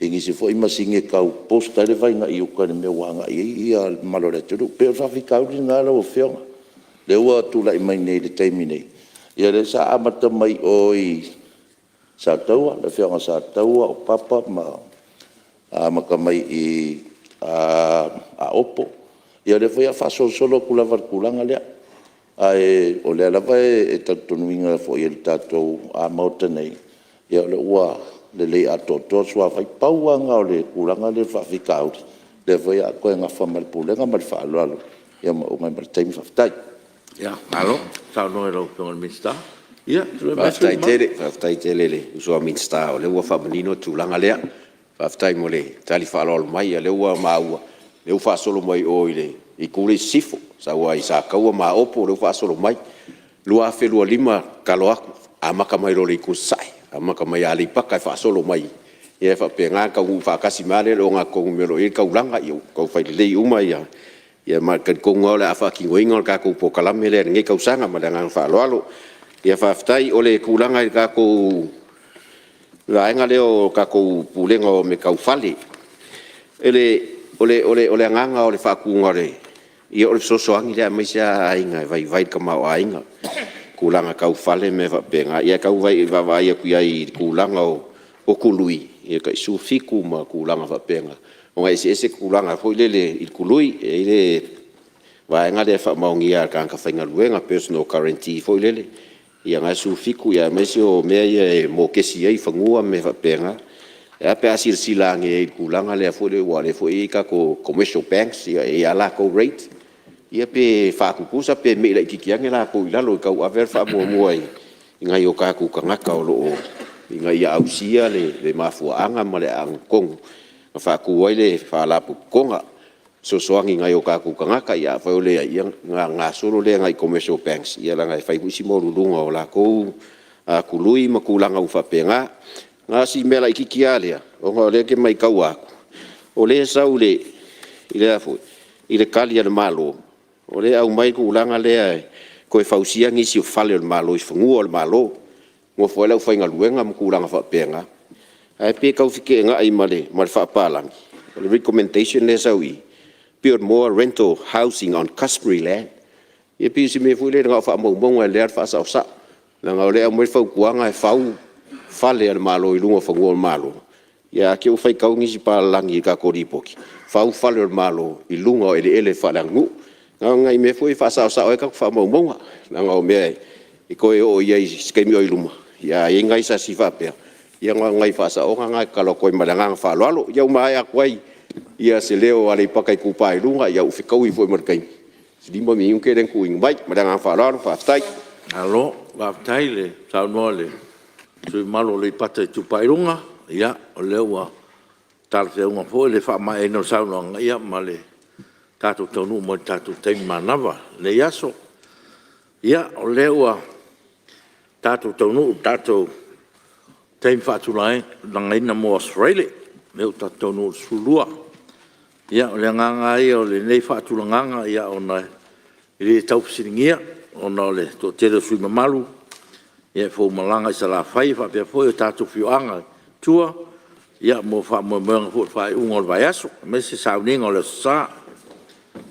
i nisi foi masini e tau boost ai le vai agai uta i le mea ua agai i ai le mamalu o le atunuu. E pei o le faafitauli lena lau Afioga, lea ua tulai mai nei i le taimi nei, ia lea sa amata mai o i Sataua, le afioaga o Sataua, o Papa ma amata mai i Aopo. Ia o lea foi o le a faasolosolo atu lava i le tulaga lea. Ae o lea lava e talitonuina foi e le tatou Maota nei, o lea ua lelei atoatoa le suavai. Pau lava lena o le tulaga lea o le faafitauli, lea foi o le a toe nafa ma le Pulega ma le faaaloalo, ia ma oo mai ma le taimi. Faafetai. Malo saunoa i lau Afioga i le Minisita. Ia, tulai mai le sui usufono mamalu. Faafetai tele i le uso a Minisita o lea ua faamanino le tulaga lea. Faafetai mo le tali faaaloalo mai, o lea ua maua o lea ua faasolo mai o i le itu lea i sisifo, sau lava i Sataua ma Aopo lea ua faasolo mai. 2025, tatalo atu, amata mai loa i le itu i sasae, amata mai Aleipata e faasolo mai, ia e faapena ona taunuu faatasi mai lava lea i le ogatotonu i le mea o lo o i ai le taulaga, ia ua tau fai lelei uma ma e talitonu lava o le a faatinoina le tatou polokalame lea i lenei tausaga. Ma le agaga faaaloalo. Ia faafetai. O le tulaga i le tatou vaega lea o le tatou Pulega o mea tau fale. O le agaga o le faatuina o le… ia o le fesoasoani lea aemaise lava aiga e vaivai le tamaoaiga i tulaga tau fale ma mea faapena. Ia e tau vaavaai atu i ai i le tulaga o tului, ia tai 17 ma tulaga faapena, aua e eseese tulaga foi lele i le tului. E i ai le vaega lea e faamaonia e le tagata faigaluega, personal guarantee foi lele, ia na e 17, aemaise o mea ia e mokesi ai fanua ma mea faapena. Ae a pe a silasila ane i ai i le tulaga lea aua o lea foi e i ai tatou commercial banks e i ai lava latou rate, ia pe faatutusa pe mei laitiiti ane latou i lalo e tau ave lava le faamuamua i nai o tatou tagata o lo o… ina ia ausia le mafuaaga ma le amiotonu na faatu ai le Faalapotopotoga. E fesoasoani i nai o tatou tagata. Ia afai o leai, ia ona gasolo lea i nai commercial banks, leaga e fai foi si maualuluga o latou tului ma tulaga uma faapena. Na o si mea laitiiti lava lea, ona o lea ou te matau atu, o lea e sau i le Tali a le Malo, o lea e aumai le tulaga lea e toe fausia nisi o fale o le Malo i fanua o le Malo, e nonofo ai le aufaigaluega ma tulaga faapena. Ae pei e tau feteenai ma le faapapalagi, o le recommendation lea e sau i i, build more rental housing on customary land. Ia pei o se mea foi lele na o faamaumauga e lelei lava le faasaosao, leaga o lea e aumai le fautuaga e fau fale a le Malo i luga o fanua o le Malo, ae te i ua faitau nisi papalagi i le tatou Lipoti, fau fale o le Malo i luga o eleele faaleaganuu. Na o ni nai mea foi ia e faasaosao ai tatou faamaumauga, leaga o mea e toe oo i ai i se taimi o i luma, a i ai nai sasi faapea, ia na o nai faasaoga na e tatalo atu ai ma le agaga faaaloalo. Ia ua maea atu ai se leo o Aleipata Itupa i Luga, ua fetaui foi ma le taimi, se 5 minute lea na tuuina mai. Ma le agaga faaaloalo faafetai. Malo faafetai le saunoa i le sui usufono mamalu o Aleipata Itupa i Luga. Ia o lea ua talafeauga foi le faamaeaina o le saunoaga ma le tatou taunuu mai i le tatou taimi manava o lenei aso. Ia, o lea ua tatou taunuu i le tatou taimi faatulagaina mo aso Faraile lea ua tatou taunuu i le 12:00. Ia o le agaga lava ia o lenei faatulagaga ona e le tau fesiligia ona o le toatele o sui usufono mamalu e fou malaga i Salafai e faapea foi o tatou afioaga i tua mo faamoemoega foi i le faaiuga o le vaiaso aemaise sauniga o le Aso Sa.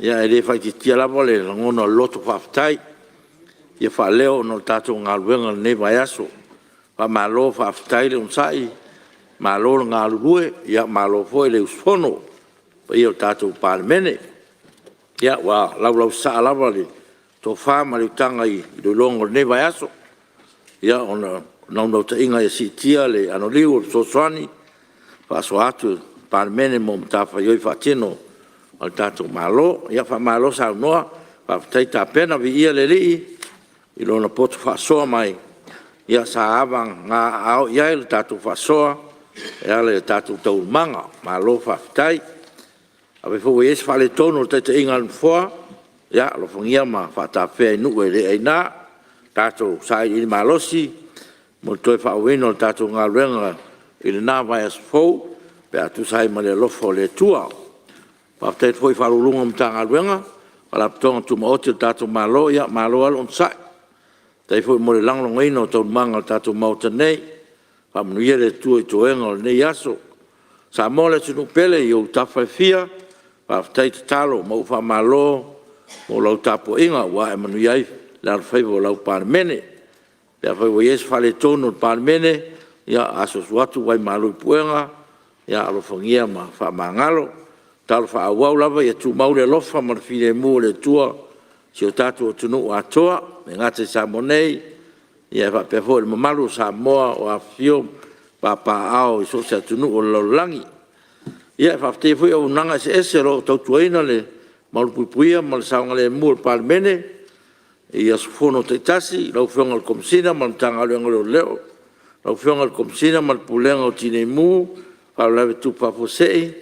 Ae le faaitiitia lava le lagona o le loto faafetai. fia faaleo ona o le tatou galuega i lenei vaiaso. Faamalo faafetai le onosai, malo le galulue, malo foi le usufono i le paia o le tatou Palemene. Ia ua laulausasaa lava le tofa ma le utaga i iloiloga o lenei vaiaso ona o le naunautaiga ia siitia le anoliu o le fesoasoani faasoa atu a le Palemene mo matafaioi faatino a le tatou Malo. Ia faamalo saunoa, faafetai tapena, viia le Alii i Lona poto faasoa mai, sa avagaaao i ai le tatou faasoa e ala i a tatou taualumaga. Malo faafetai. Afai foi ua i ai se faaletonu o le taitaiga a le Nofoa, ia alofagia ma faatafea i nuu e le aina. Tatou sailiili malosi mo le toe faaauauina o le tatou galuega i lena vaiaso fou pe a tusa ai ma le alofa o le Atua. Faafetai atu foi i Ofisa Sili o Pulega o Matagaluega ma Faalapotopotoga Tumaoti a le tatou Malo, ia malo lava le onosai. Faafetai foi mo le lagolagoina o taualumaga o le tatou Maota nei. Faamanuia le Atua i toega o lenei aso. Samoa le atunuu pele i ou tafa e fia, faafetai tatalo ma ou faamalo mo lau tapuaiga ua ae manuia ai le alofaiva o lau Palemene. Pe afai ua i ai se faaletonu o le Palemene, ia asuasu atu vaimalu i puega, ia alofagia ma faamagalo. Tatalo faaauau lava ia tumau le alofa ma le filemu o le Atua i si o tatou atunuu atoa, e le gata i Samoa nei, ae faapea foi le mamalu o Samoa o afifio ma papaaao i so o se atunuu o le lalolagi. Ia e faafetaia foi auaunaga eseese o lo o tautuaina le malupuipuia ma le saogalemu o le Palemene i aso fono taitasi, lau Afioga i le Komesina ma le Matagaluega o Leoleo, lau Afioga i le Komesina ma le Pulega o Tinei Mu ma Faalavelave Tutupu Faafuasei,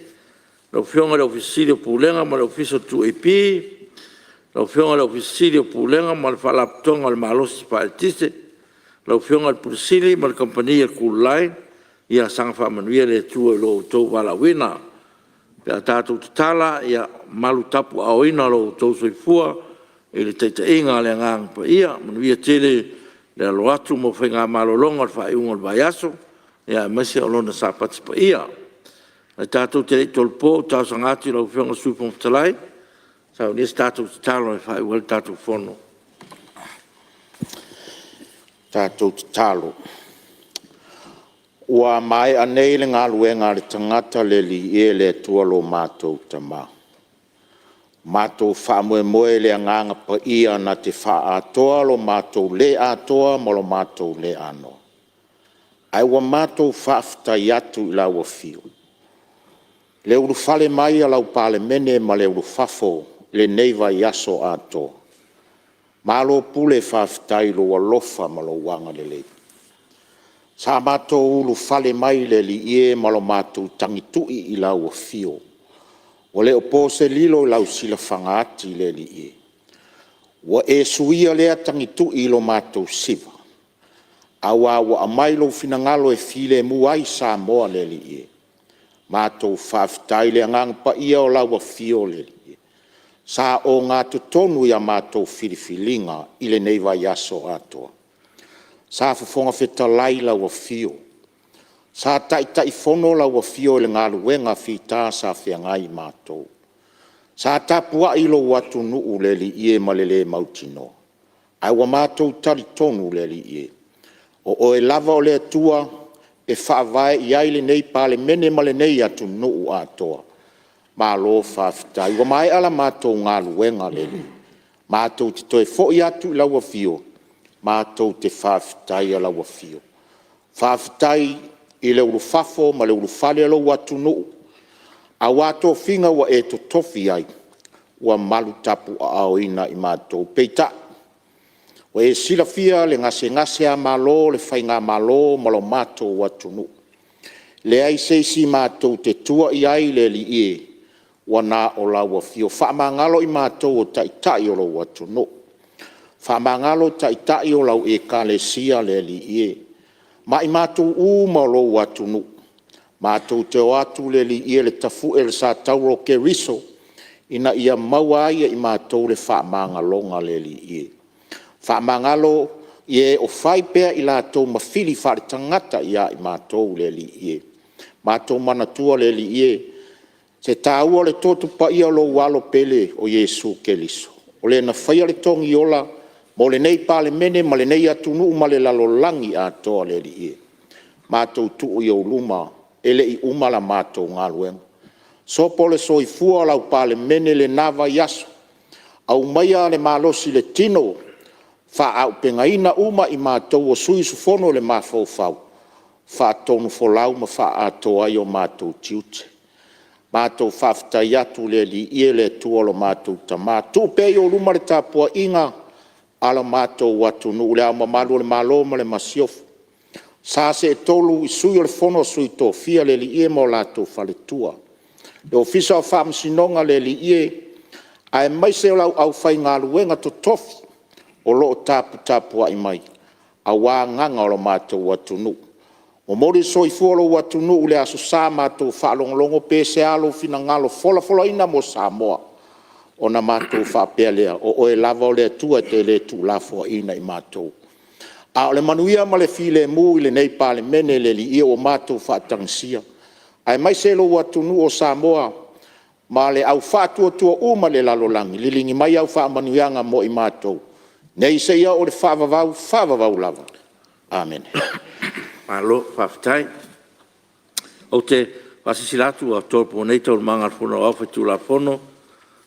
lau Afioga i le Ofisa Sili o Pulega ma le Ofisa o le 2AP, lau Afioga i le Ofisa Sili o Pulega ma le Faalapotopotoga o le Malosi Faa-Eletise, lau Afioga i le Ofisa Sili ma le Kamupani a le Kooline, ia saga faamanuia le Atua i lo outou valaauina. Pe a tatou tatala, ia malu tapuaaoina lo outou soifua i le taitaiga a le Agaga Paia. Manuia tele le alo atu mo faiga malologa o le faaiuga o le vaiaso, aemaise o lona Sapati Paia. Ae tatou te le i tolopo ou te talosaga atu i lau Afioga i le Sui Fofoga Fetalai e saunia se tatou tatalo e faaiu ai le tatou Fono. Ua maea nei le galuega a le tagata le Alii e, le Atua lo matou Tama. Matou faamoemoe i le Agaga Paia na te faaatoa lo matou le atoa ma lo matou le anoa, ae ua matou faafetai atu i lau Afio, le ulufale mai a lau Palemene ma le ulufafo i lenei vaiaso atoa. Malo pule faafetai i lou alofa ma lou agalelei. Sa matou ulufale mai le Alii e ma lo matou tagitui i lau Afio, ua le o po se lilo i lau silafaga ati le Alii e. Ua e suia lea tagitui i lo matou siva, aua ua aumai lou finagalo e filemu ai Samoa le Alii e. Matou faafetai i le Agaga Paia o lau Afio le Alii e, sa ogatotonu i a matou filifiliga i lenei vaiaso atoa. Sa fofoga fetalai lau Afio, sa Taitaifono lau Afio i le galuega fita sa feagai matou. Sa tapuai lou atunuu le Alii e ma le le mautinoa, ae ua matou talitonu le Alii e, o Oe lava o le Atua e faavae i ai lenei Palemene ma lenei atunuu atoa. Malo faafetai. Ua maea la matou galuega le Alii, matou te toe foi atu i lau Afio matou te faafetaia lau Afio. Faafetai i le ulufafo ma le ulufale o lou atunuu aua tofiga ua e totofi ai, ua malu tapuaaoina i matou. Peitai, ua e silafia le gasegaseamalo o le faigamalo ma lo matou atunuu, e leai se isi matou te tua i ai le Alii e, ua na o lau Afio. Faamagalo i matou o Taitai o lou atunuu, faamagalo Taitai o lau Ekalesia le Alii e, ma i matou uma o lou atunuu. Matou te o atu le Alii e i le tafue o le satauro o Keriso ina ia maua ai e i matou le faamagaloga le Alii e. Faamagalo e o fai pea i latou ma fili faaletagata ia i matou le Alii e. Matou manatua le Alii e, se taua o le toto paia o lou Alo pele o Iesu Keriso, o Le na faia le togiola mo lenei Palemene ma lenei atunuu ma le lalolagi atoa le Alii e. Matou tuu i ou luma, e le i uma la matou galuega. Sopo le soifua o lau Palemene i lena vaiaso, aumaia le malosi i le tino, faaauupegaina uma i matou o sui usufono le mafaufau, faatonufolau ma faaatoa ai o matou tiute. Matou faafetai atu i le Alii e, le Atua lo matou Tama, tuu pea i ou luma le tapuaiga a lo matou atunuu, Le Ao Mamalu o le Malo ma le Masiofo, sa seetolu i Sui o le Fono a Sui Tofia, le Alii e ma lo latou Faletua, le Ofisa o Faamasinoga le Alii e, aemaise o lau aufaigaluega totofi o lo o taputapuai mai aua agaga o lo matou atunuu. Momoli le soifua o lou atunuu i le Aso Sa matou faalogologo pe sea lou finagalo folafolaina mo Samoa, ona matou faapea lea, o oe lava o le Atua e te le tuulafoaiina i matou. A o le manuia ma le filemu i lenei Palemene le Alii e ua matou faatagisia, aemaise lou atunuu o Samoa ma le au faatuatua uma i le lalolagi, liligi mai au faamanuiaga mo i matou nei seia oo i le faavavau, faavavau lava. Amene. Malo faafetai. Ou te faasilasila atu ua tolopo nei Taualumaga a le Fono Aoao Faitulafono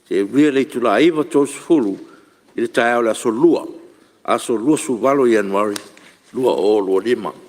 seia uia i le itula e 9:30 i le taeao o le Aso Lua, aso 28 Ianuari 2025.